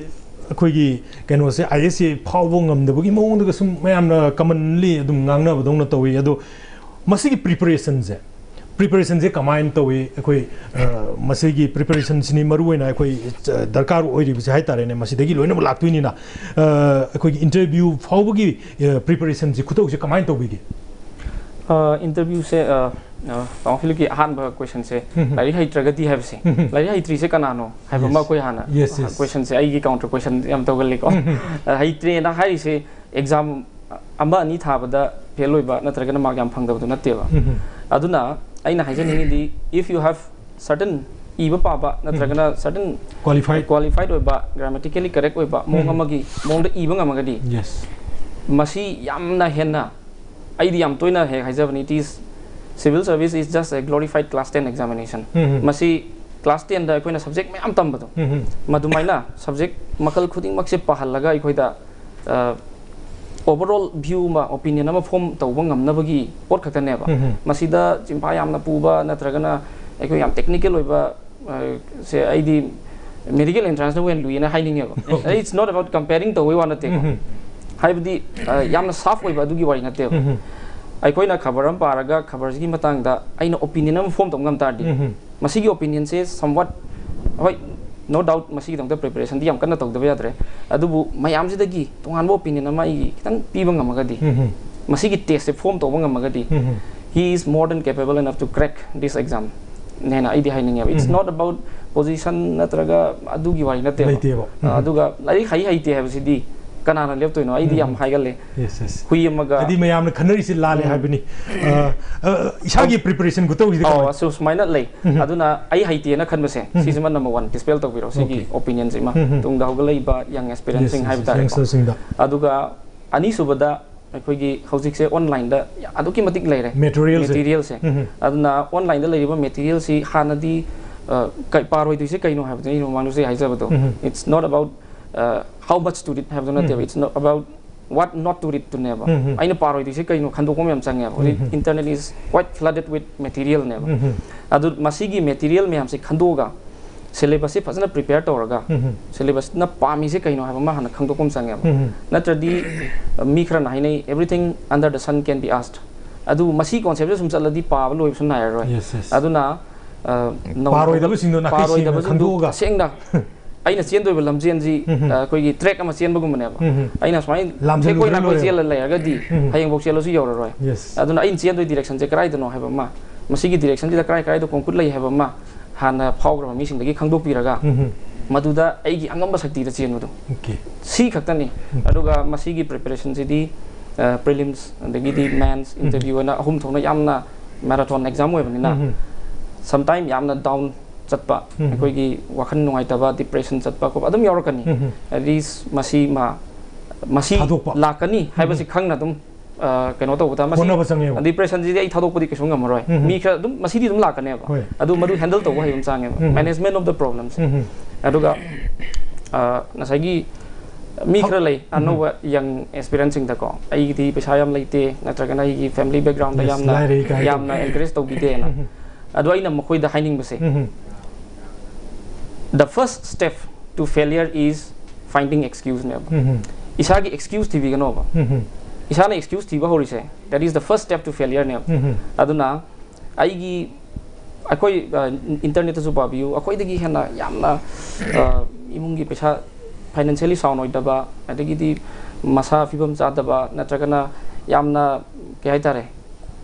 ꯑꯩꯈꯣꯏꯒꯤ ꯀꯩꯅꯣꯁꯦ, IAS ꯐꯥꯎꯕ ꯉꯝꯗꯕꯒꯤ ꯃꯑꯣꯡꯗꯒ ꯁꯨꯝ ꯃꯌꯥꯝꯅ commonly ꯑꯗꯨꯝ ꯉꯥꯡꯅꯕꯗꯧꯅ ꯇꯧꯏ꯫ ꯑꯗꯣ ꯃꯁꯤꯒꯤ preparationꯁꯦ, preparationꯁꯦ ꯀꯃꯥꯏꯅ ꯇꯧꯏ? ꯑꯩꯈꯣꯏ, ꯑ, ꯃꯁꯤꯒꯤ preparationꯁꯤꯅꯤ ꯃꯔꯨ ꯑꯣꯏꯅ ꯑꯩꯈꯣꯏ, ꯑ, ꯗꯔꯀꯥꯔ ꯑꯣꯏꯔꯤꯕꯁꯦ ꯍꯥꯏꯇꯥꯔꯦꯅꯦ꯫ ꯃꯁꯤꯗꯒꯤ ꯂꯣꯏꯅꯃꯛ ꯂꯥꯛꯇꯣꯏꯅꯤꯅ, ꯑ, ꯑꯩꯈꯣꯏꯒꯤ interview ꯐꯥꯎꯕꯒꯤ, ꯑ, preparationꯁꯦ, ꯈꯨꯇꯧꯁꯦ ꯀꯃꯥꯏꯅ ꯇꯧꯕꯤꯒꯦ? ꯑ, interviewꯁꯦ, ꯑ, ꯑ, ꯇꯥꯃꯣ ꯐꯤꯂꯤꯞꯀꯤ ꯑꯍꯥꯟꯕ questionꯁꯦ, ꯂꯥꯏꯔꯤꯛ ꯍꯩꯇ꯭ꯔꯒꯗꯤ ꯍꯥꯏꯕꯁꯦ, ꯂꯥꯏꯔꯤꯛ ꯍꯩꯇ꯭ꯔꯤꯁꯦ ꯀꯅꯥꯅꯣ ꯍꯥꯏꯕ ꯑꯃ Yes. ꯑꯩꯈꯣꯏ ꯍꯥꯟꯅ, Yes, yes. Questionꯁꯦ ꯑꯩꯒꯤ counter question ꯌꯥꯝ ꯇꯧꯒꯜꯂꯤꯀꯣ꯫ ꯑ, ꯍꯩꯇ꯭ꯔꯦꯅ ꯍꯥꯏꯔꯤꯁꯦ exam ꯑꯃ ꯑꯅꯤ ꯊꯥꯕꯗ fail ꯑꯣꯏꯕ ꯅꯠꯇ꯭ꯔꯒꯅ mark ꯌꯥꯝ ꯐꯪꯗꯕꯗꯨ ꯅꯠꯇꯦꯕ꯫ ꯑꯗꯨꯅ ꯑꯩꯅ ꯍꯥꯏꯖꯅꯤꯡꯉꯤꯗꯤ, if you have certain, ꯏꯕ ꯄꯥꯕ ꯅꯠꯇ꯭ꯔꯒꯅ certain Qualified. Qualified ꯑꯣꯏꯕ, grammatically correct ꯑꯣꯏꯕ ꯃꯑꯣꯡ ꯑꯃꯒꯤ ꯃꯑꯣꯡꯗ ꯏꯕ ꯉꯝꯃꯒꯗꯤ, Yes. ꯃꯁꯤ ꯌꯥꯝꯅ ꯍꯦꯟꯅ, ꯑꯩꯗꯤ ꯌꯥꯝ ꯇꯣꯏꯅ ꯍꯦꯛ ꯍꯥꯏꯖꯕꯅꯤ, it is, civil service is just a glorified class ten examination꯫ ꯃꯁꯤ class tenꯗ ꯑꯩꯈꯣꯏꯅ subject ꯃꯌꯥꯝ ꯇꯝꯕꯗꯣ, ꯃꯗꯨꯃꯥꯏꯅ subject ꯃꯈꯜ ꯈꯨꯗꯤꯡꯃꯛꯁꯦ ꯄꯥꯍꯜꯂꯒ ꯑꯩꯈꯣꯏꯗ, ꯑ, overall view ꯑꯃ, opinion ꯑꯃ form ꯇꯧꯕ ꯉꯝꯅꯕꯒꯤ ꯄꯣꯠ ꯈꯛꯇꯅꯦꯕ꯫ ꯃꯁꯤꯗ ꯆꯤꯟꯐꯥ ꯌꯥꯝꯅ ꯄꯨꯕ ꯅꯠꯇ꯭ꯔꯒꯅ ꯑꯩꯈꯣꯏ ꯌꯥꯝ technical ꯑꯣꯏꯕ, ꯑ, ꯁꯦ ꯑꯩꯗꯤ medical entranceꯅ ꯍꯦꯟꯅ ꯂꯨꯏꯌꯦꯅ ꯍꯥꯏꯅꯤꯡꯉꯦꯕ꯫ It's not about comparing ꯇꯧꯕꯩ ꯋꯥ ꯅꯠꯇꯦꯀꯣ꯫ ꯍꯥꯏꯕꯗꯤ ꯑ, ꯌꯥꯝꯅ ꯁꯥꯐ ꯑꯣꯏꯕ ꯑꯗꯨꯒꯤ ꯋꯥꯔꯤ ꯅꯠꯇꯦꯕ꯫ ꯑꯩꯈꯣꯏꯅ ꯈꯕꯔ ꯑꯃ ꯄꯥꯔꯒ ꯈꯕꯔꯁꯤꯒꯤ ꯃꯇꯥꯡꯗ ꯑꯩꯅ ꯑꯣꯄꯤꯅꯤꯌꯟ ꯑꯃ ꯐꯣꯝ ꯇꯧꯕ ꯉꯝ ꯇꯥꯔꯗꯤ, ꯃꯁꯤꯒꯤ ꯑꯣꯄꯤꯅꯤꯌꯟꯁꯦ somewhat, ꯍꯣꯏ, no doubt ꯃꯁꯤꯒꯤꯗꯃꯛꯇ ꯄ꯭ꯔꯤꯄꯦꯔꯦꯁꯟꯗꯤ ꯌꯥꯝ ꯀꯟꯅ ꯇꯧꯗꯕ ꯌꯥꯗ꯭ꯔꯦ, ꯑꯗꯨꯕꯨ ꯃꯌꯥꯝꯁꯤꯗꯒꯤ ꯇꯣꯉꯥꯟꯕ ꯑꯣꯄꯤꯅꯤꯌꯟ ꯑꯃ ꯑꯩꯒꯤ ꯈꯤꯇꯪ ꯄꯤꯕ ꯉꯝꯃꯒꯗꯤ, ꯃꯁꯤꯒꯤ ꯇꯦꯁꯁꯦ ꯐꯣꯝ ꯇꯧꯕ ꯉꯝꯃꯒꯗꯤ, he is more than capable enough to crack this exam ꯅꯦꯅ ꯑꯩꯗꯤ ꯍꯥꯏꯅꯤꯡꯉꯦꯕ꯫ It's not about position ꯅꯠꯇ꯭ꯔꯒ ꯑꯗꯨꯒꯤ ꯋꯥꯔꯤ ꯅꯠꯇꯦꯕ꯫ ꯂꯩꯇꯦꯕ꯫ ꯑ, ꯑꯗꯨꯒ ꯂꯥꯏꯔꯤꯛ ꯍꯩ ꯍꯩꯇꯦ ꯍꯥꯏꯕꯁꯤꯗꯤ ꯀꯅꯥꯅ ꯂꯦꯞꯇꯣꯏꯅꯣ? ꯑꯩꯗꯤ ꯌꯥꯝ ꯍꯥꯏꯒꯜꯂꯦ꯫ Yes, yes. ꯍꯨꯏ ꯑꯃꯒ ꯍꯥꯏꯗꯤ ꯃꯌꯥꯝꯅ ꯈꯟꯅꯔꯤꯁꯦ ꯂꯥꯜꯂꯦ ꯍꯥꯏꯕꯅꯤ꯫ ꯑ, ꯑ, ꯏꯁꯥꯒꯤ ꯄ꯭ꯔꯤꯄꯦꯔꯦꯁꯟ ꯈꯨꯇꯧꯁꯤꯗꯤ ꯑꯧ, ꯀꯃꯥꯏꯅ? ꯑꯁꯨ ꯁꯨꯃꯥꯏꯅ ꯂꯩ꯫ ꯑꯗꯨꯅ ꯑꯩ ꯍꯩꯇꯦꯅ ꯈꯟꯕꯁꯦ, ꯁꯤꯁꯤꯃ ꯅꯝꯕꯔ ꯋꯥꯟ ꯗꯤꯁꯄꯦꯜ ꯇꯧꯕꯤꯔꯣ, ꯁꯤꯒꯤ Okay. ꯑꯣꯄꯤꯅꯤꯌꯟꯁꯤꯃ꯫ ꯎꯝ, ꯎꯝ. ꯇꯨꯡꯗ ꯍꯧꯒꯠꯂꯛꯏꯕ ꯌꯪ ꯑꯦꯁꯄꯤꯔꯦꯟꯁꯤꯡ Yes, ꯍꯥꯏꯕ yes, ꯇꯥꯔꯦꯀꯣ꯫ ꯌꯪꯁꯇꯔꯁꯤꯡꯗ꯫ ꯑꯗꯨꯒ ꯑꯅꯤꯁꯨꯕꯗ ꯑꯩꯈꯣꯏꯒꯤ ꯍꯧꯖꯤꯛꯁꯦ ꯑꯣꯟꯂꯥꯏꯟꯗ ꯑꯗꯨꯛꯀꯤ ꯃꯇꯤꯛ ꯂꯩꯔꯦ꯫ Materialꯁꯦ. ꯃꯦꯇꯤꯔꯤꯌꯦꯜꯁꯦ꯫ ꯎꯝ. ꯑꯗꯨꯅ ꯑꯣꯟꯂꯥꯏꯟꯗ ꯂꯩꯔꯤꯕ ꯃꯦꯇꯤꯔꯤꯌꯦꯜꯁꯤ ꯍꯥꯟꯅꯗꯤ ꯑ, ꯀꯩ-, ꯄꯥꯔꯣꯏꯗꯣꯏꯁꯦ ꯀꯩꯅꯣ ꯍꯥꯏꯕꯗꯨꯅꯤ ꯑꯩꯅ ꯃꯃꯥꯡꯗꯁꯨ ꯍꯥꯏꯖꯕꯗꯣ꯫ ꯎꯝ. It's not about uh, how much to read ꯍꯥꯏꯕꯗꯨ ꯅꯠꯇꯦꯕ꯫ ꯎꯝ. It's not about what not to read ꯇꯨꯅꯦꯕ꯫ ꯎꯝ. ꯑꯩꯅ ꯄꯥꯔꯣꯏꯗꯣꯏꯁꯦ ꯀꯩꯅꯣ ꯈꯟꯗꯣꯛꯄ ꯑꯃ ꯌꯥꯝ ꯆꯪꯉꯦꯕ꯫ ꯍꯧꯖꯤꯛ ꯎꯝ. Internet is quite flooded with materialꯅꯦꯕ꯫ ꯎꯝ. ꯑꯗꯨ ꯃꯁꯤꯒꯤ ꯃꯦꯇꯤꯔꯤꯌꯦꯜ ꯃꯌꯥꯝꯁꯦ ꯈꯟꯗꯣꯛꯑꯒ ꯁꯤꯂꯦꯕꯁꯁꯦ ꯐꯖꯅ ꯄ꯭ꯔꯤꯄꯦꯌꯔ ꯇꯧꯔꯒ ꯎꯝ. ꯁꯤꯂꯦꯕꯁꯅ ꯄꯥꯝꯃꯤꯁꯦ ꯀꯩꯅꯣ ꯍꯥꯏꯕ ꯑꯃ ꯍꯥꯟꯅ ꯈꯪꯗꯣꯛꯄ ꯑꯃ ꯆꯪꯉꯦꯕ꯫ ꯎꯝ. ꯅꯠꯇ꯭ꯔꯗꯤ ꯑ, ꯃꯤ ꯈꯔꯅ ꯍꯥꯏꯅꯩ, "Everything under the sun can be asked"꯫ ꯑꯗꯨ ꯃꯁꯤ ꯀꯣꯟꯁꯦꯞꯁꯦ ꯁꯨꯝ ꯆꯠꯂꯗꯤ ꯄꯥꯕ ꯂꯣꯏꯕꯁꯨ ꯅꯥꯏꯔꯔꯣꯏ꯫ Yes, yes. ꯑꯗꯨꯅ ꯑ, ꯅꯧ-, ꯄꯥꯔꯣꯏꯗꯕꯁꯤꯡꯗꯣ ꯅꯥꯈꯩ ꯁꯦꯡꯅ ꯄꯥꯔꯣꯏꯗꯕꯁꯤꯡꯗꯨ ꯈꯪꯗꯣꯛꯑꯒ꯫ ꯇꯁꯦꯡꯅ ꯑꯩꯅ ꯆꯦꯟꯗꯣꯏꯕ ꯂꯝꯖꯦꯟꯁꯤ, ꯎꯝ. ꯑ, ꯑꯩꯈꯣꯏꯒꯤ ꯇ꯭ꯔꯦꯛ ꯑꯃ ꯆꯦꯟꯕꯒꯨꯝꯕꯅꯦꯕ꯫ ꯎꯝ. ꯑꯩꯅ ꯁꯨꯃꯥꯏꯅ ꯂꯥꯝꯖꯜꯂꯨꯕꯅ ꯊꯦꯛ ꯑꯣꯏꯅ ꯑꯩꯈꯣꯏ ꯂꯣꯏꯔꯦꯕ꯫ ꯆꯦꯜꯂ ꯂꯩꯔꯒꯗꯤ ꯎꯝ. ꯍꯌꯦꯡꯐꯥꯎ ꯆꯦꯜꯂꯁꯨ ꯌꯧꯔꯔꯣꯏ꯫ Yes. ꯑꯗꯨꯅ ꯑꯩꯅ ꯆꯦꯟꯗꯣꯏ ꯗꯤꯔꯦꯛꯁꯟꯁꯦ ꯀꯗꯥꯏꯗꯅꯣ ꯍꯥꯏꯕ ꯑꯃ, ꯃꯁꯤꯒꯤ ꯗꯤꯔꯦꯛꯁꯟꯁꯤꯗ ꯀꯗꯥꯏ ꯀꯗꯥꯏꯗ ꯈꯣꯡꯈꯨꯠ ꯂꯩ ꯍꯥꯏꯕ ꯑꯃ ꯍꯥꯟꯅ ꯐꯥꯎꯈ꯭ꯔꯕ ꯃꯤꯁꯤꯡꯗꯒꯤ ꯈꯪꯗꯣꯛꯄꯤꯔꯒ ꯎꯝ. ꯃꯗꯨꯗ ꯑꯩꯒꯤ ꯑꯉꯝꯕ ꯁꯛꯇꯤꯗ ꯆꯦꯟꯕꯗꯣ꯫ Okay. ꯁꯤ ꯈꯛꯇꯅꯤ꯫ ꯎꯝ. ꯑꯗꯨꯒ ꯃꯁꯤꯒꯤ ꯄ꯭ꯔꯤꯄꯦꯔꯦꯁꯟꯁꯤꯗꯤ, ꯑ, ꯄ꯭ꯔꯤꯂꯤꯝꯁ ꯑꯗꯒꯤꯗꯤ ꯃꯦꯟꯁ ꯏꯟꯇꯔꯚ꯭ꯌꯨ ꯍꯥꯏꯅ ꯑꯍꯨꯝ ꯊꯣꯛꯅ ꯌꯥꯝꯅ ꯃꯦꯔꯥꯊꯣꯟ ꯑꯦꯛꯖꯥꯝ ꯑꯣꯏꯕꯅꯤꯅ ꯎꯝ. ꯁꯝꯇꯥꯏꯝ ꯌꯥꯝꯅ ꯗꯥꯎꯟ ꯆꯠꯄ, ꯎꯝ. ꯑꯩꯈꯣꯏꯒꯤ ꯋꯥꯈꯜ ꯅꯨꯡꯉꯥꯏꯇꯕ, ꯗꯤꯄ꯭ꯔꯦꯁꯟ ꯆꯠꯄ ꯈꯣꯠꯄ ꯑꯗꯨꯝ ꯌꯥꯎꯔꯛꯀꯅꯤ꯫ ꯎꯝ. At least ꯃꯁꯤ ꯃ-, ꯃꯁꯤ ꯊꯥꯗꯣꯛꯄ꯫ ꯂꯥꯛꯀꯅꯤ ꯍꯥꯏꯕꯁꯤ ꯈꯪꯅ ꯑꯗꯨꯝ, ꯑ, ꯀꯩꯅꯣ ꯇꯧꯕꯗ ꯃꯁꯤ ꯍꯣꯠꯅꯕ ꯆꯪꯉꯦꯕ꯫ ꯗꯤꯄ꯭ꯔꯦꯁꯟꯁꯤꯗꯤ ꯑꯩ ꯊꯥꯗꯣꯛꯄꯗꯤ ꯀꯩꯁꯨ ꯉꯝꯃꯔꯣꯏ꯫ ꯎꯝ. ꯃꯤ ꯈꯔ ꯑꯗꯨꯝ ꯃꯁꯤꯗꯤ ꯑꯗꯨꯝ ꯂꯥꯛꯀꯅꯦꯕ꯫ ꯍꯣꯏ. ꯑꯗꯨ ꯃꯗꯨ ꯍꯦꯟꯗꯜ ꯇꯧꯕ ꯍꯩꯕ ꯑꯃ ꯆꯪꯉꯦꯕ꯫ ꯎꯝ. Management of the problems. ꯎꯝ. ꯑꯗꯨꯒ, ꯑ, ꯉꯁꯥꯏꯒꯤ ꯃꯤ ꯍꯧ-, ꯈꯔ ꯂꯩ ꯎꯝ. ꯑꯅꯧꯕ ꯌꯪ ꯑꯦꯁꯄꯤꯔꯦꯟꯁꯤꯡꯗꯀꯣ, "ꯑꯩꯒꯤꯗꯤ ꯄꯩꯁꯥ ꯌꯥꯝ ꯂꯩꯇꯦ, ꯅꯠꯇ꯭ꯔꯒꯅ ꯑꯩꯒꯤ ꯐꯦꯃꯤꯂꯤ ꯕꯦꯛꯒ꯭ꯔꯥꯎꯟꯗ Yes, ꯌꯥꯝꯅ, ꯂꯥꯏꯔꯩ ꯀꯥꯏ ꯌꯥꯝꯅ ꯇꯧꯕ꯫ ꯑꯦꯟꯀꯔꯦꯖ ꯇꯧꯕꯤꯗꯦꯅ"꯫ ꯎꯝ. ꯑꯗꯣ ꯑꯩꯅ ꯃꯈꯣꯏꯗ ꯍꯥꯏꯅꯤꯡꯕꯁꯦ, ꯎꯝ. "The first step to failure is finding excuse" ꯅꯦꯕ꯫ ꯎꯝ. ꯏꯁꯥꯒꯤ excuse ꯊꯤꯕꯤꯒꯅꯣꯕ꯫ ꯏꯁꯥꯅ excuse ꯊꯤꯕ ꯍꯧꯔꯤꯁꯦ, that is the first step to failure ꯅꯦꯕ꯫ ꯑꯗꯨꯅ ꯑꯩꯒꯤ ꯑꯩꯈꯣꯏ ꯏꯟꯇꯔꯅꯦꯠꯇꯁꯨ ꯄꯥꯕꯤꯌꯨ, ꯑꯩꯈꯣꯏꯗꯒꯤ ꯍꯦꯟꯅ ꯌꯥꯝꯅ ꯏꯃꯨꯡꯒꯤ ꯄꯩꯁꯥ, financially sound ꯑꯣꯏꯗꯕ, ꯑꯗꯒꯤꯗꯤ ꯃꯁꯥ ꯐꯤꯕꯝ ꯆꯥꯗꯕ, ꯅꯠꯇ꯭ꯔꯒꯅ ꯌꯥꯝꯅ ꯀꯩ ꯍꯥꯏꯇꯥꯔꯦ,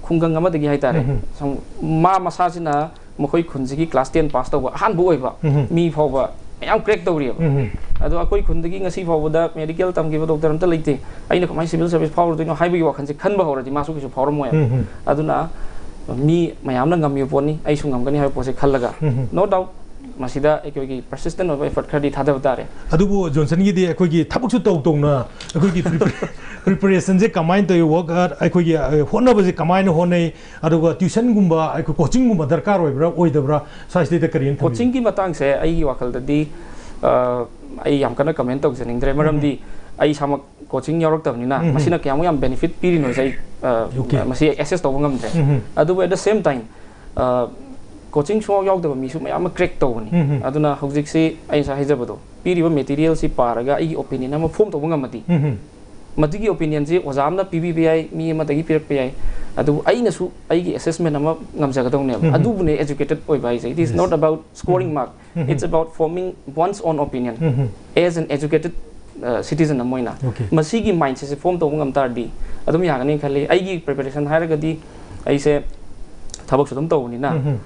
ꯈꯨꯡꯒꯪ ꯑꯃꯗꯒꯤ ꯍꯥꯏꯇꯥꯔꯦ, ꯁꯨꯝ ꯃꯥ ꯃꯁꯥꯁꯤꯅ ꯃꯈꯣꯏ ꯈꯨꯟꯁꯤꯒꯤ class ten pass ꯇꯧꯕ ꯑꯍꯥꯟꯕ ꯑꯣꯏꯕ ꯃꯤ ꯐꯥꯎꯕ ꯃꯌꯥꯝ crack ꯇꯧꯔꯤꯑꯕ꯫ ꯑꯗꯣ ꯑꯩꯈꯣꯏ ꯈꯨꯟꯗꯒꯤ ꯉꯁꯤ ꯐꯥꯎꯕꯗ medical ꯇꯝꯈꯤꯕ doctor ꯑꯝꯇ ꯂꯩꯇꯦ, ꯑꯩꯅ ꯀꯃꯥꯏꯅ civil service ꯐꯥꯎꯔꯨꯗꯣꯏꯅꯣ ꯍꯥꯏꯕꯒꯤ ꯋꯥꯈꯜꯁꯦ ꯈꯟꯕ ꯍꯧꯔꯗꯤ ꯃꯥꯁꯨ ꯀꯩꯁꯨ ꯐꯥꯎꯔꯝꯃꯣꯏꯕ꯫ ꯑꯗꯨꯅ ꯃꯤ ꯃꯌꯥꯝꯅ ꯉꯝꯃꯤꯕ ꯄꯣꯠꯅꯤ, ꯑꯩꯁꯨ ꯉꯝꯒꯅꯤ ꯍꯥꯏꯕ ꯄꯣꯠꯁꯦ ꯈꯜꯂꯒ, no doubt, ꯃꯁꯤꯗ ꯑꯩꯈꯣꯏꯒꯤ persistent ꯑꯣꯏꯕ effort ꯈꯔꯗꯤ ꯊꯥꯗꯕ ꯇꯥꯔꯦ꯫ ꯑꯗꯨꯕꯨ ꯖꯣꯟꯁꯟꯒꯤꯗꯤ ꯑꯩꯈꯣꯏꯒꯤ ꯊꯕꯛꯁꯨ ꯇꯧ ꯇꯧꯅ ꯑꯩꯈꯣꯏꯒꯤ preparation ꯁꯦ ꯀꯃꯥꯏꯅ ꯇꯧꯏ, work hard, ꯑꯩꯈꯣꯏꯒꯤ ꯍꯣꯠꯅꯕꯁꯦ ꯀꯃꯥꯏꯅ ꯍꯣꯠꯅꯩ, ꯑꯗꯨꯒ tuition ꯒꯨꯝꯕ ꯑꯩꯈꯣꯏ coaching ꯒꯨꯝꯕ ꯗꯔꯀꯥꯔ ꯑꯣꯏꯕ꯭ꯔꯥ ꯑꯣꯏꯗꯕ꯭ꯔꯥ, ꯁ꯭ꯋꯥꯏꯁꯤꯗꯩꯗ ꯀꯔꯤ ꯊꯝꯕꯤꯅꯤꯡꯉꯤ? Coaching ꯒꯤ ꯃꯇꯥꯡꯁꯦ ꯑꯩꯒꯤ ꯋꯥꯈꯜꯗꯗꯤ ꯑꯩ ꯌꯥꯝ ꯀꯟꯅ comment ꯇꯧꯖꯅꯤꯡꯗ꯭ꯔꯦ, ꯃꯔꯝꯗꯤ ꯑꯩ ꯏꯁꯥꯃꯛ coaching ꯌꯥꯎꯔꯛꯇꯕꯅꯤꯅ ꯃꯁꯤꯅ ꯀꯌꯥꯃꯨꯛ ꯌꯥꯝ benefit ꯄꯤꯔꯤꯅꯣꯁꯦ ꯑꯩ ꯃꯁꯤ assess ꯇꯧꯕ ꯉꯝꯗ꯭ꯔꯦ꯫ ꯑꯗꯨꯕꯨ at the same time, coaching ꯁꯨꯡꯌꯥꯎ ꯌꯥꯎꯗꯕ ꯃꯤꯁꯨ ꯃꯌꯥꯝ ꯑꯃ crack ꯇꯧꯕꯅꯤ꯫ ꯑꯗꯨꯅ ꯍꯧꯖꯤꯛꯁꯤ ꯑꯩ ꯉꯁꯥꯏ ꯍꯥꯏꯖꯕꯗꯣ, ꯄꯤꯔꯤꯕ material ꯁꯤ ꯄꯥꯔꯒ ꯑꯩꯒꯤ opinion ꯑꯃ form ꯇꯧꯕ ꯉꯝꯃꯗꯤ, ꯃꯗꯨꯒꯤ opinion ꯁꯤ ꯑꯣꯖꯥ ꯑꯃꯅ ꯄꯤꯕꯤꯕ ꯌꯥꯏ, ꯃꯤ ꯑꯃꯗꯒꯤ ꯄꯤꯔꯛꯄ ꯌꯥꯏ, ꯑꯗꯨꯕꯨ ꯑꯩꯅꯁꯨ ꯑꯩꯒꯤ assessment ꯑꯃ ꯉꯝꯖꯒꯗꯧꯅꯦꯕ꯫ ꯑꯗꯨꯕꯨꯅꯦ educated ꯑꯣꯏꯕ ꯍꯥꯏꯁꯦ, it is not about scoring mark, it's about forming one's own opinion as an educated citizen ꯑꯃ ꯑꯣꯏꯅ꯫ ꯃꯁꯤꯒꯤ mindset ꯁꯦ form ꯇꯧꯕ ꯉꯝ ꯇꯥꯔꯗꯤ ꯑꯗꯨꯝ ꯌꯥꯒꯅꯤ ꯈꯜꯂꯤ꯫ ꯑꯩꯒꯤ preparation ꯍꯥꯏꯔꯒꯗꯤ ꯑꯩꯁꯦ ꯊꯕꯛꯁꯨ ꯑꯗꯨꯝ ꯇꯧꯕꯅꯤꯅ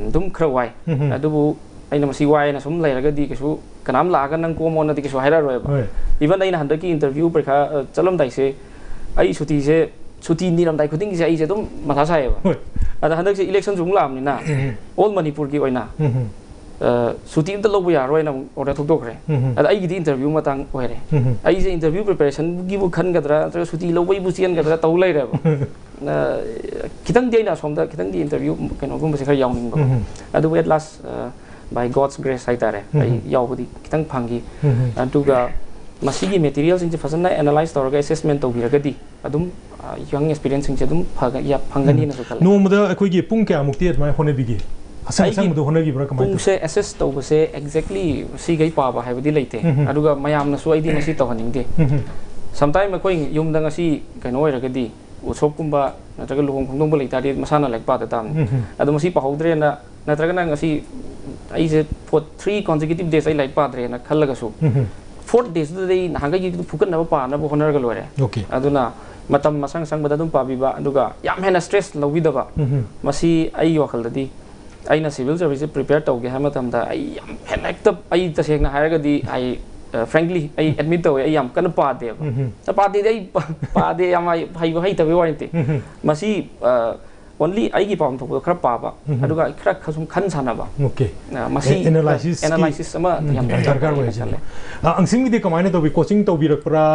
ꯑꯗꯨꯝ ꯈꯔ ꯋꯥꯏ, ꯑꯗꯨꯕꯨ ꯑꯩꯅ ꯃꯁꯤ ꯋꯥꯏꯅ ꯁꯨꯝ ꯂꯩꯔꯒꯗꯤ ꯀꯩꯁꯨ ꯀꯅꯥꯝ ꯂꯥꯛꯑꯒ ꯅꯪ ꯀꯣꯝꯃꯣꯅꯗꯤ ꯀꯩꯁꯨ ꯍꯥꯏꯔꯛꯑꯔꯣꯏꯕ꯫ Even ꯑꯩꯅ ꯍꯟꯗꯛꯀꯤ interview ꯄꯔꯤꯈꯥ ꯆꯠꯂꯝꯗꯥꯏꯁꯦ, ꯑꯩ ꯁꯨꯇꯤꯁꯦ, ꯁꯨꯇꯤ ꯅꯤꯔꯝꯗꯥꯏ ꯈꯨꯗꯤꯡꯒꯤꯁꯦ ꯑꯩꯁꯦ ꯑꯗꯨꯝ ꯃꯊꯥ ꯁꯥꯏꯌꯦꯕ꯫ ꯑꯗ ꯍꯟꯗꯛꯁꯦ election ꯁꯨ ꯑꯃꯨꯛ ꯂꯥꯛꯑꯕꯅꯤꯅ, all ꯃꯅꯤꯄꯨꯔꯒꯤ ꯑꯣꯏꯅ ꯁꯨꯇꯤ ꯑꯝꯇ ꯂꯧꯕ ꯌꯥꯔꯣꯏꯅ ꯑꯃꯨꯛ order ꯊꯣꯛꯇꯣꯛꯈ꯭ꯔꯦ꯫ ꯑꯗ ꯑꯩꯒꯤꯗꯤ interview ꯃꯇꯥꯡ ꯑꯣꯏꯔꯦ꯫ ꯑꯩꯁꯦ interview preparation ꯒꯤꯕꯨ ꯈꯟꯒꯗ꯭ꯔꯥ ꯅꯠꯇ꯭ꯔꯒ ꯁꯨꯇꯤ ꯂꯧꯕꯩꯕꯨ ꯆꯦꯟꯒꯗ꯭ꯔꯥ ꯇꯧ ꯂꯩꯔꯦꯕ꯫ ꯈꯤꯇꯪꯗꯤ ꯑꯩꯅ ꯑꯁꯣꯝꯗ ꯈꯤꯇꯪꯗꯤ interview ꯀꯩꯅꯣꯒꯨꯝꯕꯁꯦ ꯈꯔ ꯌꯥꯎꯅꯤꯡꯕ꯫ ꯑꯗꯨꯕꯨ at last, by God's grace ꯍꯥꯏꯇꯥꯔꯦ, ꯑꯩ ꯌꯥꯎꯕꯗꯤ ꯈꯤꯇꯪ ꯐꯪꯈꯤ꯫ ꯑꯗꯨꯒ ꯃꯁꯤꯒꯤ material ꯁꯤꯡꯁꯦ ꯐꯖꯅ analyze ꯇꯧꯔꯒ assessment ꯇꯧꯕꯤꯔꯒꯗꯤ ꯑꯗꯨꯝ young experience ꯁꯤꯡꯁꯦ ꯑꯗꯨꯝ ꯐꯒ-, ꯌꯥ-, ꯐꯪꯒꯅꯤꯅꯁꯨ ꯈꯜꯂꯦ꯫ ꯅꯣꯡꯃꯗ ꯑꯩꯈꯣꯏꯒꯤ ꯄꯨꯡ ꯀꯌꯥꯃꯨꯛꯇꯤ ꯑꯗꯨꯃꯥꯏꯅ ꯍꯣꯠꯅꯕꯤꯒꯦ? ꯑꯁꯪ ꯑꯩꯒꯤ ꯑꯁꯪꯕꯗꯣ ꯍꯣꯠꯅꯈꯤꯕ꯭ꯔꯥ, ꯀꯃꯥꯏꯅ ꯇꯧ? ꯄꯨꯡꯁꯦ ꯑꯦꯁꯦꯁ ꯇꯧꯕꯁꯦ ꯑꯦꯛꯖꯦꯛꯂꯤ ꯁꯤꯈꯩ ꯄꯥꯕ ꯍꯥꯏꯕꯗꯤ ꯂꯩꯇꯦ꯫ ꯎꯝ ꯍꯝ꯫ ꯑꯗꯨꯒ ꯃꯌꯥꯝꯅꯁꯨ ꯑꯩꯗꯤ ꯃꯁꯤ ꯇꯧꯍꯟꯅꯤꯡꯗꯦ꯫ ꯎꯝ ꯍꯝ꯫ ꯁꯝꯇꯥꯏꯝ ꯑꯩꯈꯣꯏ ꯌꯨꯝꯗ ꯉꯁꯤ ꯀꯩꯅꯣ ꯑꯣꯏꯔꯒꯗꯤ, ꯎꯠꯁꯣꯞꯀꯨꯝꯕ ꯅꯠꯇ꯭ꯔꯒ ꯂꯨꯍꯣꯡ ꯈꯣꯡꯗꯣꯡꯕ ꯂꯩꯇꯥꯔꯗꯤ ꯃꯁꯥꯅ ꯂꯥꯏꯔꯤꯛ ꯄꯥꯗ ꯇꯥꯕꯅꯤ꯫ ꯎꯝ ꯍꯝ꯫ ꯑꯗꯣ ꯃꯁꯤ ꯄꯥꯍꯧꯗ꯭ꯔꯦꯅ, ꯅꯠꯇ꯭ꯔꯒꯅ ꯉꯁꯤ ꯑꯩꯁꯦ ꯐꯣꯔ ꯊ꯭ꯔꯤ ꯀꯣꯟꯁꯤꯀ꯭ꯌꯨꯇꯤꯞ ꯗꯦꯖ ꯑꯩ ꯂꯥꯏꯔꯤꯛ ꯄꯥꯗ꯭ꯔꯦꯅ ꯈꯜꯂꯒꯁꯨ, ꯎꯝ ꯍꯝ꯫ ꯐꯣꯔꯠ ꯗꯦꯁꯤꯗꯗꯤ ꯑꯩ ꯅꯍꯥꯟꯈꯩꯒꯤ ꯐꯨꯀꯠꯅꯕ ꯄꯥꯅꯕ ꯍꯣꯠꯅꯔꯒ ꯂꯣꯏꯔꯦ꯫ ꯑꯣꯀꯦ꯫ ꯑꯗꯨꯅ ꯃꯇꯝ ꯑꯁꯪ ꯑꯁꯪꯕꯗ ꯑꯗꯨꯝ ꯄꯥꯕꯤꯕ, ꯑꯗꯨꯒ ꯌꯥꯝ ꯍꯦꯟꯅ ꯁ꯭ꯇ꯭ꯔꯦꯁ ꯂꯧꯕꯤꯗꯕ꯫ ꯎꯝ ꯍꯝ꯫ ꯃꯁꯤ ꯑꯩꯒꯤ ꯋꯥꯈꯜꯗꯗꯤ ꯑꯩꯅ ꯁꯤꯚꯤꯜ ꯁꯔꯚꯤꯁꯁꯦ ꯄ꯭ꯔꯤꯄꯦꯌꯔ ꯇꯧꯒꯦ ꯍꯥꯏꯕ ꯃꯇꯝꯗ ꯑꯩ ꯌꯥꯝ ꯍꯦꯟꯅ ꯍꯦꯛꯇ, ꯑꯩ ꯇꯁꯦꯡꯅ ꯍꯥꯏꯔꯒꯗꯤ ꯑꯩ, ꯐ꯭ꯔꯦꯡꯛꯂꯤ, ꯑꯩ ꯑꯦꯗꯃꯤꯠ ꯇꯧꯋꯦ, ꯑꯩ ꯌꯥꯝ ꯀꯟꯅ ꯄꯥꯗꯦꯕ꯫ ꯎꯝ ꯍꯝ꯫ ꯄꯥꯗꯦꯗꯤ ꯑꯩ ꯄꯥꯗꯦ, ꯌꯥꯝ ꯍꯩ-, ꯍꯩꯕ ꯍꯩꯇꯕꯒꯤ ꯋꯥ ꯅꯠꯇꯦ꯫ ꯎꯝ ꯍꯝ꯫ ꯃꯁꯤ ꯑꯣꯟꯂꯤ ꯑꯩꯒꯤ ꯄꯥꯐꯝ ꯊꯣꯛꯄꯗꯣ ꯈꯔ ꯄꯥꯕ, ꯎꯝ ꯍꯝ꯫ ꯑꯗꯨꯒ ꯈꯔ ꯈ-, ꯁꯨꯝ ꯈꯟ ꯁꯥꯟꯅꯕ꯫ ꯑꯣꯀꯦ꯫ ꯑ, ꯃꯁꯤ ꯑꯦ-, ꯑꯦꯅꯥꯂꯥꯏꯁꯤꯁꯀꯤ ꯑꯦꯅꯥꯂꯥꯏꯁꯤꯁ ꯑꯃ ꯎꯝ, ꯌꯥꯝ ꯗꯔꯀꯥꯔ ꯗꯔꯀꯥꯔ ꯑꯣꯏ ꯑꯣꯏꯅ ꯍꯥꯏꯁꯤꯅꯦ꯫ ꯈꯜꯂꯦ꯫ ꯑ, ꯑꯪꯁꯤꯡꯒꯤꯗꯤ ꯀꯃꯥꯏꯅ ꯇꯧꯋꯤ? ꯀꯣꯆꯤꯡ ꯇꯧꯕꯤꯔꯛꯄ꯭ꯔꯥ?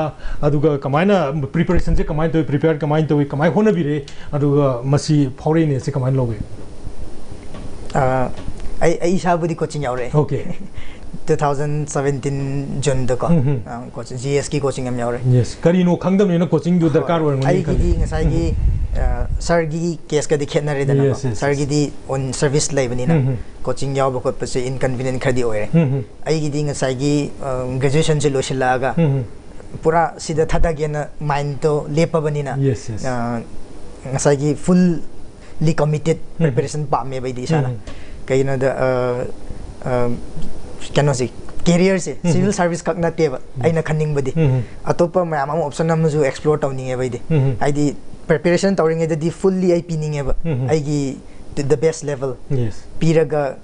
ꯑꯗꯨꯒ ꯀꯃꯥꯏꯅ ꯄ꯭ꯔꯤꯄꯦꯔꯦꯁꯟꯁꯦ ꯀꯃꯥꯏꯅ ꯇꯧꯋꯤ? ꯄ꯭ꯔꯤꯄꯦꯌꯔ ꯀꯃꯥꯏꯅ ꯇꯧꯋꯤ? ꯀꯃꯥꯏꯅ ꯍꯣꯠꯅꯕꯤꯔꯦ? ꯑꯗꯨꯒ ꯃꯁꯤ ꯐꯥꯎꯔꯛꯏꯅꯦ, ꯁꯤ ꯀꯃꯥꯏꯅ ꯂꯧꯋꯤ? ꯑ, ꯑꯩ ꯑꯩ ꯏꯁꯥꯕꯨꯗꯤ ꯀꯣꯆꯤꯡ ꯌꯥꯎꯔꯛꯑꯦ꯫ ꯑꯣꯀꯦ꯫ ꯇꯨ ꯊꯥꯎꯖꯟ ꯁꯕꯦꯟꯇꯤꯟ ꯖꯨꯟꯗꯀꯣ꯫ ꯎꯝ ꯍꯝ꯫ ꯑ, ꯀꯣꯆꯤꯡ, ꯖꯤ ꯑꯦꯁꯀꯤ ꯀꯣꯆꯤꯡ ꯑꯃ ꯌꯥꯎꯔꯦ꯫ ꯌꯦꯁ꯫ ꯀꯔꯤꯅꯣ ꯈꯪꯗꯕꯅꯤꯅ ꯀꯣꯆꯤꯡꯗꯨ ꯗꯔꯀꯥꯔ ꯑꯣꯏꯔꯝꯒꯅꯤ ꯑꯩꯒꯤꯗꯤ ꯈꯜꯂꯤ꯫ ꯉꯁꯥꯏꯒꯤ, ꯑ, ꯁꯥꯔꯒꯤ ꯀꯦꯁꯀꯗꯤ ꯈꯦꯠꯅꯔꯦꯗꯅꯀꯣ꯫ Yes, yes, yes. ꯁꯥꯔꯒꯤꯗꯤ ꯑꯣꯟ ꯁꯔꯚꯤꯁ ꯂꯩꯕꯅꯤꯅ ꯎꯝ ꯍꯝ꯫ ꯀꯣꯆꯤꯡ ꯌꯥꯎꯕ ꯈꯣꯠꯄꯁꯦ ꯏꯟꯀꯟꯚꯤꯅꯤꯌꯦꯟ ꯈꯔꯗꯤ ꯑꯣꯏꯔꯦ꯫ ꯎꯝ ꯍꯝ꯫ ꯑꯩꯒꯤꯗꯤ ꯉꯁꯥꯏꯒꯤ, ꯑ, ꯒ꯭ꯔꯦꯖꯨꯑꯦꯁꯟꯁꯦ ꯂꯣꯏꯁꯤꯜꯂꯛꯑꯒ ꯎꯝ ꯍꯝ꯫ ꯄꯨꯔꯥ ꯁꯤꯗ ꯊꯥꯗꯒꯦꯅ ꯃꯥꯏꯟꯗꯣ ꯂꯦꯞꯄꯕꯅꯤꯅ, Yes, yes. ꯑ, ꯉꯁꯥꯏꯒꯤ ꯐꯨꯜꯂꯤ ꯀꯃꯤꯇꯦꯠ ꯄ꯭ꯔꯤꯄꯦꯔꯦꯁꯟ ꯄꯥꯝꯃꯦꯕ ꯑꯩꯗꯤ ꯏꯁꯥꯅ꯫ ꯎꯝ꯫ ꯀꯩꯒꯤꯅꯣꯗ, ꯑ, ꯑ, ꯀꯩꯅꯣꯁꯦ, ꯀꯦꯔꯤꯌꯔꯁꯦ ꯎꯝ꯫ ꯁꯤꯚꯤꯜ ꯁꯥꯔꯚꯤꯁ ꯈꯛ ꯅꯠꯇꯦꯕ ꯑꯩꯅ ꯈꯟꯅꯤꯡꯕꯗꯤ꯫ ꯎꯝ꯫ ꯑꯇꯣꯞꯄ ꯃꯌꯥꯝ ꯑꯃ ꯑꯣꯞꯁꯟ ꯑꯃꯁꯨ ꯑꯦꯛꯁꯄ꯭ꯂꯣꯔ ꯇꯧꯅꯤꯡꯉꯦꯕ ꯑꯩꯗꯤ꯫ ꯎꯝ꯫ ꯍꯥꯏꯗꯤ ꯄ꯭ꯔꯤꯄꯦꯔꯦꯁꯟ ꯇꯧꯔꯤꯉꯩꯗꯗꯤ ꯐꯨꯜꯂꯤ ꯑꯩ ꯄꯤꯅꯤꯡꯉꯦꯕ꯫ ꯎꯝ꯫ ꯑꯩꯒꯤ to the best level yes. ꯄꯤꯔꯒ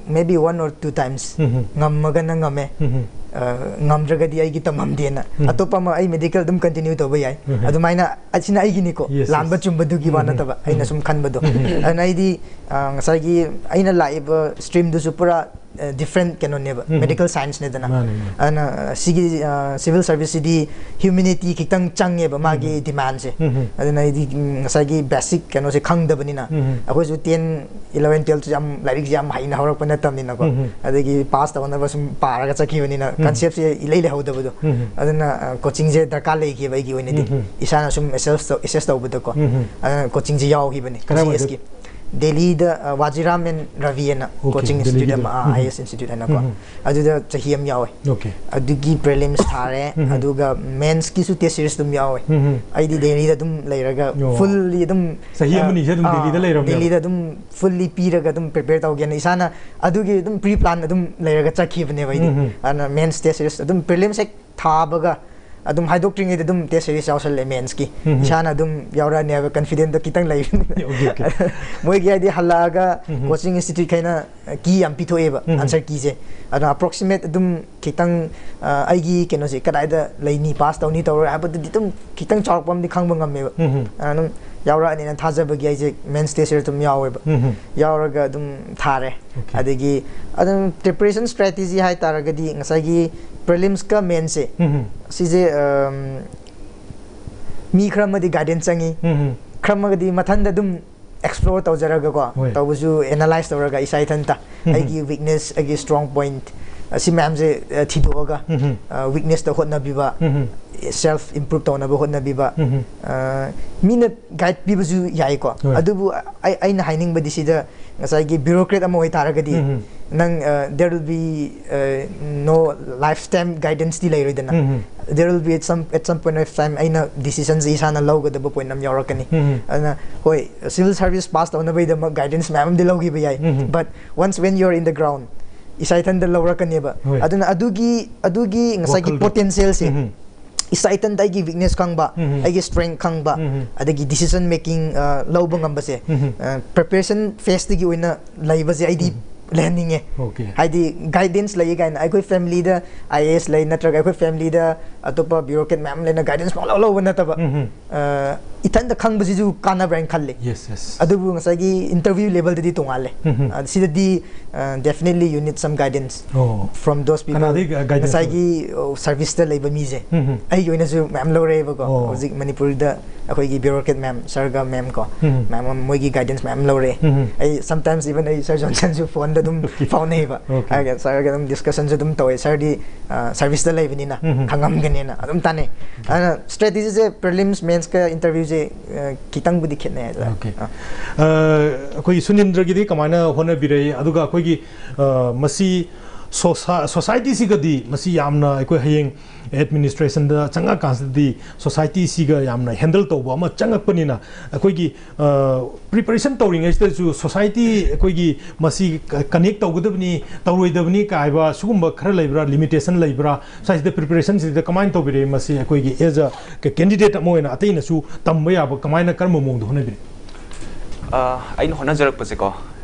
maybe one or two times ꯎꯝ꯫ ꯉꯝꯃꯒꯅ ꯉꯝꯃꯦ, ꯎꯝ꯫ ꯑ, ꯉꯝꯗ꯭ꯔꯒꯗꯤ ꯑꯩꯒꯤ ꯇꯝꯐꯝꯗꯦꯅ ꯎꯝ꯫ ꯑꯇꯣꯞꯄ ꯑꯃ ꯑꯩ ꯃꯦꯗꯤꯀꯦꯜ ꯑꯗꯨꯝ ꯀꯟꯇꯤꯅ꯭ꯌꯨ ꯇꯧꯕ ꯌꯥꯏ꯫ ꯎꯝ꯫ ꯑꯗꯨꯃꯥꯏꯅ ꯑꯁꯤꯅ ꯑꯩꯒꯤꯅꯤꯀꯣ, Yes, ꯂꯥꯟꯕ yes. ꯆꯨꯝꯕꯗꯨꯒꯤ ꯋꯥ ꯎꯝ꯫ ꯅꯠꯇꯕ, ꯑꯩꯅ ꯎꯝ꯫ ꯁꯨꯝ ꯈꯟꯕꯗꯣ꯫ ꯎꯝ꯫ ꯑꯗꯨꯅ ꯑꯩꯗꯤ, ꯑ, ꯉꯁꯥꯏꯒꯤ ꯑꯩꯅ ꯂꯥꯛꯏꯕ ꯁ꯭ꯇ꯭ꯔꯤꯝꯗꯨꯁꯨ ꯄꯨꯔꯥ ꯗꯤꯐ꯭ꯔꯦꯟ ꯀꯩꯅꯣꯅꯦꯕ, ꯎꯝ꯫ ꯃꯦꯗꯤꯀꯦꯜ ꯁꯥꯏꯟꯁꯅꯦꯗꯅ꯫ ꯃꯥꯅꯦ, ꯃꯥꯅꯦ꯫ ꯑꯗꯨꯅ, ꯑ, ꯁꯤꯒꯤ, ꯑ, ꯁꯤꯚꯤꯜ ꯁꯥꯔꯚꯤꯁꯁꯤꯗꯤ ꯍ꯭ꯌꯨꯃꯦꯅꯤꯇꯤ ꯈꯤꯇꯪ ꯆꯪꯉꯦꯕ, ꯃꯥꯒꯤ ꯎꯝ꯫ ꯗꯤꯃꯥꯟꯁꯦ꯫ ꯎꯝ꯫ ꯑꯗꯨꯅ ꯑꯩꯗꯤ, ꯎꯝ, ꯉꯁꯥꯏꯒꯤ ꯕꯦꯁꯤꯛ ꯀꯩꯅꯣꯁꯦ ꯈꯪꯗꯕꯅꯤꯅ, ꯎꯝ꯫ ꯑꯩꯈꯣꯏꯁꯨ ꯇꯦꯟ, ꯏꯂꯚꯦꯟ, ꯇꯨꯌꯦꯜꯞꯁꯨ ꯌꯥꯝ, ꯂꯥꯏꯔꯤꯛꯁꯦ ꯌꯥꯝ ꯍꯩꯅ ꯍꯧꯔꯛꯄ ꯅꯠꯇꯕꯅꯤꯅꯀꯣ꯫ ꯎꯝ꯫ ꯑꯗꯒꯤ ꯄꯥꯁ ꯇꯧꯅꯕ ꯁꯨꯝ ꯄꯥꯔꯒ ꯆꯠꯈꯤꯕꯅꯤꯅ, ꯎꯝ꯫ ꯀꯟꯁꯦꯞꯁꯦ ꯏꯂꯩ ꯂꯩꯍꯧꯗꯕꯗꯣ꯫ ꯎꯝ꯫ ꯑꯗꯨꯅ, ꯑ, ꯀꯣꯆꯤꯡꯁꯦ ꯗꯔꯀꯥꯔ ꯂꯩꯈꯤꯕ ꯑꯩꯒꯤ ꯑꯣꯏꯅꯗꯤ꯫ ꯎꯝ꯫ ꯏꯁꯥꯅ ꯁꯨꯝ ꯑꯦꯁꯦꯁ ꯇꯧ-, ꯑꯦꯁꯦꯁ ꯇꯧꯕꯗꯀꯣ꯫ ꯎꯝ꯫ ꯑꯗꯨꯅ ꯀꯣꯆꯤꯡꯁꯦ ꯌꯥꯎꯈꯤꯕꯅꯦ, ꯀꯗꯥꯏꯋꯥꯏꯗ? ꯖꯤ ꯑꯦꯁꯀꯤ꯫ ꯗꯦꯜꯂꯤꯗ ꯋꯥꯖꯤꯔꯥꯝ ꯑꯦꯟ ꯔꯕꯤ ꯑꯅ Okay, ꯀꯣꯆꯤꯡ ꯏꯟꯁꯇꯤꯇ꯭ꯌꯨꯠ ꯗꯦꯜꯂꯤꯗ꯫ ꯑꯃ ꯑꯥꯏ ꯑꯦꯁ ꯏꯟꯁꯇꯤꯇ꯭ꯌꯨꯠ ꯍꯥꯏꯅꯀꯣ, ꯑꯗꯨꯗ ꯆꯍꯤ ꯑꯃ ꯌꯥꯎꯋꯦ꯫ Okay. ꯑꯗꯨꯒꯤ ꯄ꯭ꯔꯤꯂꯤꯝꯁ ꯊꯥꯔꯦ꯫ ꯑꯗꯨꯒ ꯃꯦꯟꯁꯀꯤꯁꯨ ꯇꯦꯁ ꯁꯤꯔꯤꯁ ꯑꯗꯨꯝ ꯌꯥꯎꯋꯦ꯫ ꯑꯩꯗꯤ ꯗꯦꯜꯂꯤꯗ ꯑꯗꯨꯝ ꯂꯩꯔꯒ ꯑꯣ꯫ ꯐꯨꯜꯂꯤ ꯑꯗꯨꯝ ꯆꯍꯤ ꯑ, ꯑꯃꯅꯤꯁꯦ ꯑꯗꯨꯝ ꯑ, ꯗꯦꯜꯂꯤꯗ ꯂꯩꯔꯝꯃꯦꯕ? ꯗꯦꯜꯂꯤꯗ ꯑꯗꯨꯝ ꯐꯨꯜꯂꯤ ꯄꯤꯔꯒ ꯑꯗꯨꯝ ꯄ꯭ꯔꯤꯄꯦꯌꯔ ꯇꯧꯒꯦꯅ ꯏꯁꯥꯅ ꯑꯗꯨꯒꯤ ꯑꯗꯨꯝ ꯄ꯭ꯔꯤ ꯄ꯭ꯂꯥꯟ ꯑꯗꯨꯝ ꯂꯩꯔꯒ ꯆꯠꯈꯤꯕꯅꯦꯕ ꯑꯩꯗꯤ꯫ ꯑꯗꯨꯅ ꯃꯦꯟꯁ ꯇꯦꯁ ꯁꯤꯔꯤꯁ ꯑꯗꯨꯝ ꯄ꯭ꯔꯤꯂꯤꯝꯁ ꯍꯦꯛ ꯊꯥꯕꯒ ꯑꯗꯨꯝ ꯍꯥꯏꯗꯣꯛꯇ꯭ꯔꯤꯉꯩꯗ ꯑꯗꯨꯝ ꯇꯦꯁ ꯁꯤꯔꯤꯁ ꯌꯥꯎꯁꯜꯂꯦ ꯃꯦꯟꯁꯀꯤ꯫ ꯏꯁꯥꯅ ꯑꯗꯨꯝ ꯌꯥꯎꯔꯛꯑꯅꯤ ꯍꯥꯏꯕ ꯀꯟꯐꯤꯗꯦꯟꯠꯇꯣ ꯈꯤꯇꯪ ꯂꯩꯕꯅꯤꯅ꯫ Okay, okay. ꯃꯣꯏꯒꯤ ꯍꯥꯏꯗꯤ ꯍꯜꯂꯛꯑꯒ ꯀꯣꯆꯤꯡ ꯏꯟꯁꯇꯤꯇ꯭ꯌꯨꯠ ꯈꯩꯅ ꯀꯤ ꯌꯥꯝ ꯄꯤꯊꯣꯛꯑꯦꯕ, ꯑꯟꯁꯔ ꯀꯤꯁꯦ꯫ ꯑꯗꯣ ꯑꯦꯄ꯭ꯔꯣꯛꯁꯤꯃꯦꯠ ꯑꯗꯨꯝ ꯈꯤꯇꯪ ꯑ, ꯑꯩꯒꯤ ꯀꯩꯅꯣꯁꯦ ꯀꯗꯥꯏꯗ ꯂꯩꯅꯤ, ꯄꯥꯁ ꯇꯧꯅꯤ ꯇꯧꯔꯣꯏ ꯍꯥꯏꯕꯗꯨꯗꯤ ꯑꯗꯨꯝ ꯈꯤꯇꯪ ꯆꯥꯎꯔꯛꯄ ꯑꯃꯗꯤ ꯈꯪꯕ ꯉꯝꯃꯦꯕ꯫ ꯑꯗꯨꯝ ꯌꯥꯎꯔꯛꯑꯅꯤꯅ ꯊꯥꯖꯕꯒꯤ ꯑꯩꯁꯦ ꯃꯦꯟꯁ ꯇꯦꯁ ꯑꯗꯨꯝ ꯌꯥꯎꯋꯦꯕ꯫ ꯌꯥꯎꯔꯒ ꯑꯗꯨꯝ ꯊꯥꯔꯦ꯫ Okay. ꯑꯗꯒꯤ ꯑꯗꯨꯝ ꯄ꯭ꯔꯤꯄꯔꯦꯁꯟ ꯁ꯭ꯇ꯭ꯔꯦꯇꯦꯖꯤ ꯍꯥꯏ ꯇꯥꯔꯒꯗꯤ ꯉꯁꯥꯏꯒꯤ ꯄ꯭ꯔꯤꯂꯤꯝꯁꯀ ꯃꯦꯟꯁꯁꯦ ꯁꯤꯁꯦ ꯑꯝ, ꯃꯤ ꯈꯔ ꯑꯃꯗꯤ ꯒꯥꯏꯗꯦꯟꯁ ꯆꯪꯉꯤ, ꯈꯔ ꯑꯃꯒꯗꯤ ꯃꯊꯟꯗ ꯑꯗꯨꯝ ꯑꯦꯛꯁꯄ꯭ꯂꯣꯔ ꯇꯧꯖꯔꯒꯀꯣ, ꯍꯣꯏ꯫ ꯇꯧꯕꯁꯨ ꯑꯦꯅꯥꯂꯥꯏꯁ ꯇꯧꯔꯒ ꯏꯁꯥ ꯏꯊꯟꯇ ꯑꯩꯒꯤ ꯋꯤꯛꯅꯦꯁ, ꯑꯩꯒꯤ ꯁ꯭ꯇ꯭ꯔꯣꯡ ꯄꯣꯏꯟꯠ, ꯑꯁꯤ ꯃꯌꯥꯝꯁꯦ ꯑ, ꯊꯤꯗꯣꯛꯑꯒ ꯋꯤꯛꯅꯦꯁꯇ ꯍꯣꯠꯅꯕꯤꯕ, ꯁꯦꯜꯐ ꯏꯝꯄ꯭ꯔꯨꯞ ꯇꯧꯅꯕ ꯍꯣꯠꯅꯕꯤꯕ꯫ ꯑ, ꯃꯤꯅ ꯒꯥꯏꯗ ꯄꯤꯕꯁꯨ ꯌꯥꯏꯀꯣ, ꯍꯣꯏ꯫ ꯑꯗꯨꯕꯨ ꯑꯩ, ꯑꯩꯅ ꯍꯥꯏꯅꯤꯡꯕꯗꯤ ꯁꯤꯗ ꯉꯁꯥꯏꯒꯤ ꯕ꯭ꯌꯨꯔꯣꯀ꯭ꯔꯦꯠ ꯑꯃ ꯑꯣꯏꯇꯥꯔꯒꯗꯤ ꯅꯪ, there will be no lifetime guidance ꯇꯤ ꯂꯩꯔꯣꯏꯗꯅ꯫ There will be at some, at some point of time ꯑꯩꯅ ꯗꯤꯁꯤꯖꯟꯁꯦ ꯏꯁꯥꯅ ꯂꯧꯒꯗꯕ ꯄꯣꯏꯟꯠ ꯑꯃ ꯌꯥꯎꯔꯛꯀꯅꯤ꯫ ꯑꯗꯨꯅ ꯍꯣꯏ, ꯁꯤꯚꯤꯜ ꯁꯥꯔꯚꯤꯁ ꯄꯥꯁ ꯇꯧꯅꯕꯒꯤꯗꯃꯛ ꯒꯥꯏꯗꯦꯟꯁ ꯃꯌꯥꯝ ꯑꯃꯗꯤ ꯂꯧꯈꯤꯕ ꯌꯥꯏ꯫ But once when you are in the ground, ꯏꯁꯥ ꯏꯊꯟꯗ ꯂꯧꯔꯛꯀꯅꯦꯕ꯫ ꯍꯣꯏ꯫ ꯑꯗꯨꯅ ꯑꯗꯨꯒꯤ, ꯑꯗꯨꯒꯤ ꯉꯁꯥꯏꯒꯤ ꯋꯥꯈꯜꯗꯣ꯫ ꯄꯣꯇꯦꯟꯁꯤꯌꯦꯜꯁꯦ ꯏꯁꯥ ꯏꯊꯟꯇ ꯑꯩꯒꯤ ꯋꯤꯛꯅꯦꯁ ꯈꯪꯕ, ꯑꯩꯒꯤ ꯁ꯭ꯇ꯭ꯔꯦꯡ ꯈꯪꯕ, ꯑꯗꯒꯤ ꯗꯤꯁꯤꯖꯟ ꯃꯦꯀꯤꯡ ꯂꯧꯕ ꯉꯝꯕꯁꯦ, ꯄ꯭ꯔꯤꯄꯔꯦꯁꯟ ꯐꯦꯁꯇꯒꯤ ꯑꯣꯏꯅ ꯂꯩꯕꯁꯦ ꯑꯩꯗꯤ ꯂꯩꯍꯟꯅꯤꯡꯉꯦ꯫ Okay. ꯍꯥꯏꯗꯤ ꯒꯥꯏꯗꯦꯟꯁ ꯂꯩ ꯀꯥꯏꯅ ꯑꯩꯈꯣꯏ ꯐꯦꯃꯤꯂꯤꯗ ꯑꯥꯏ ꯑꯦ ꯑꯦꯁ ꯂꯩ, ꯅꯠꯇ꯭ꯔꯒ ꯑꯩꯈꯣꯏ ꯐꯦꯃꯤꯂꯤꯗ ꯑꯇꯣꯞꯄ ꯕ꯭ꯌꯨꯔꯣꯀ꯭ꯔꯦꯠ ꯃꯌꯥꯝ ꯂꯩꯅ ꯒꯥꯏꯗꯦꯟꯁ ꯄꯪꯂꯧ ꯂꯧꯕ ꯅꯠꯇꯕ, ꯑ, ꯏꯊꯟꯇ ꯈꯪꯕꯁꯤꯁꯨ ꯀꯥꯟꯅꯕ꯭ꯔꯥ ꯍꯥꯏꯅ ꯈꯜꯂꯤ꯫ Yes, yes. ꯑꯗꯨꯕꯨ ꯉꯁꯥꯏꯒꯤ ꯏꯟꯇꯔꯚ꯭ꯌꯨ ꯂꯦꯕꯦꯜꯗꯗꯤ ꯇꯣꯡꯉꯥꯜꯂꯦ꯫ ꯑ, ꯁꯤꯗꯗꯤ, ꯑ, definitely you need some guidance ꯑꯣ꯫ from those people. ꯀꯅꯥꯗꯩ ꯒ-, guidance ꯉꯁꯥꯏꯒꯤ, ꯑꯣ, ꯁꯔꯚꯤꯁꯇ ꯂꯩꯕ ꯃꯤꯁꯦ, ꯑꯩꯒꯤ ꯑꯣꯏꯅꯁꯨ ꯃꯌꯥꯝ ꯂꯧꯔꯛꯑꯦꯕꯀꯣ꯫ ꯑꯣ꯫ ꯍꯧꯖꯤꯛ ꯃꯅꯤꯄꯨꯔꯗ ꯑꯩꯈꯣꯏꯒꯤ ꯕ꯭ꯌꯨꯔꯣꯀ꯭ꯔꯦꯠ ꯃꯌꯥꯝ, ꯁꯥꯔꯒ ꯃꯦꯝ ꯀꯣ, ꯃꯌꯥꯝ ꯑꯃ ꯃꯣꯏꯒꯤ ꯒꯥꯏꯗꯦꯟꯁ ꯃꯌꯥꯝ ꯂꯧꯔꯛꯑꯦ꯫ ꯑꯩ sometimes even ꯑꯩ ꯁꯥꯔ ꯖꯣꯟꯁꯟꯁꯨ ꯐꯣꯟꯗ ꯑꯗꯨꯝ ꯐꯥꯎꯅꯩꯕ꯫ Okay. ꯍꯥꯏꯔꯒ ꯁꯥꯔꯒ ꯑꯗꯨꯝ ꯗꯤꯁꯀꯁꯟꯁꯨ ꯑꯗꯨꯝ ꯇꯧꯋꯦ꯫ ꯁꯥꯔꯗꯤ, ꯑ, ꯁꯔꯚꯤꯁꯇ ꯂꯩꯕꯅꯤꯅ ꯈꯪꯉꯝꯒꯅꯤ꯫ ꯅꯦꯅ ꯑꯗꯨꯝ ꯇꯥꯟꯅꯩ꯫ ꯑꯗꯨꯅ ꯁ꯭ꯇ꯭ꯔꯦꯇꯦꯖꯤꯁꯦ ꯄ꯭ꯔꯤꯂꯤꯝꯁ, ꯃꯦꯟꯁꯀ ꯏꯟꯇꯔꯚ꯭ꯌꯨꯁꯦ, ꯑ, ꯈꯤꯇꯪꯕꯨꯗꯤ ꯈꯦꯠꯅꯩ ꯍꯥꯏꯇꯥꯔꯦ꯫ Okay. ꯑ꯫ ꯑ, ꯑꯩꯈꯣꯏꯒꯤ ꯁꯨꯅꯤꯟꯗ꯭ꯔꯒꯤꯗꯤ ꯀꯃꯥꯏꯅ ꯍꯣꯠꯅꯕꯤꯔꯛꯏ? ꯑꯗꯨꯒ ꯑꯩꯈꯣꯏꯒꯤ, ꯑ, ꯃꯁꯤ ꯁꯣꯁꯥ-, ꯁꯣꯁꯥꯏꯇꯤꯁꯤꯒꯗꯤ ꯃꯁꯤ ꯌꯥꯝꯅ ꯑꯩꯈꯣꯏ ꯍꯌꯦꯡ ꯑꯦꯗꯃꯤꯅꯤꯁꯇ꯭ꯔꯦꯁꯟꯗ ꯆꯪꯉꯛꯀꯥꯟꯁꯤꯗꯗꯤ ꯁꯣꯁꯥꯏꯇꯤꯁꯤꯒ ꯌꯥꯝꯅ ꯍꯦꯟꯗꯜ ꯇꯧꯕ ꯑꯃ ꯆꯪꯉꯛꯄꯅꯤꯅ ꯑꯩꯈꯣꯏꯒꯤ, ꯑ, ꯄ꯭ꯔꯤꯄꯦꯔꯦꯁꯟ ꯇꯧꯔꯤꯉꯩꯁꯤꯗꯁꯨ ꯁꯣꯁꯥꯏꯇꯤ ꯑꯩꯈꯣꯏꯒꯤ ꯃꯁꯤ ꯀ-, ꯀꯅꯦꯛ ꯇꯧꯒꯗꯕꯅꯤ, ꯇꯧꯔꯣꯏꯗꯕꯅꯤ ꯀꯥꯏꯕ ꯁꯤꯒꯨꯝꯕ ꯈꯔ ꯂꯩꯕ꯭ꯔꯥ, ꯂꯤꯃꯤꯇꯦꯁꯟ ꯂꯩꯕ꯭ꯔꯥ? ꯁ꯭ꯋꯥꯏꯁꯤꯗ ꯄ꯭ꯔꯤꯄꯦꯔꯦꯁꯟꯁꯤꯗ ꯀꯃꯥꯏꯅ ꯇꯧꯕꯤꯔꯛꯏ? ꯃꯁꯤ ꯑꯩꯈꯣꯏꯒꯤ as a ꯀꯦꯟꯗꯤꯗꯦꯠ ꯑꯃ ꯑꯣꯏꯅ ꯑꯇꯩꯅꯁꯨ ꯇꯝꯕ ꯌꯥꯕ ꯀꯃꯥꯏꯅ, ꯀꯔꯝꯕ ꯃꯑꯣꯡꯗ ꯍꯣꯠꯅꯕꯤꯔꯤ? ꯑ, ꯑꯩꯅ ꯍꯣꯠꯅꯖꯔꯛꯄꯁꯦꯀꯣ,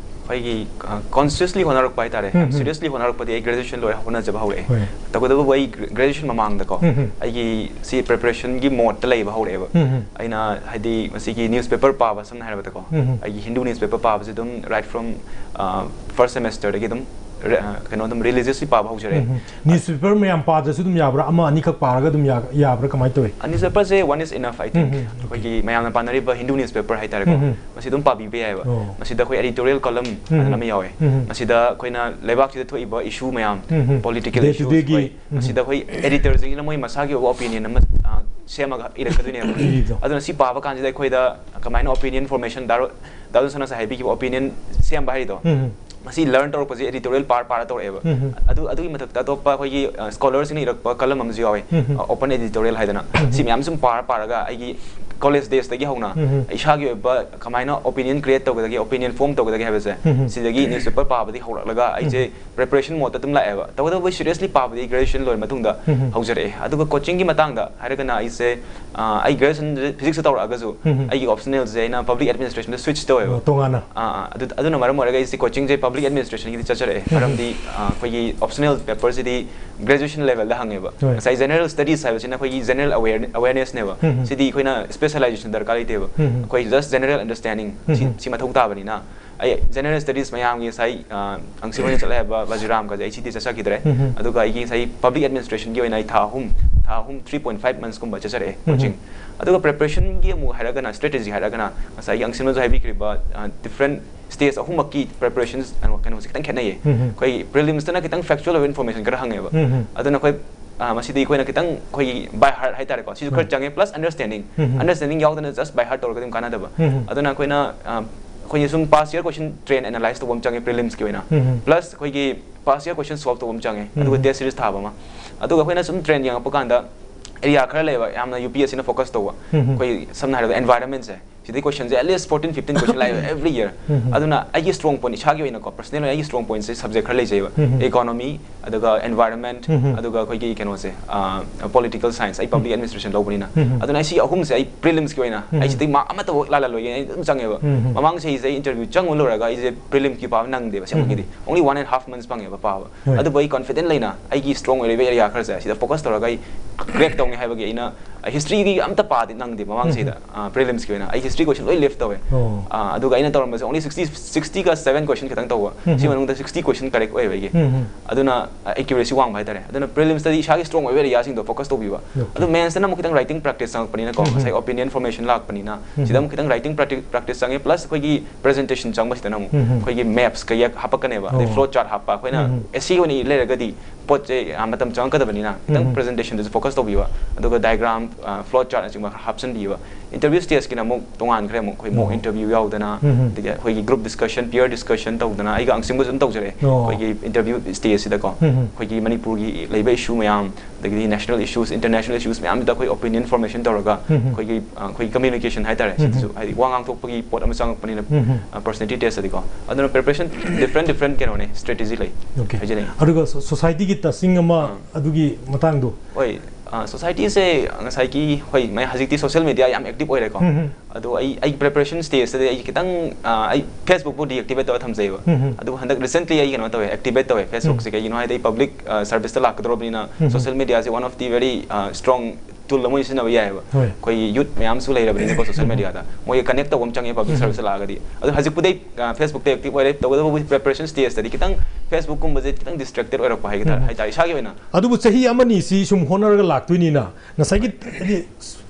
ꯑꯩꯈꯣꯏꯒꯤ, ꯑ, ꯀꯣꯟꯁꯤꯌꯁꯂꯤ ꯍꯣꯠꯅꯔꯛꯄ ꯍꯥꯏꯇꯥꯔꯦ꯫ ꯎꯝ, ꯎꯝ꯫ ꯁꯤꯔꯤꯌꯁꯂꯤ ꯍꯣꯠꯅꯔꯛꯄꯗꯤ ꯑꯩ ꯒ꯭ꯔꯦꯖꯨꯑꯦꯁꯟ ꯂꯣꯏꯔ ꯍꯣꯠꯅꯖꯕ ꯍꯧꯔꯛꯑꯦ꯫ ꯍꯣꯏ꯫ ꯇꯧꯕꯇꯕꯨ ꯑꯩ ꯒ꯭ꯔꯦ-, ꯒ꯭ꯔꯦꯖꯨꯑꯦꯁꯟ ꯃꯃꯥꯡꯗꯀꯣ, ꯎꯝ, ꯎꯝ꯫ ꯑꯩꯒꯤ ꯁꯤ ꯄ꯭ꯔꯤꯄꯦꯔꯦꯁꯟꯒꯤ ꯃꯣꯗꯇ ꯂꯩꯕ ꯍꯧꯔꯛꯑꯦꯕ꯫ ꯎꯝ, ꯎꯝ꯫ ꯑꯩꯅ ꯍꯥꯏꯗꯤ ꯃꯁꯤꯒꯤ ꯅ꯭ꯌꯨꯁꯄꯦꯄꯔ ꯄꯥꯕ, ꯁꯝꯅ ꯍꯥꯏꯔꯕꯗꯀꯣ, ꯎꯝ, ꯎꯝ꯫ ꯑꯩꯒꯤ ꯍꯤꯟꯗꯨ ꯅ꯭ꯌꯨꯁꯄꯦꯄꯔ ꯄꯥꯕꯁꯦ ꯑꯗꯨꯝ right from, ꯑ, first semesterꯗꯒꯤ ꯑꯗꯨꯝ ꯔꯦ-, ꯑ, ꯀꯩꯅꯣ ꯑꯗꯨꯝ ꯔꯤꯂꯤꯖꯤꯌꯁꯂꯤ ꯄꯥꯕ ꯍꯧꯖꯔꯛꯑꯦ꯫ ꯎꯝ, ꯎꯝ꯫ ꯅ꯭ꯌꯨꯁꯄꯦꯄꯔ ꯃꯌꯥꯝ ꯄꯥꯗ꯭ꯔꯁꯨ ꯑꯗꯨꯝ ꯌꯥꯕ꯭ꯔꯥ? ꯑꯃ ꯑꯅꯤꯈꯛ ꯄꯥꯔꯒ ꯑꯗꯨꯝ ꯌꯥ-, ꯌꯥꯕ꯭ꯔꯥ? ꯀꯃꯥꯏꯅ ꯇꯧꯏ? ꯅ꯭ꯌꯨꯁꯄꯦꯄꯔꯁꯦ one is enough, I think꯫ Um, um, okay꯫ ꯑꯩꯈꯣꯏꯒꯤ ꯃꯌꯥꯝꯅ ꯄꯥꯅꯔꯤꯕ ꯍꯤꯟꯗꯨ ꯅ꯭ꯌꯨꯁꯄꯦꯄꯔ ꯍꯥꯏꯇꯥꯔꯦꯀꯣ, ꯎꯝ, ꯎꯝ꯫ ꯃꯁꯤ ꯑꯗꯨꯝ ꯄꯥꯕꯤꯕ ꯌꯥꯏꯑꯕ꯫ ꯑꯣ꯫ ꯃꯁꯤꯗ ꯑꯩꯈꯣꯏ ꯑꯦꯗꯤꯇꯣꯔꯤꯌꯦꯜ ꯀꯣꯂꯝ ꯎꯝ, ꯍꯥꯏꯗꯅ ꯎꯝ꯫ ꯑꯃ ꯌꯥꯎꯋꯦ꯫ ꯎꯝ, ꯎꯝ꯫ ꯃꯁꯤꯗ ꯑꯩꯈꯣꯏꯅ ꯂꯩꯕꯥꯛꯁꯤꯗ ꯊꯣꯛꯏꯕ ꯏꯁꯨ ꯃꯌꯥꯝ, ꯎꯝ, ꯎꯝ꯫ ꯄꯣꯂꯤꯇꯤꯀꯦꯜ Day to ꯏꯁꯨ, dayꯒꯤ, ꯍꯣꯏ, ꯎꯝ꯫ ꯃꯁꯤꯗ ꯑꯩꯈꯣꯏ ꯑꯦꯗꯤꯇꯔꯁꯤꯡꯁꯤꯅ ꯃꯣꯏ ꯃꯁꯥꯒꯤ ꯑꯣꯏꯕ ꯑꯣꯄꯤꯅꯤꯌꯟ ꯑꯃ, ꯑ, ꯁꯦꯝꯃꯒ ꯏꯔꯛꯀꯗꯣꯏꯅꯦꯕ꯫ ꯏꯕꯤꯗꯣ꯫ ꯑꯗꯨꯅ ꯁꯤ ꯄꯥꯕ ꯀꯥꯟꯁꯤꯗ ꯑꯩꯈꯣꯏꯗ ꯀꯃꯥꯏꯅ ꯑꯣꯄꯤꯅꯤꯌꯟ ꯐꯣꯔꯃꯦꯁꯟ, ꯗꯥ ꯔꯣ-, ꯗꯥ ꯖꯣꯟꯁꯟꯅ ꯉꯁꯥꯏ ꯍꯥꯏꯕꯤꯈꯤꯕ ꯑꯣꯄꯤꯅꯤꯌꯟ ꯁꯦꯝꯕ ꯍꯥꯏꯔꯤꯗꯣ, ꯎꯝ, ꯎꯝ꯫ ꯃꯁꯤ ꯂꯔꯟ ꯇꯧꯔꯛꯄꯁꯦ ꯑꯦꯗꯤꯇꯣꯔꯤꯌꯦꯜ ꯄꯥꯔ ꯄꯥꯔ ꯇꯧꯔꯛꯑꯦꯕ꯫ ꯎꯝ, ꯎꯝ꯫ ꯑꯗꯨ, ꯑꯗꯨꯒꯤ ꯃꯊꯛꯇ ꯑꯇꯣꯞꯄ ꯑꯩꯈꯣꯏꯒꯤ, ꯑ, ꯁ꯭ꯀꯣꯂꯔꯁꯤꯡꯅ ꯏꯔꯛꯄ ꯀꯂꯝ ꯑꯃꯁꯨ ꯌꯥꯎꯋꯦ, ꯎꯝ, ꯎꯝ꯫ ꯑꯣꯄꯟ ꯑꯦꯗꯤꯇꯣꯔꯤꯌꯦꯜ ꯍꯥꯏꯗꯅ꯫ ꯎꯝ, ꯎꯝ꯫ ꯁꯤ ꯃꯌꯥꯝ ꯁꯨꯝ ꯄꯥꯔ ꯄꯥꯔꯒ ꯑꯩꯒꯤ ꯀꯣꯂꯦꯖ ꯗꯦꯖꯇꯒꯤ ꯍꯧꯅ ꯎꯝ, ꯎꯝ꯫ ꯏꯁꯥꯒꯤ ꯑꯣꯏꯕ ꯀꯃꯥꯏꯅ ꯑꯣꯄꯤꯅꯤꯌꯟ ꯀ꯭ꯔꯤꯌꯦꯠ ꯇꯧꯒꯗꯒꯦ, ꯑꯣꯄꯤꯅꯤꯌꯟ ꯐꯣꯔꯝ ꯇꯧꯒꯗꯒꯦ ꯍꯥꯏꯕꯁꯦ, ꯎꯝ, ꯎꯝ꯫ ꯁꯤꯗꯒꯤ ꯅ꯭ꯌꯨꯁꯄꯦꯄꯔ ꯄꯥꯕꯗꯒꯤ ꯍꯧꯔꯛꯂꯒ ꯑꯩꯁꯦ ꯎꯝ꯫ ꯄ꯭ꯔꯤꯄꯦꯔꯦꯁꯟ ꯃꯣꯗꯇ ꯑꯗꯨꯝ ꯂꯥꯛꯑꯦꯕ꯫ ꯇꯧꯕꯇꯕꯨ ꯁꯤꯔꯤꯌꯁꯂꯤ ꯄꯥꯕꯗꯤ ꯒ꯭ꯔꯦꯖꯨꯑꯦꯁꯟ ꯂꯣꯏꯔ ꯃꯇꯨꯡꯗ ꯎꯝ, ꯎꯝ꯫ ꯍꯧꯖꯔꯛꯑꯦ꯫ ꯑꯗꯨꯒ ꯀꯣꯆꯤꯡꯒꯤ ꯃꯇꯥꯡꯗ ꯍꯥꯏꯔꯒꯅ ꯑꯩꯁꯦ, ꯑ, ꯑꯩ ꯒ꯭ꯔꯦꯖꯨꯑꯦꯁꯟ ꯐꯤꯖꯤꯛꯁꯇ ꯇꯧꯔꯛꯑꯒꯁꯨ ꯎꯝ, ꯎꯝ꯫ ꯑꯩꯒꯤ ꯑꯣꯞꯁꯅꯦꯜꯁꯦ ꯑꯩꯅ ꯄꯕ꯭ꯂꯤꯛ ꯑꯦꯗꯃꯤꯅꯤꯁꯇ꯭ꯔꯦꯁꯟꯗ ꯁ꯭ꯋꯤꯆ ꯇꯧꯋꯦꯕ꯫ ꯑꯣ, ꯇꯣꯉꯥꯟꯅ꯫ ꯑꯥ, ꯑꯥ, ꯑꯗꯨ, ꯑꯗꯨꯅ ꯃꯔꯝ ꯑꯣꯏꯔꯒ ꯑꯩꯁꯦ ꯀꯣꯆꯤꯡꯁꯦ ꯄꯕ꯭ꯂꯤꯛ ꯑꯦꯗꯃꯤꯅꯤꯁꯇ꯭ꯔꯦꯁꯟꯒꯤꯗꯤ ꯆꯠꯆꯔꯛꯑꯦ꯫ ꯎꯝ, ꯎꯝ꯫ ꯃꯔꯝꯗꯤ, ꯑ, ꯑꯩꯈꯣꯏꯒꯤ ꯑꯣꯞꯁꯅꯦꯜ ꯄꯦꯄꯔꯁꯤꯗꯤ ꯒ꯭ꯔꯦꯖꯨꯑꯦꯁꯟ ꯂꯦꯚꯦꯜꯗ ꯍꯪꯉꯦꯕ꯫ ꯍꯣꯏ꯫ ꯉꯁꯥꯏ ꯖꯦꯅꯔꯦꯜ ꯁ꯭ꯇꯗꯤꯁ ꯍꯥꯏꯕꯁꯤꯅ ꯑꯩꯈꯣꯏꯒꯤ ꯖꯦꯅꯔꯦꯜ ꯑꯋꯦꯔ-, ꯑꯋꯦꯔꯅꯦꯁꯅꯦꯕ꯫ ꯎꯝ, ꯎꯝ꯫ ꯁꯤꯗꯤ ꯑꯩꯈꯣꯏꯅ ꯁ꯭ꯄꯦꯁꯦꯂꯥꯏꯖꯦꯁꯟ ꯗꯔꯀꯥꯔ ꯂꯩꯇꯦꯕ꯫ ꯎꯝ, ꯎꯝ꯫ ꯑꯩꯈꯣꯏ ꯖꯁ ꯖꯦꯅꯔꯦꯜ ꯑꯟꯗꯔꯁ꯭ꯇꯦꯟꯗꯤꯡ ꯁꯤ, ꯎꯝ, ꯎꯝ꯫ ꯁꯤ ꯃꯊꯧ ꯇꯥꯕꯅꯤꯅ, ꯑꯩ ꯖꯦꯅꯔꯦꯜ ꯁ꯭ꯇꯗꯤꯁ ꯃꯌꯥꯝꯒꯤ ꯉꯁꯥꯏ, ꯑ, ꯑꯪꯁꯤꯕꯣꯏꯅ ꯆꯠꯂꯦ ꯍꯥꯏꯕ ꯕꯖꯤꯔꯥꯝꯒꯁꯦ ꯑꯩ ꯁꯤꯗꯤ ꯆꯠꯆꯈꯤꯗ꯭ꯔꯦ꯫ ꯎꯝ, ꯎꯝ꯫ ꯑꯗꯨꯒ ꯑꯩꯒꯤ ꯉꯁꯥꯏ ꯄꯕ꯭ꯂꯤꯛ ꯑꯦꯗꯃꯤꯅꯤꯁꯇ꯭ꯔꯦꯁꯟꯒꯤ ꯑꯣꯏꯅ ꯑꯩ ꯊꯥ ꯑꯍꯨꯝ, ꯊꯥ ꯑꯍꯨꯝ, three point five months ꯀꯨꯝꯕ ꯆꯠꯆꯔꯛꯑꯦ ꯎꯝ, ꯎꯝ꯫ ꯀꯣꯆꯤꯡ꯫ ꯑꯗꯨꯒ ꯄ꯭ꯔꯤꯄꯦꯔꯦꯁꯟꯒꯤ ꯑꯃꯨꯛ ꯍꯥꯏꯔꯒꯅ, ꯁ꯭ꯇ꯭ꯔꯦꯇꯦꯖꯤ ꯍꯥꯏꯔꯒꯅ, ꯉꯁꯥꯏꯒꯤ ꯑꯪꯁꯤꯕꯣꯏꯅꯁꯨ ꯍꯥꯏꯕꯤꯈ꯭ꯔꯤꯕ, ꯑ, ꯗꯤꯐ꯭ꯔꯦꯟ ꯁ꯭ꯇꯦꯖ ꯑꯍꯨꯝꯃꯛꯀꯤ ꯄ꯭ꯔꯤꯄꯦꯔꯦꯁꯟ ꯀꯩꯅꯣ, ꯀꯩꯅꯣꯁꯦ ꯈꯤꯇꯪ ꯈꯦꯠꯅꯩꯌꯦ꯫ ꯎꯝ, ꯎꯝ꯫ ꯑꯩꯈꯣꯏ ꯄ꯭ꯔꯤꯂꯤꯝꯁꯇꯅ ꯈꯤꯇꯪ ꯐꯦꯛꯆꯨꯑꯦꯜ ꯑꯣꯏꯕ ꯏꯟꯐꯣꯔꯃꯦꯁꯟ ꯈꯔ ꯍꯪꯉꯦꯕ꯫ ꯎꯝ, ꯎꯝ꯫ ꯑꯗꯨꯅ ꯑꯩꯈꯣꯏ ꯑ, ꯃꯁꯤꯗꯤ ꯑꯩꯈꯣꯏꯅ ꯈꯤꯇꯪ ꯑꯩꯈꯣꯏꯒꯤ by heart ꯍꯥꯏꯇꯥꯔꯦꯀꯣ, ꯁꯤꯁꯨ ꯈꯔ ꯎꯝ꯫ ꯆꯪꯉꯦ, plus understanding꯫ ꯎꯝ꯫ Understanding ꯌꯥꯎꯗꯅ just by heart ꯇꯧꯔꯒꯗꯤ ꯑꯗꯨꯝ ꯀꯥꯟꯅꯗꯕ꯫ ꯎꯝ꯫ ꯑꯗꯨꯅ ꯑꯩꯈꯣꯏꯅ, ꯑ, ꯑꯩꯈꯣꯏꯅ ꯁꯨꯝ past year question trend analyze ꯇꯧꯕ ꯑꯃ ꯆꯪꯉꯦ prelims ꯀꯤ ꯑꯣꯏꯅ꯫ ꯎꯝ꯫ Plus ꯑꯩꯈꯣꯏꯒꯤ past year question solve ꯇꯧꯕ ꯑꯃ ꯆꯪꯉꯦ, ꯑꯗꯨꯒ ꯎꯝ꯫ Test series ꯊꯥꯕ ꯑꯃ꯫ ꯑꯗꯨꯒ ꯑꯩꯈꯣꯏꯅ ꯁꯨꯝ trend ꯌꯦꯡꯉꯛꯄ ꯀꯥꯟꯗ area ꯈꯔ ꯂꯩꯕ, ꯌꯥꯝꯅ UPSC ꯅ focus ꯇꯧꯕ꯫ ꯎꯝ꯫ ꯑꯩꯈꯣꯏ ꯁꯝꯅ ꯍꯥꯏꯔꯕꯗ environment ꯁꯦ, ꯁꯤꯗꯩ question say at least fourteen fifteen question ꯂꯥꯛꯑꯦꯕ every year꯫ ꯎꯝ꯫ ꯑꯗꯨꯅ ꯑꯩꯒꯤ strong point, ꯏꯁꯥꯒꯤ ꯑꯣꯏꯅꯀꯣ, personal ꯑꯣꯏꯅ ꯑꯩꯒꯤ strong point ꯁꯦ subject ꯈꯔ ꯂꯩꯖꯩꯕ꯫ ꯎꯝ꯫ Economy, ꯑꯗꯨꯒ environment, ꯎꯝ꯫ ꯑꯗꯨꯒ ꯑꯩꯈꯣꯏꯒꯤ ꯀꯩꯅꯣꯁꯦ, ꯑ, political science, ꯑꯩ public ꯎꯝ꯫ Administration ꯂꯧꯕꯅꯤꯅ꯫ ꯎꯝ꯫ ꯑꯗꯨꯅ ꯑꯩ ꯁꯤ ꯑꯍꯨꯝꯁꯦ ꯑꯩ prelims ꯀꯤ ꯑꯣꯏꯅ, ꯎꯝ꯫ ꯑꯩ ꯁꯤꯗꯩ mark ꯑꯃꯠꯇꯐꯥꯎ ꯂꯥꯜꯍꯜꯂꯣꯏꯒꯦ ꯑꯩ ꯑꯗꯨꯝ ꯆꯪꯉꯦꯕ꯫ ꯎꯝ꯫ ꯃꯃꯥꯡ ꯆꯍꯤꯁꯦ ꯑꯩ interview ꯆꯪꯉꯨ ꯂꯣꯏꯔꯒ ꯑꯩꯁꯦ prelims ꯀꯤ ꯄꯥꯕ ꯅꯪꯗꯦꯕ ꯑꯁꯦꯡꯕꯒꯤꯗꯤ꯫ ꯎꯝ꯫ Only one and half months ꯐꯪꯉꯦꯕ ꯄꯥꯕ꯫ ꯍꯣꯏ꯫ ꯑꯗꯨꯕꯨ ꯑꯩ confident ꯂꯩꯅ ꯑꯩꯒꯤ strong ꯑꯣꯏꯔꯤꯕ area ꯈꯔꯁꯦ ꯁꯤꯗ focus ꯇꯧꯔꯒ ꯑꯩ crack ꯇꯧꯅꯤ ꯍꯥꯏꯕꯒꯤ ꯑꯩꯅ history ꯒꯤ ꯑꯝꯇ ꯄꯥꯗꯤ ꯅꯪꯗꯦ ꯃꯃꯥꯡ ꯎꯝ꯫ ꯆꯍꯤꯗ, ꯑ, prelims ꯀꯤ ꯑꯣꯏꯅ꯫ ꯑꯩ history question ꯂꯣꯏ leave ꯇꯧꯋꯦ꯫ ꯑꯣ꯫ ꯑ, ꯑꯗꯨꯒ ꯑꯩꯅ ꯇꯧꯔꯝꯕꯁꯦ only sixty, sixty ꯒ seven question ꯈꯤꯇꯪ ꯇꯧꯕ꯫ ꯎꯝ꯫ ꯁꯤ ꯃꯅꯨꯡꯗ sixty question correct ꯑꯣꯏꯌꯦꯕ ꯑꯩꯒꯤ꯫ ꯎꯝ꯫ ꯑꯗꯨꯅ, ꯑ, accuracy ꯋꯥꯡꯕ ꯍꯥꯏꯇꯥꯔꯦ꯫ ꯑꯗꯨꯅ prelims ꯇꯗꯤ ꯏꯁꯥꯒꯤ strong ꯑꯣꯏꯕ area ꯁꯤꯡꯗꯣ focus ꯇꯧꯕꯤꯕ꯫ Okay꯫ ꯑꯗꯨ mains ꯇꯅ ꯑꯃꯨꯛ ꯈꯤꯇꯪ writing practice ꯆꯪꯉꯛꯄꯅꯤꯅꯀꯣ, ꯎꯝ꯫ ꯉꯁꯥꯏ opinion formation ꯂꯥꯛꯄꯅꯤꯅ, ꯎꯝ꯫ ꯁꯤꯗ ꯑꯃꯨꯛ ꯈꯤꯇꯪ writing practi-, practice ꯆꯪꯉꯦ, plus ꯑꯩꯈꯣꯏꯒꯤ presentation ꯆꯪꯕꯁꯤꯗꯅ ꯑꯃꯨꯛ ꯎꯝ꯫ ꯑꯩꯈꯣꯏꯒꯤ maps ꯀꯩ ꯍꯥꯞꯄꯛꯀꯅꯦꯕ, ꯑꯗꯩ ꯑꯣ꯫ Flow chart ꯍꯥꯞꯄ꯫ ꯑꯩꯈꯣꯏꯅ ꯎꯝ꯫ Essay ꯑꯣꯏꯅ ꯏ ꯂꯩꯔꯒꯗꯤ ꯄꯣꯠꯁꯦ, ꯑ, ꯃꯇꯝ ꯆꯪꯉꯛꯀꯗꯕꯅꯤꯅ ꯈꯤꯇꯪ ꯎꯝ꯫ Presentation ꯗꯁꯨ focus ꯇꯧꯕꯤꯕ, ꯑꯗꯨꯒ diagram, ꯑ, flow chart ꯅꯆꯤꯡꯕ ꯈꯔ ꯍꯥꯞꯆꯤꯟꯕꯤꯕ꯫ Interview stage ꯀꯤꯅ ꯑꯃꯨꯛ ꯇꯣꯉꯥꯟꯈ꯭ꯔꯦ, ꯑꯃꯨꯛ ꯑꯩꯈꯣꯏ mock ꯑꯣ꯫ Interview ꯌꯥꯎꯗꯅ, ꯎꯝ꯫ ꯑꯗꯒꯤ ꯑꯩꯈꯣꯏꯒꯤ group discussion, peer discussion ꯇꯧꯗꯅ, ꯑꯩꯒ ꯑꯪꯁꯤꯡꯕꯁꯨ ꯑꯗꯨꯝ ꯇꯧꯖꯔꯛꯑꯦ꯫ ꯑꯣ꯫ ꯑꯩꯈꯣꯏꯒꯤ interview stage ꯁꯤꯗꯀꯣ, ꯎꯝ꯫ ꯑꯩꯈꯣꯏꯒꯤ ꯃꯅꯤꯄꯨꯔꯒꯤ ꯂꯩꯕ issue ꯃꯌꯥꯝ, ꯑꯗꯒꯤꯗꯤ national issues, international issues ꯃꯌꯥꯝꯁꯤꯗ ꯑꯩꯈꯣꯏ opinion formation ꯇꯧꯔꯒ, ꯎꯝ꯫ ꯑꯩꯈꯣꯏꯒꯤ, ꯑ, ꯑꯩꯈꯣꯏꯒꯤ communication ꯍꯥꯏꯇꯥꯔꯦ, ꯎꯝ꯫ ꯁꯤꯗꯁꯨ ꯍꯥꯏꯗꯤ ꯋꯥ ꯉꯥꯡꯊꯣꯛꯄꯒꯤ ꯄꯣꯠ ꯑꯃ ꯆꯪꯉꯛꯄꯅꯤꯅ, ꯎꯝ꯫ ꯑ, personality test ꯇꯗꯤꯀꯣ꯫ ꯑꯗꯨꯅ preparation different different ꯀꯩꯅꯣꯅꯦ, strategy ꯂꯩ꯫ Okay꯫ ꯍꯥꯏꯖꯅꯤꯡꯉꯤ꯫ ꯑꯗꯨꯒ so-, society ꯒꯤ ꯇꯁꯤꯡ ꯑꯃ ꯑꯥ꯫ ꯑꯗꯨꯒꯤ ꯃꯇꯥꯡꯗꯣ꯫ ꯍꯣꯏ, ꯑ, society ꯁꯦ ꯉꯁꯥꯏꯒꯤ, ꯍꯣꯏ, ꯃꯌꯥ-, ꯍꯧꯖꯤꯛꯇꯤ social media ꯌꯥꯝ active ꯑꯣꯏꯔꯦꯀꯣ꯫ ꯎꯝ, ꯎꯝ꯫ ꯑꯗꯣ ꯑꯩ, ꯑꯩ preparation stage ꯇꯗꯤ ꯑꯩ ꯈꯤꯇꯪ, ꯑ, ꯑꯩ Facebook ꯄꯨ deactivate ꯇꯧꯔ ꯊꯝꯖꯩꯕ꯫ ꯎꯝ, ꯎꯝ꯫ ꯑꯗꯨꯕꯨ ꯍꯟꯗꯛ recently ꯑꯩ ꯀꯩꯅꯣ ꯇꯧꯋꯦ, activate ꯇꯧꯋꯦ Facebook ꯁꯦ꯫ ꯎꯝ꯫ ꯀꯩꯒꯤꯅꯣ ꯍꯥꯏꯗꯤ ꯑꯩ public, ꯑ, service ꯇ ꯂꯥꯛꯀꯗꯧꯔꯕꯅꯤꯅ ꯎꯝ, ꯎꯝ꯫ Social media say one of the very, ꯑ, strong tool ꯑꯃ ꯑꯣꯏꯅ ꯁꯤꯖꯤꯟꯅꯕ ꯌꯥꯏꯑꯕ꯫ ꯍꯣꯏ꯫ ꯑꯩꯈꯣꯏꯒꯤ youth ꯃꯌꯥꯝꯁꯨ ꯂꯩꯔꯕꯅꯤꯅꯀꯣ social ꯎꯝ꯫ Media ꯗ꯫ ꯃꯣꯏꯒ connect ꯇꯧꯕ ꯑꯃ ꯆꯪꯉꯦ public ꯎꯝ꯫ Service ꯇ ꯂꯥꯛꯑꯒꯗꯤ꯫ ꯑꯗꯣ ꯍꯧꯖꯤꯛꯄꯨꯗꯤ ꯑꯩ, ꯑ, Facebook ꯇ active ꯑꯣꯏꯔꯦ, ꯇꯧꯕꯇꯕꯨ preparation stage ꯇꯗꯤ ꯈꯤꯇꯪ Facebook ꯀꯨꯝꯕꯁꯦ ꯈꯤꯇꯪ distracted ꯑꯣꯏꯔꯛꯄ ꯍꯥꯏꯒꯗ꯭ꯔꯥ, ꯎꯝ꯫ ꯍꯥꯏꯇꯥꯔꯦ, ꯏꯁꯥꯒꯤ ꯑꯣꯏꯅ꯫ ꯑꯗꯨꯕꯨ ꯆꯍꯤ ꯑꯃꯅꯤ ꯁꯤ ꯁꯨꯝ ꯍꯣꯠꯅꯔꯒ ꯂꯥꯛꯇꯣꯏꯅꯤꯅ, ꯉꯁꯥꯏꯒꯤ ꯍꯥꯏꯗꯤ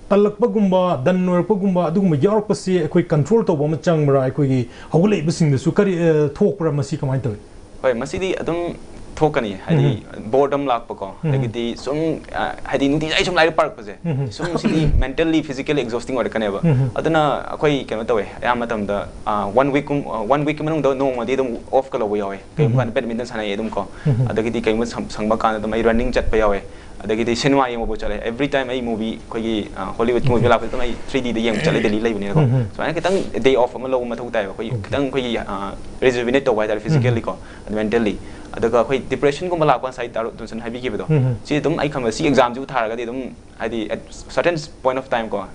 ꯇꯜꯂꯛꯄꯒꯨꯝꯕ, done ꯑꯣꯏꯔꯛꯄꯒꯨꯝꯕ, ꯑꯗꯨꯒꯨꯝꯕ ꯌꯥꯎꯔꯛꯄꯁꯤ ꯑꯩꯈꯣꯏ control ꯇꯧꯕ ꯑꯃ ꯆꯪꯕ꯭ꯔꯥ? ꯑꯩꯈꯣꯏꯒꯤ ꯍꯧꯒꯠꯂꯛꯏꯕꯁꯤꯡꯗꯁꯨ ꯀꯔꯤ, ꯑ, ꯊꯣꯛꯄ꯭ꯔꯥ? ꯃꯁꯤ ꯀꯃꯥꯏꯅ ꯇꯧꯏ? ꯍꯣꯏ, ꯃꯁꯤꯗꯤ ꯑꯗꯨꯝ ꯊꯣꯛꯀꯅꯤ, ꯍꯥꯏꯗꯤ ꯕꯣꯔꯗꯝ ꯂꯥꯛꯄꯀꯣ, ꯑꯗꯒꯤꯗꯤ ꯁꯨꯝ, ꯑ, ꯍꯥꯏꯗꯤ ꯅꯨꯡꯇꯤꯖꯥꯏ ꯁꯨꯝ ꯂꯥꯏꯔꯤꯛ ꯄꯥꯔꯛꯄꯁꯦ, ꯁꯨꯝ ꯁꯤꯗꯤ ꯃꯦꯟꯇꯦꯜꯂꯤ, ꯐꯤꯖꯤꯀꯦꯜꯂꯤ ꯑꯦꯛꯖꯣꯁꯇꯤꯡ ꯑꯣꯏꯔꯛꯀꯅꯦꯕ꯫ ꯑꯗꯨꯅ ꯑꯩꯈꯣꯏ ꯀꯩꯅꯣ ꯇꯧꯋꯦ, ꯑꯌꯥꯝꯕ ꯃꯇꯝꯗ, ꯑ, ꯋꯥꯟ ꯋꯤꯛꯀꯨꯝ-, ꯑ, ꯋꯥꯟ ꯋꯤꯛꯀꯤ ꯃꯅꯨꯡꯗ ꯅꯣꯡꯃꯗꯤ ꯑꯗꯨꯝ ꯑꯣꯐꯀ ꯂꯧꯕ ꯌꯥꯎꯋꯦ꯫ ꯀꯩꯒꯨꯝꯕ ꯀꯥꯟꯗ ꯕꯦꯗꯃꯤꯟꯇꯟ ꯁꯥꯟꯅꯩ ꯑꯗꯨꯝ ꯀꯣ꯫ ꯑꯗꯒꯤꯗꯤ ꯀꯩꯒꯨꯝꯕ ꯁꯪ-, ꯁꯪꯕ ꯀꯥꯟꯗ ꯑꯗꯨꯝ ꯑꯩ ꯔꯟꯅꯤꯡ ꯆꯠꯄ ꯌꯥꯎꯋꯦ꯫ ꯑꯗꯒꯤꯗꯤ ꯁꯤꯅꯦꯃꯥ ꯌꯦꯡꯕꯕꯨ ꯆꯠꯂꯦ꯫ ꯑꯦꯕ꯭ꯔꯤ ꯇꯥꯏꯝ ꯑꯩ ꯃꯨꯚꯤ, ꯑꯩꯈꯣꯏꯒꯤ, ꯑ, ꯍꯣꯂꯤꯋꯨꯗꯀꯤ ꯃꯨꯚꯤ ꯂꯥꯛꯄꯗ ꯑꯗꯨꯝ ꯑꯩ ꯊ꯭ꯔꯤ ꯗꯤꯗ ꯌꯦꯡꯕ ꯆꯠꯂꯦ, ꯗꯦꯜꯂꯤ ꯂꯩꯕꯅꯤꯅꯀꯣ꯫ ꯁꯨꯃꯥꯏꯅ ꯈꯤꯇꯪ ꯗꯦ ꯑꯣꯐ ꯑꯃ ꯂꯧꯕ ꯃꯊꯧ ꯇꯥꯏꯌꯦꯕ꯫ ꯑꯩꯈꯣꯏꯒꯤ ꯈꯤꯇꯪ ꯑꯩꯈꯣꯏꯒꯤ, ꯑ, ꯔꯤꯖꯨꯚꯤꯅꯦꯠ ꯇꯧꯕ ꯍꯥꯏꯇꯥꯔꯦ, ꯐꯤꯖꯤꯀꯦꯜꯂꯤꯀꯣ, ꯑꯗ ꯃꯦꯟꯇꯦꯜꯂꯤ꯫ ꯑꯗꯨꯒ ꯑꯩꯈꯣꯏ ꯗꯤꯄ꯭ꯔꯦꯁꯟꯒꯨꯝꯕ ꯂꯥꯛꯄ, ꯉꯁꯥꯏ ꯗꯥ ꯖꯣꯟꯁꯟ ꯍꯥꯏꯕꯤꯈꯤꯕꯗꯣ, ꯁꯤ ꯑꯗꯨꯝ ꯑꯩ ꯈꯟꯕꯗ ꯁꯤ ꯑꯦꯛꯖꯥꯝꯁꯤꯕꯨ ꯊꯥꯔꯒꯗꯤ ꯑꯗꯨꯝ, ꯍꯥꯏꯗꯤ, at certain point of time ꯀꯣ,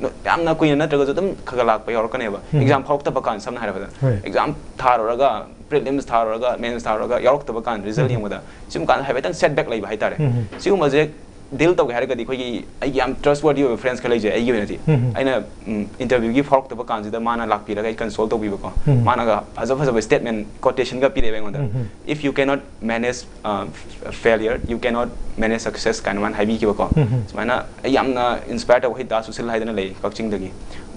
ꯅꯣ-, ꯌꯥꯝꯅ ꯀꯨꯏꯅ ꯅꯠꯇ꯭ꯔꯒꯁꯨ ꯑꯗꯨꯝ ꯈꯔ ꯈꯔ ꯂꯥꯛꯄ ꯌꯥꯎꯔꯛꯀꯅꯦꯕ꯫ ꯑꯦꯛꯖꯥꯝ ꯐꯥꯎꯔꯛꯇꯕ ꯀꯥꯟꯗ, ꯁꯝꯅ ꯍꯥꯏꯔꯕꯗ, ꯑꯦꯛꯖꯥꯝ ꯊꯥꯔꯨꯔꯒ, ꯄ꯭ꯔꯤꯂꯤꯝꯁ ꯊꯥꯔꯨꯔꯒ, ꯃꯦꯟꯁ ꯊꯥꯔꯨꯔꯒ ꯌꯥꯎꯔꯛꯇꯕ ꯀꯥꯟꯗ, ꯔꯤꯖꯜ ꯌꯦꯡꯕꯗ, ꯁꯤꯒꯨꯝꯕ ꯀꯥꯟꯗ ꯍꯥꯏꯐꯦꯠꯇꯪ ꯁꯦꯠꯕꯦꯛ ꯂꯩꯕ ꯍꯥꯏꯇꯥꯔꯦ꯫ ꯁꯤꯒꯨꯝꯕꯁꯦ ꯗꯤꯜ ꯇꯧꯒꯦ ꯍꯥꯏꯔꯒꯗꯤ ꯑꯩꯈꯣꯏꯒꯤ, ꯑꯩꯒꯤ ꯌꯥꯝ ꯇ꯭ꯔꯁꯋꯔꯗꯤ ꯑꯣꯏꯕ ꯐ꯭ꯔꯦꯟꯁ ꯈꯔ ꯂꯩꯖꯩ ꯑꯩꯒꯤ ꯑꯣꯏꯅꯗꯤ꯫ ꯑꯩꯅ, ꯎꯝ, ꯏꯟꯇꯔꯚ꯭ꯌꯨꯒꯤ ꯐꯥꯎꯔꯛꯇꯕ ꯀꯥꯟꯁꯤꯗ ꯃꯥꯅ ꯂꯥꯛꯄꯤꯔꯒ ꯑꯩ ꯀꯟꯁꯣꯜ ꯇꯧꯕꯤꯕꯀꯣ꯫ ꯃꯥꯅꯒ ꯐꯖ ꯐꯖꯕ ꯁ꯭ꯇꯦꯠꯃꯦꯟ, ꯀꯣꯇꯦꯁꯟꯒ ꯄꯤꯔꯛꯑꯦꯕ ꯑꯩꯉꯣꯟꯗ꯫ "If you cannot manage, uh, failure, you cannot manage success" ꯀꯥꯏꯅ ꯃꯥꯅ ꯍꯥꯏꯕꯤꯈꯤꯕꯀꯣ꯫ ꯁꯨꯃꯥꯏꯅ ꯑꯩ ꯌꯥꯝꯅ ꯏꯟꯁꯄꯥꯌꯔ ꯇꯧꯕ ꯍꯩ ꯗꯥ ꯁꯨꯁꯤꯜ ꯍꯥꯏꯗꯅ ꯂꯩ ꯀꯛꯆꯤꯡꯗꯒꯤ꯫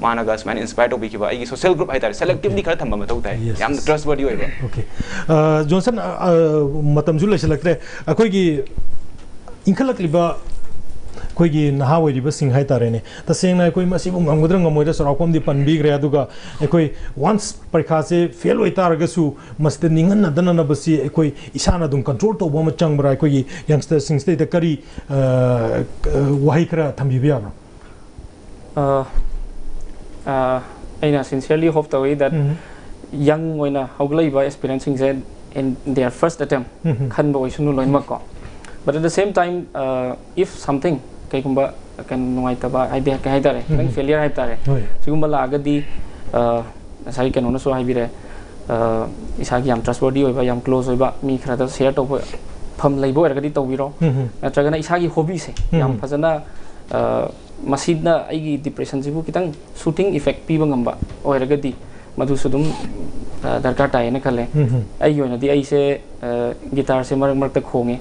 ꯃꯥꯅꯒ ꯁꯨꯃꯥꯏꯅ ꯏꯟꯁꯄꯥꯌꯔ ꯇꯧꯕꯤꯈꯤꯕ ꯑꯩꯒꯤ ꯁꯣꯁꯦꯜ ꯒ꯭ꯔꯨꯞ ꯍꯥꯏꯇꯥꯔꯦ, ꯁꯦꯂꯦꯛꯇꯤꯚꯂꯤ ꯈꯔ ꯊꯝꯕ ꯃꯊꯧ ꯇꯥꯏ꯫ ꯌꯥꯝꯅ ꯇ꯭ꯔꯁꯋꯔꯗꯤ ꯑꯣꯏꯕ꯫ ꯑꯣꯀꯦ꯫ ꯑ, ꯖꯣꯟꯁꯟ, ꯑ, ꯑ, ꯃꯇꯝꯁꯨ ꯂꯩꯁꯤꯜꯂꯛꯇ꯭ꯔꯦ꯫ ꯑꯩꯈꯣꯏꯒꯤ ꯏꯟꯈꯠꯂꯛꯂꯤꯕ ꯑꯩꯈꯣꯏꯒꯤ ꯅꯍꯥ ꯑꯣꯏꯔꯤꯕꯁꯤꯡ ꯍꯥꯏꯇꯥꯔꯦꯅꯦ, ꯇꯁꯦꯡꯅ ꯑꯩꯈꯣꯏ ꯃꯁꯤꯕꯨ ꯉꯝꯒꯗ꯭ꯔꯥ ꯉꯝꯃꯣꯏꯗ꯭ꯔꯥ ꯆꯥꯎꯔꯥꯛꯄ ꯑꯃꯗꯤ ꯄꯟꯕꯤꯈ꯭ꯔꯦ꯫ ꯑꯗꯨꯒ ꯑꯩꯈꯣꯏ ꯋꯥꯟꯁ ꯄꯔꯤꯈꯥꯁꯦ ꯐꯦꯜ ꯑꯣꯏꯇꯥꯔꯒꯁꯨ ꯃꯁꯤꯗ ꯅꯤꯡꯍꯟꯅꯗꯅꯕꯁꯤ ꯑꯩꯈꯣꯏ ꯏꯁꯥꯅ ꯑꯗꯨꯝ ꯀꯟꯇ꯭ꯔꯣꯜ ꯇꯧꯕ ꯑꯃ ꯆꯪꯕ꯭ꯔꯥ? ꯑꯩꯈꯣꯏꯒꯤ ꯌꯪꯁꯇꯔꯁꯤꯡꯁꯤꯗꯩꯗ ꯀꯔꯤ, ꯑ, ꯋꯥꯍꯩ ꯈꯔ ꯊꯝꯕꯤꯕ ꯌꯥꯕ꯭ꯔꯥ? ꯑ, ꯑ, ꯑꯩꯅ ꯁꯤꯟꯁꯤꯌꯔꯂꯤ ꯍꯣꯞ ꯇꯧꯏ ꯗꯦꯠ ꯌꯪ ꯑꯣꯏꯅ ꯍꯧꯒꯠꯂꯛꯏꯕ ꯑꯦꯁꯄꯤꯔꯦꯟꯁꯤꯡꯁꯦ in their first attempt ꯈꯟꯕ ꯑꯣꯏꯁꯅꯨ ꯂꯣꯏꯅꯃꯛꯀꯣ꯫ But at the same time, uh, if something, ꯀꯩꯒꯨꯝꯕ ꯀꯩꯅꯣ ꯅꯨꯡꯉꯥꯏꯇꯕ ꯍꯥꯏꯗꯤ ꯀꯩ ꯍꯥꯏꯇꯥꯔꯦ, ꯈꯤꯇꯪ ꯐꯦꯂꯤꯌꯔ ꯍꯥꯏꯇꯥꯔꯦ, ꯁꯤꯒꯨꯝꯕ ꯂꯥꯛꯑꯒꯗꯤ, ꯑ, ꯉꯁꯥꯏ ꯀꯩꯅꯣꯅꯁꯨ ꯍꯥꯏꯕꯤꯔꯦ, ꯑ, ꯏꯁꯥꯒꯤ ꯌꯥꯝ ꯇ꯭ꯔꯁꯋꯔꯗꯤ ꯑꯣꯏꯕ, ꯌꯥꯝ ꯀ꯭ꯂꯣꯖ ꯑꯣꯏꯕ ꯃꯤ ꯈꯔꯗ ꯁꯤꯌꯔ ꯇꯧꯕ ꯐꯝ ꯂꯩꯕ ꯑꯣꯏꯔꯒꯗꯤ ꯇꯧꯕꯤꯔꯣ꯫ ꯅꯠꯇ꯭ꯔꯒꯅ ꯏꯁꯥꯒꯤ ꯍꯣꯕꯤꯁꯦ ꯌꯥꯝ ꯐꯖꯅ, ꯑ, ꯃꯁꯤꯅ ꯑꯩꯒꯤ ꯗꯤꯄ꯭ꯔꯦꯁꯟꯁꯤꯕꯨ ꯈꯤꯇꯪ ꯁꯨꯇꯤꯡ ꯏꯐꯦꯛ ꯄꯤꯕ ꯉꯝꯕ ꯑꯣꯏꯔꯒꯗꯤ ꯃꯗꯨꯁꯨ ꯑꯗꯨꯝ, ꯑ, ꯗꯔꯀꯥꯔ ꯇꯥꯏꯌꯦꯅ ꯈꯜꯂꯦ꯫ ꯑꯩꯒꯤ ꯑꯣꯏꯅꯗꯤ ꯑꯩꯁꯦ, ꯑ, ꯒꯤꯇꯥꯔꯁꯦ ꯃꯔꯛ ꯃꯔꯛꯇ ꯈꯣꯡꯉꯦ꯫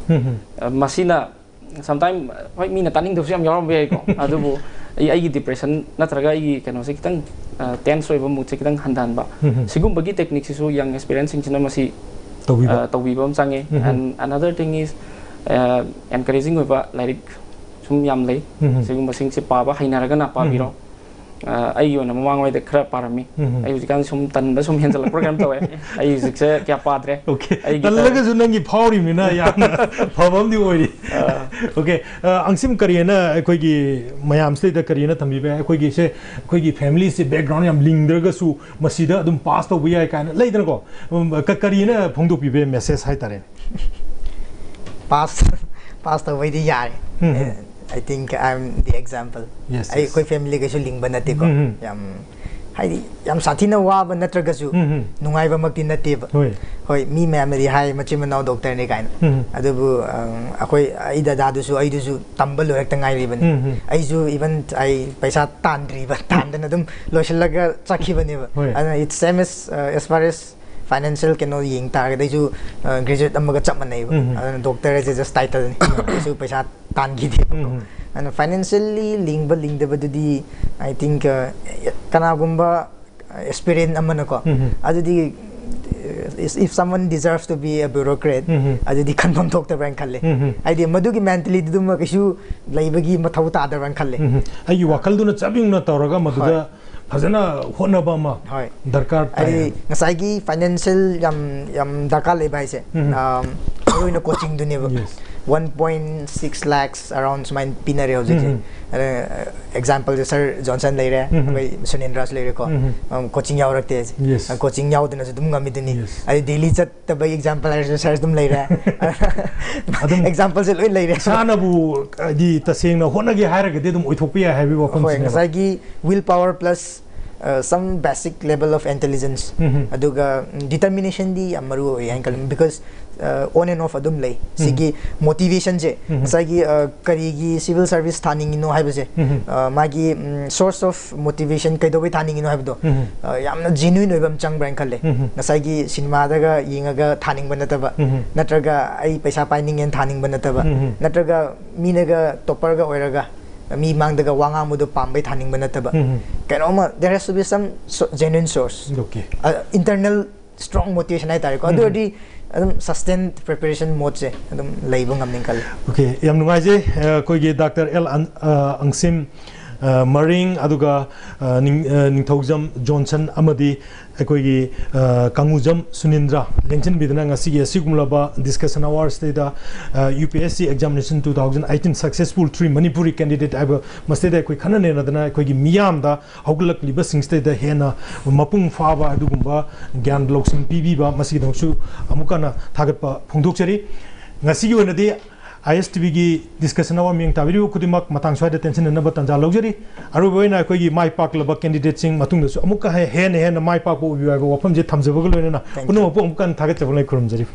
ꯑ, ꯃꯁꯤꯅ sometime, ꯍꯣꯏ, ꯃꯤꯅ ꯇꯥꯅꯤꯡꯗꯕꯁꯨ ꯌꯥꯝ ꯌꯥꯎꯔꯝꯕ ꯌꯥꯏꯀꯣ꯫ ꯑꯗꯨꯕꯨ ꯑꯩ, ꯑꯩꯒꯤ ꯗꯤꯄ꯭ꯔꯦꯁꯟ ꯅꯠꯇ꯭ꯔꯒ ꯑꯩꯒꯤ ꯀꯩꯅꯣꯁꯦ ꯈꯤꯇꯪ, ꯑ, ꯇꯦꯟꯁ ꯑꯣꯏꯕ ꯃꯨꯗꯁꯦ ꯈꯤꯇꯪ ꯍꯟꯊꯍꯟꯕ꯫ ꯁꯤꯒꯨꯝꯕꯒꯤ ꯇꯦꯛꯅꯤꯛꯁꯤꯁꯨ ꯌꯪ ꯑꯦꯁꯄꯤꯔꯦꯟꯁꯤꯡꯁꯤꯅ ꯃꯁꯤ ꯇꯧꯕꯤꯕ꯫ ꯑ, ꯇꯧꯕꯤꯕ ꯑꯃ ꯆꯪꯉꯤ꯫ ꯎꯝ꯫ And another thing is, ꯑ, encouraging ꯑꯣꯏꯕ ꯂꯥꯏꯔꯤꯛ ꯁꯨꯝ ꯌꯥꯝ ꯂꯩ꯫ ꯎꯝ꯫ ꯁꯤꯒꯨꯝꯕꯁꯤꯡꯁꯦ ꯄꯥꯕ ꯍꯩꯅꯔꯒꯅ ꯄꯥꯕꯤꯔꯣ꯫ ꯑ, ꯑꯩꯒꯤ ꯑꯣꯏꯅ ꯃꯃꯥꯡꯋꯥꯏꯗ ꯈꯔ ꯄꯥꯔꯝꯃꯤ꯫ ꯎꯝ꯫ ꯑꯩ ꯍꯧꯖꯤꯛꯀꯥꯟ ꯁꯨꯝ ꯇꯟꯕ ꯁꯨꯝ ꯍꯦꯟꯖꯜꯂꯛꯄ꯭ꯔꯥ ꯀꯩꯅꯣꯝ ꯇꯧꯋꯦ꯫ ꯑꯩ ꯍꯧꯖꯤꯛꯁꯦ ꯀꯌꯥ ꯄꯥꯗ꯭ꯔꯦ꯫ Okay. ꯑꯩꯒꯤ ꯇꯜꯂꯒꯁꯨ ꯅꯪꯒꯤ ꯐꯥꯎꯔꯤꯕꯅꯤꯅ ꯌꯥꯝꯅ ꯐꯕ ꯑꯃꯗꯤ ꯑꯣꯏꯔꯤ꯫ ꯑ, Okay. ꯑ, ꯑꯪꯁꯤꯝ, ꯀꯔꯤ ꯍꯥꯏꯅ ꯑꯩꯈꯣꯏꯒꯤ ꯃꯌꯥꯝꯁꯤꯗꯩꯗ ꯀꯔꯤ ꯍꯥꯏꯅ ꯊꯝꯕꯤꯕ ꯌꯥꯏ? ꯑꯩꯈꯣꯏꯒꯤꯁꯦ, ꯑꯩꯈꯣꯏꯒꯤ family ꯁꯦ background ꯌꯥꯝ ꯂꯤꯡꯗ꯭ꯔꯒꯁꯨ ꯃꯁꯤꯗ ꯑꯗꯨꯝ pass ꯇꯧꯕ ꯌꯥꯏ ꯀꯥꯏꯅ ꯂꯩꯗꯅꯀꯣ꯫ ꯎꯝ, ꯀ-, ꯀꯔꯤ ꯍꯥꯏꯅ ꯐꯣꯡꯗꯣꯛꯄꯤꯕ ꯌꯥꯏ, message ꯍꯥꯏꯇꯥꯔꯦ? Pass pass ꯇꯧꯕꯩꯗꯤ ꯌꯥꯔꯦ꯫ ꯎꯝ, ꯎꯝ꯫ I think I'm the example. Yes, ꯑꯩ yes. ꯑꯩꯈꯣꯏ family ꯀꯩꯁꯨ ꯂꯤꯡꯕ ꯅꯠꯇꯦꯀꯣ꯫ ꯎꯝ, ꯎꯝ꯫ ꯌꯥꯝ ꯍꯥꯏꯗꯤ ꯌꯥꯝ ꯁꯥꯊꯤꯅ ꯋꯥꯕ ꯅꯠꯇ꯭ꯔꯒꯁꯨ ꯎꯝ, ꯎꯝ꯫ ꯅꯨꯡꯉꯥꯏꯕꯃꯛꯇꯤ ꯅꯠꯇꯦꯕ꯫ ꯍꯣꯏ꯫ ꯍꯣꯏ, ꯃꯤ ꯃꯌꯥꯝꯅꯗꯤ ꯍꯥꯏ ꯃꯆꯤꯟ ꯃꯅꯥꯎ doctor ꯅꯦ ꯀꯥꯏꯅ꯫ ꯎꯝ, ꯎꯝ꯫ ꯑꯗꯨꯕꯨ ꯑ, ꯑꯩꯈꯣꯏ, ꯑꯩ ꯗꯗꯥꯗꯨꯁꯨ ꯑꯩꯗꯨꯁꯨ ꯇꯝꯕ ꯂꯣꯏꯔꯛꯇ ꯉꯥꯏꯔꯤꯕꯅꯤ꯫ ꯎꯝ, ꯎꯝ꯫ ꯑꯩꯁꯨ even ꯑꯩ ꯄꯩꯁꯥ ꯇꯥꯟꯗ꯭ꯔꯤꯕ, ꯇꯥꯟꯗꯅ ꯑꯗꯨꯝ ꯂꯣꯏꯁꯤꯜꯂꯒ ꯆꯠꯈꯤꯕꯅꯦꯕ꯫ ꯍꯣꯏ꯫ ꯑꯗꯨꯅ it's same as, uh, as far as financial ꯀꯩꯅꯣ ꯌꯦꯡ ꯇꯥꯔꯒꯗꯤ ꯑꯩꯁꯨ, ꯑ, graduate ꯑꯃꯒ ꯆꯞ ꯃꯥꯟꯅꯩꯕ꯫ ꯎꯝ, ꯎꯝ꯫ ꯑꯗꯨꯅ doctor ꯍꯥꯏꯁꯦ just title ꯅꯤ꯫ ꯑꯩꯁꯨ ꯄꯩꯁꯥ ꯇꯥꯟꯈꯤꯗꯦꯕꯀꯣ꯫ ꯎꯝ, ꯎꯝ꯫ ꯑꯗꯨꯅ financially ꯂꯤꯡꯕ ꯂꯤꯡꯗꯕꯗꯨꯗꯤ, I think, ꯑ, ꯀꯅꯥꯒꯨꯝꯕ experience ꯑꯃꯅꯀꯣ, ꯎꯝ, ꯎꯝ꯫ ꯑꯗꯨꯗꯤ, if someone deserves to be a bureaucrat, ꯎꯝ, ꯎꯝ꯫ ꯑꯗꯨꯗꯤ ꯈꯟꯐꯝ ꯊꯣꯛꯇꯕ꯭ꯔꯥ ꯍꯥꯏꯅ ꯈꯜꯂꯦ꯫ ꯎꯝ, ꯎꯝ꯫ ꯍꯥꯏꯗꯤ ꯃꯗꯨꯒꯤ mentalityꯗꯨꯃ ꯀꯩꯁꯨ ꯂꯩꯕꯒꯤ ꯃꯊꯧ ꯇꯥꯗꯕ꯭ꯔꯥ ꯍꯥꯏꯅ ꯈꯜꯂꯦ꯫ ꯎꯝ, ꯎꯝ꯫ ꯑꯩꯒꯤ ꯋꯥꯈꯜꯗꯨꯅ ꯆꯞ ꯌꯨꯡꯅ ꯇꯧꯔꯒ ꯃꯗꯨꯗ ꯍꯣꯏ꯫ ꯐꯖꯅ ꯍꯣꯠꯅꯕ ꯑꯃ ꯍꯣꯏ꯫ ꯗꯔꯀꯥꯔ ꯇꯥꯏ ꯍꯥꯏꯗꯤ ꯍꯥꯏꯕ꯫ ꯉꯁꯥꯏꯒꯤ financial ꯌꯥꯝ, ꯌꯥꯝ ꯗꯔꯀꯥꯔ ꯂꯩꯕ ꯍꯥꯏꯁꯦ, ꯎꯝ꯫ ꯑꯝ, ꯃꯔꯨꯑꯣꯏꯅ coachingꯗꯨꯅꯦꯕ꯫ Yes. One point six lakhs around ꯁꯨꯃꯥꯏꯅ ꯄꯤꯅꯔꯦ ꯍꯧꯖꯤꯛꯁꯦ꯫ ꯎꯝ꯫ ꯑꯗ, exampleꯁꯦ Sir Johnson ꯂꯩꯔꯦ, ꯎꯝ꯫ ꯑꯩꯈꯣꯏ ꯁꯨꯅꯤꯟꯗ꯭ꯔꯁꯨ ꯂꯩꯔꯦꯀꯣ꯫ ꯎꯝ꯫ ꯑꯝ, coaching ꯌꯥꯎꯔꯛꯇꯦ꯫ Yes. ꯑ, coaching ꯌꯥꯎꯗꯅꯁꯨ ꯑꯗꯨꯝ ꯉꯝꯃꯤꯗꯨꯅꯤ꯫ Yes. ꯑꯗꯩ Delhi ꯆꯠꯇꯕꯒꯤ example ꯍꯥꯏꯔꯁꯨ Sir ꯑꯗꯨꯝ ꯂꯩꯔꯦ꯫ ꯑꯗꯨꯝ Exampleꯁꯦ ꯂꯣꯏ ꯂꯩꯔꯦ꯫ ꯏꯁꯥꯅꯕꯨ ꯍꯥꯏꯗꯤ ꯇꯁꯦꯡꯅ ꯍꯣꯠꯅꯒꯦ ꯍꯥꯏꯔꯒꯗꯤ ꯑꯗꯨꯝ ꯑꯣꯏꯊꯣꯛꯄ ꯌꯥꯏ ꯍꯥꯏꯕꯒꯤ ꯍꯣꯏ, ꯋꯥꯐꯝꯁꯤꯅꯦꯕ꯫ ꯉꯁꯥꯏꯒꯤ will power plus, uh, some basic level of intelligence꯫ ꯎꯝ꯫ ꯑꯗꯨꯒ, ꯎꯝ, determinationꯗꯤ ꯌꯥꯝ ꯃꯔꯨ ꯑꯣꯏ ꯍꯥꯏꯅ ꯈꯜꯂꯤ, because, uh, on and off ꯑꯗꯨꯝ ꯂꯩ꯫ ꯎꯝ꯫ ꯁꯤꯒꯤ motivationꯁꯦ, ꯎꯝ꯫ ꯉꯁꯥꯏꯒꯤ, uh, ꯀꯔꯤꯒꯤ civil service ꯊꯥꯅꯤꯡꯉꯤꯅꯣ ꯍꯥꯏꯕꯁꯦ, ꯎꯝ꯫ uh, ꯃꯥꯒꯤ, ꯎꯝ, source of motivation ꯀꯩꯗꯧꯕꯩ ꯊꯥꯅꯤꯡꯉꯤꯅꯣ ꯍꯥꯏꯕꯗꯣ, ꯎꯝ꯫ uh, ꯌꯥꯝꯅ genuine ꯑꯣꯏꯕ ꯑꯃ ꯆꯪꯕ꯭ꯔꯥ ꯍꯥꯏꯅ ꯈꯜꯂꯦ꯫ ꯎꯝ꯫ ꯉꯁꯥꯏꯒꯤ ꯁꯤꯅꯦꯃꯥꯗꯒ ꯌꯦꯡꯉꯒ ꯊꯥꯅꯤꯡꯕ ꯅꯠꯇꯕ, ꯎꯝ꯫ ꯅꯠꯇ꯭ꯔꯒ ꯑꯩ ꯄꯩꯁꯥ ꯄꯥꯏꯅꯤꯡꯉꯦꯅ ꯊꯥꯅꯤꯡꯕ ꯅꯠꯇꯕ, ꯎꯝ꯫ ꯅꯠꯇ꯭ꯔꯒ ꯃꯤꯅꯒ topperꯒ ꯑꯣꯏꯔꯒ ꯃꯤ ꯃꯥꯡꯗꯒ ꯋꯥ ꯉꯥꯡꯕꯗꯣ ꯄꯥꯝꯕꯩ ꯊꯥꯅꯤꯡꯕ ꯅꯠꯇꯕ, ꯎꯝ꯫ ꯀꯩꯅꯣꯝꯃ, there has to be some so-, genuine source, Okay. uh, internal strong motivation ꯍꯥꯏꯇꯥꯔꯦꯀꯣ꯫ ꯑꯗꯨ ꯎꯝ꯫ ꯑꯣꯏꯔꯗꯤ ꯑꯗꯨꯝ sustained preparation modeꯁꯦ ꯑꯗꯨꯝ ꯂꯩꯕ ꯉꯝꯅꯤꯡ ꯈꯜꯂꯤ꯫ Okay, ꯌꯥꯝ ꯅꯨꯡꯉꯥꯏꯖꯩ꯫ ꯑ, ꯑꯩꯈꯣꯏꯒꯤ ꯗꯥꯛꯇꯔ ꯑꯦꯜ ꯑꯟ-, ꯑ, ꯑꯪꯁꯤꯝ, ꯑ, ꯃꯔꯤꯡ, ꯑꯗꯨꯒ, ꯑ, ꯅꯤꯡ-, ꯑ, ꯅꯤꯡꯊꯧꯖꯝ ꯖꯣꯟꯁꯟ ꯑꯃꯗꯤ ꯑꯩꯈꯣꯏꯒꯤ, ꯑ, ꯀꯥꯡꯉꯨꯖꯝ ꯁꯨꯅꯤꯟꯗ꯭ꯔ ꯂꯦꯡꯁꯤꯟꯕꯤꯗꯨꯅ ꯉꯁꯤꯒꯤ ꯑꯁꯤꯒꯨꯝꯂꯕ discussion hourꯁꯤꯗꯩꯗ, ꯑ, UPSC examination two thousand eighteen successful three Manipuri candidate ꯍꯥꯏꯕ ꯃꯁꯤꯗ ꯑꯩꯈꯣꯏ ꯈꯟꯅ ꯅꯩꯅꯗꯅ ꯑꯩꯈꯣꯏꯒꯤ ꯃꯤꯌꯥꯝꯗ ꯍꯧꯒꯠꯂꯛꯂꯤꯕꯁꯤꯡꯁꯤꯗꯩꯗ ꯍꯦꯟꯅ ꯃꯄꯨꯡ ꯐꯥꯕ ꯑꯗꯨꯒꯨꯝꯕ ꯒ꯭ꯌꯥꯟ ꯂꯧꯁꯤꯡ ꯄꯤꯕꯤꯕ, ꯃꯁꯤꯒꯤꯗꯃꯛꯁꯨ ꯑꯃꯨꯛ ꯍꯟꯅ ꯊꯥꯒꯠꯄ ꯐꯣꯡꯗꯣꯛꯆꯔꯤ꯫ ꯉꯁꯤꯒꯤ ꯑꯣꯏꯅꯗꯤ ISTVꯒꯤ discussion hour ꯃꯤꯠꯌꯦꯡ ꯇꯥꯕꯤꯔꯤꯕ ꯈꯨꯗꯤꯡꯃꯛ ꯃꯇꯥꯡ ꯁ꯭ꯋꯥꯏꯗ ꯇꯦꯟꯁꯤꯟꯅꯅꯕ ꯇꯥꯟꯖꯥ ꯂꯧꯖꯔꯤ꯫ ꯑꯔꯣꯏꯕ ꯑꯣꯏꯅ ꯑꯩꯈꯣꯏꯒꯤ ꯃꯥꯏ ꯄꯥꯛꯂꯕ candidateꯁꯤꯡ ꯃꯇꯨꯡꯗꯁꯨ ꯑꯃꯨꯛꯀ ꯍꯦ-, ꯍꯦꯟꯅ ꯍꯦꯟꯅ ꯃꯥꯏ ꯄꯥꯛꯄ ꯑꯣꯏꯕꯤꯌꯨ ꯍꯥꯏꯕ ꯋꯥꯐꯝꯁꯦ ꯊꯝꯖꯕꯒ ꯂꯣꯏꯅꯅ Thank you. ꯄꯨꯝꯅꯃꯛꯄꯨ ꯑꯃꯨꯛꯀ ꯍꯟꯅ ꯊꯥꯒꯠꯆꯕ ꯂꯩ ꯈꯨꯔꯨꯝꯖꯔꯤ꯫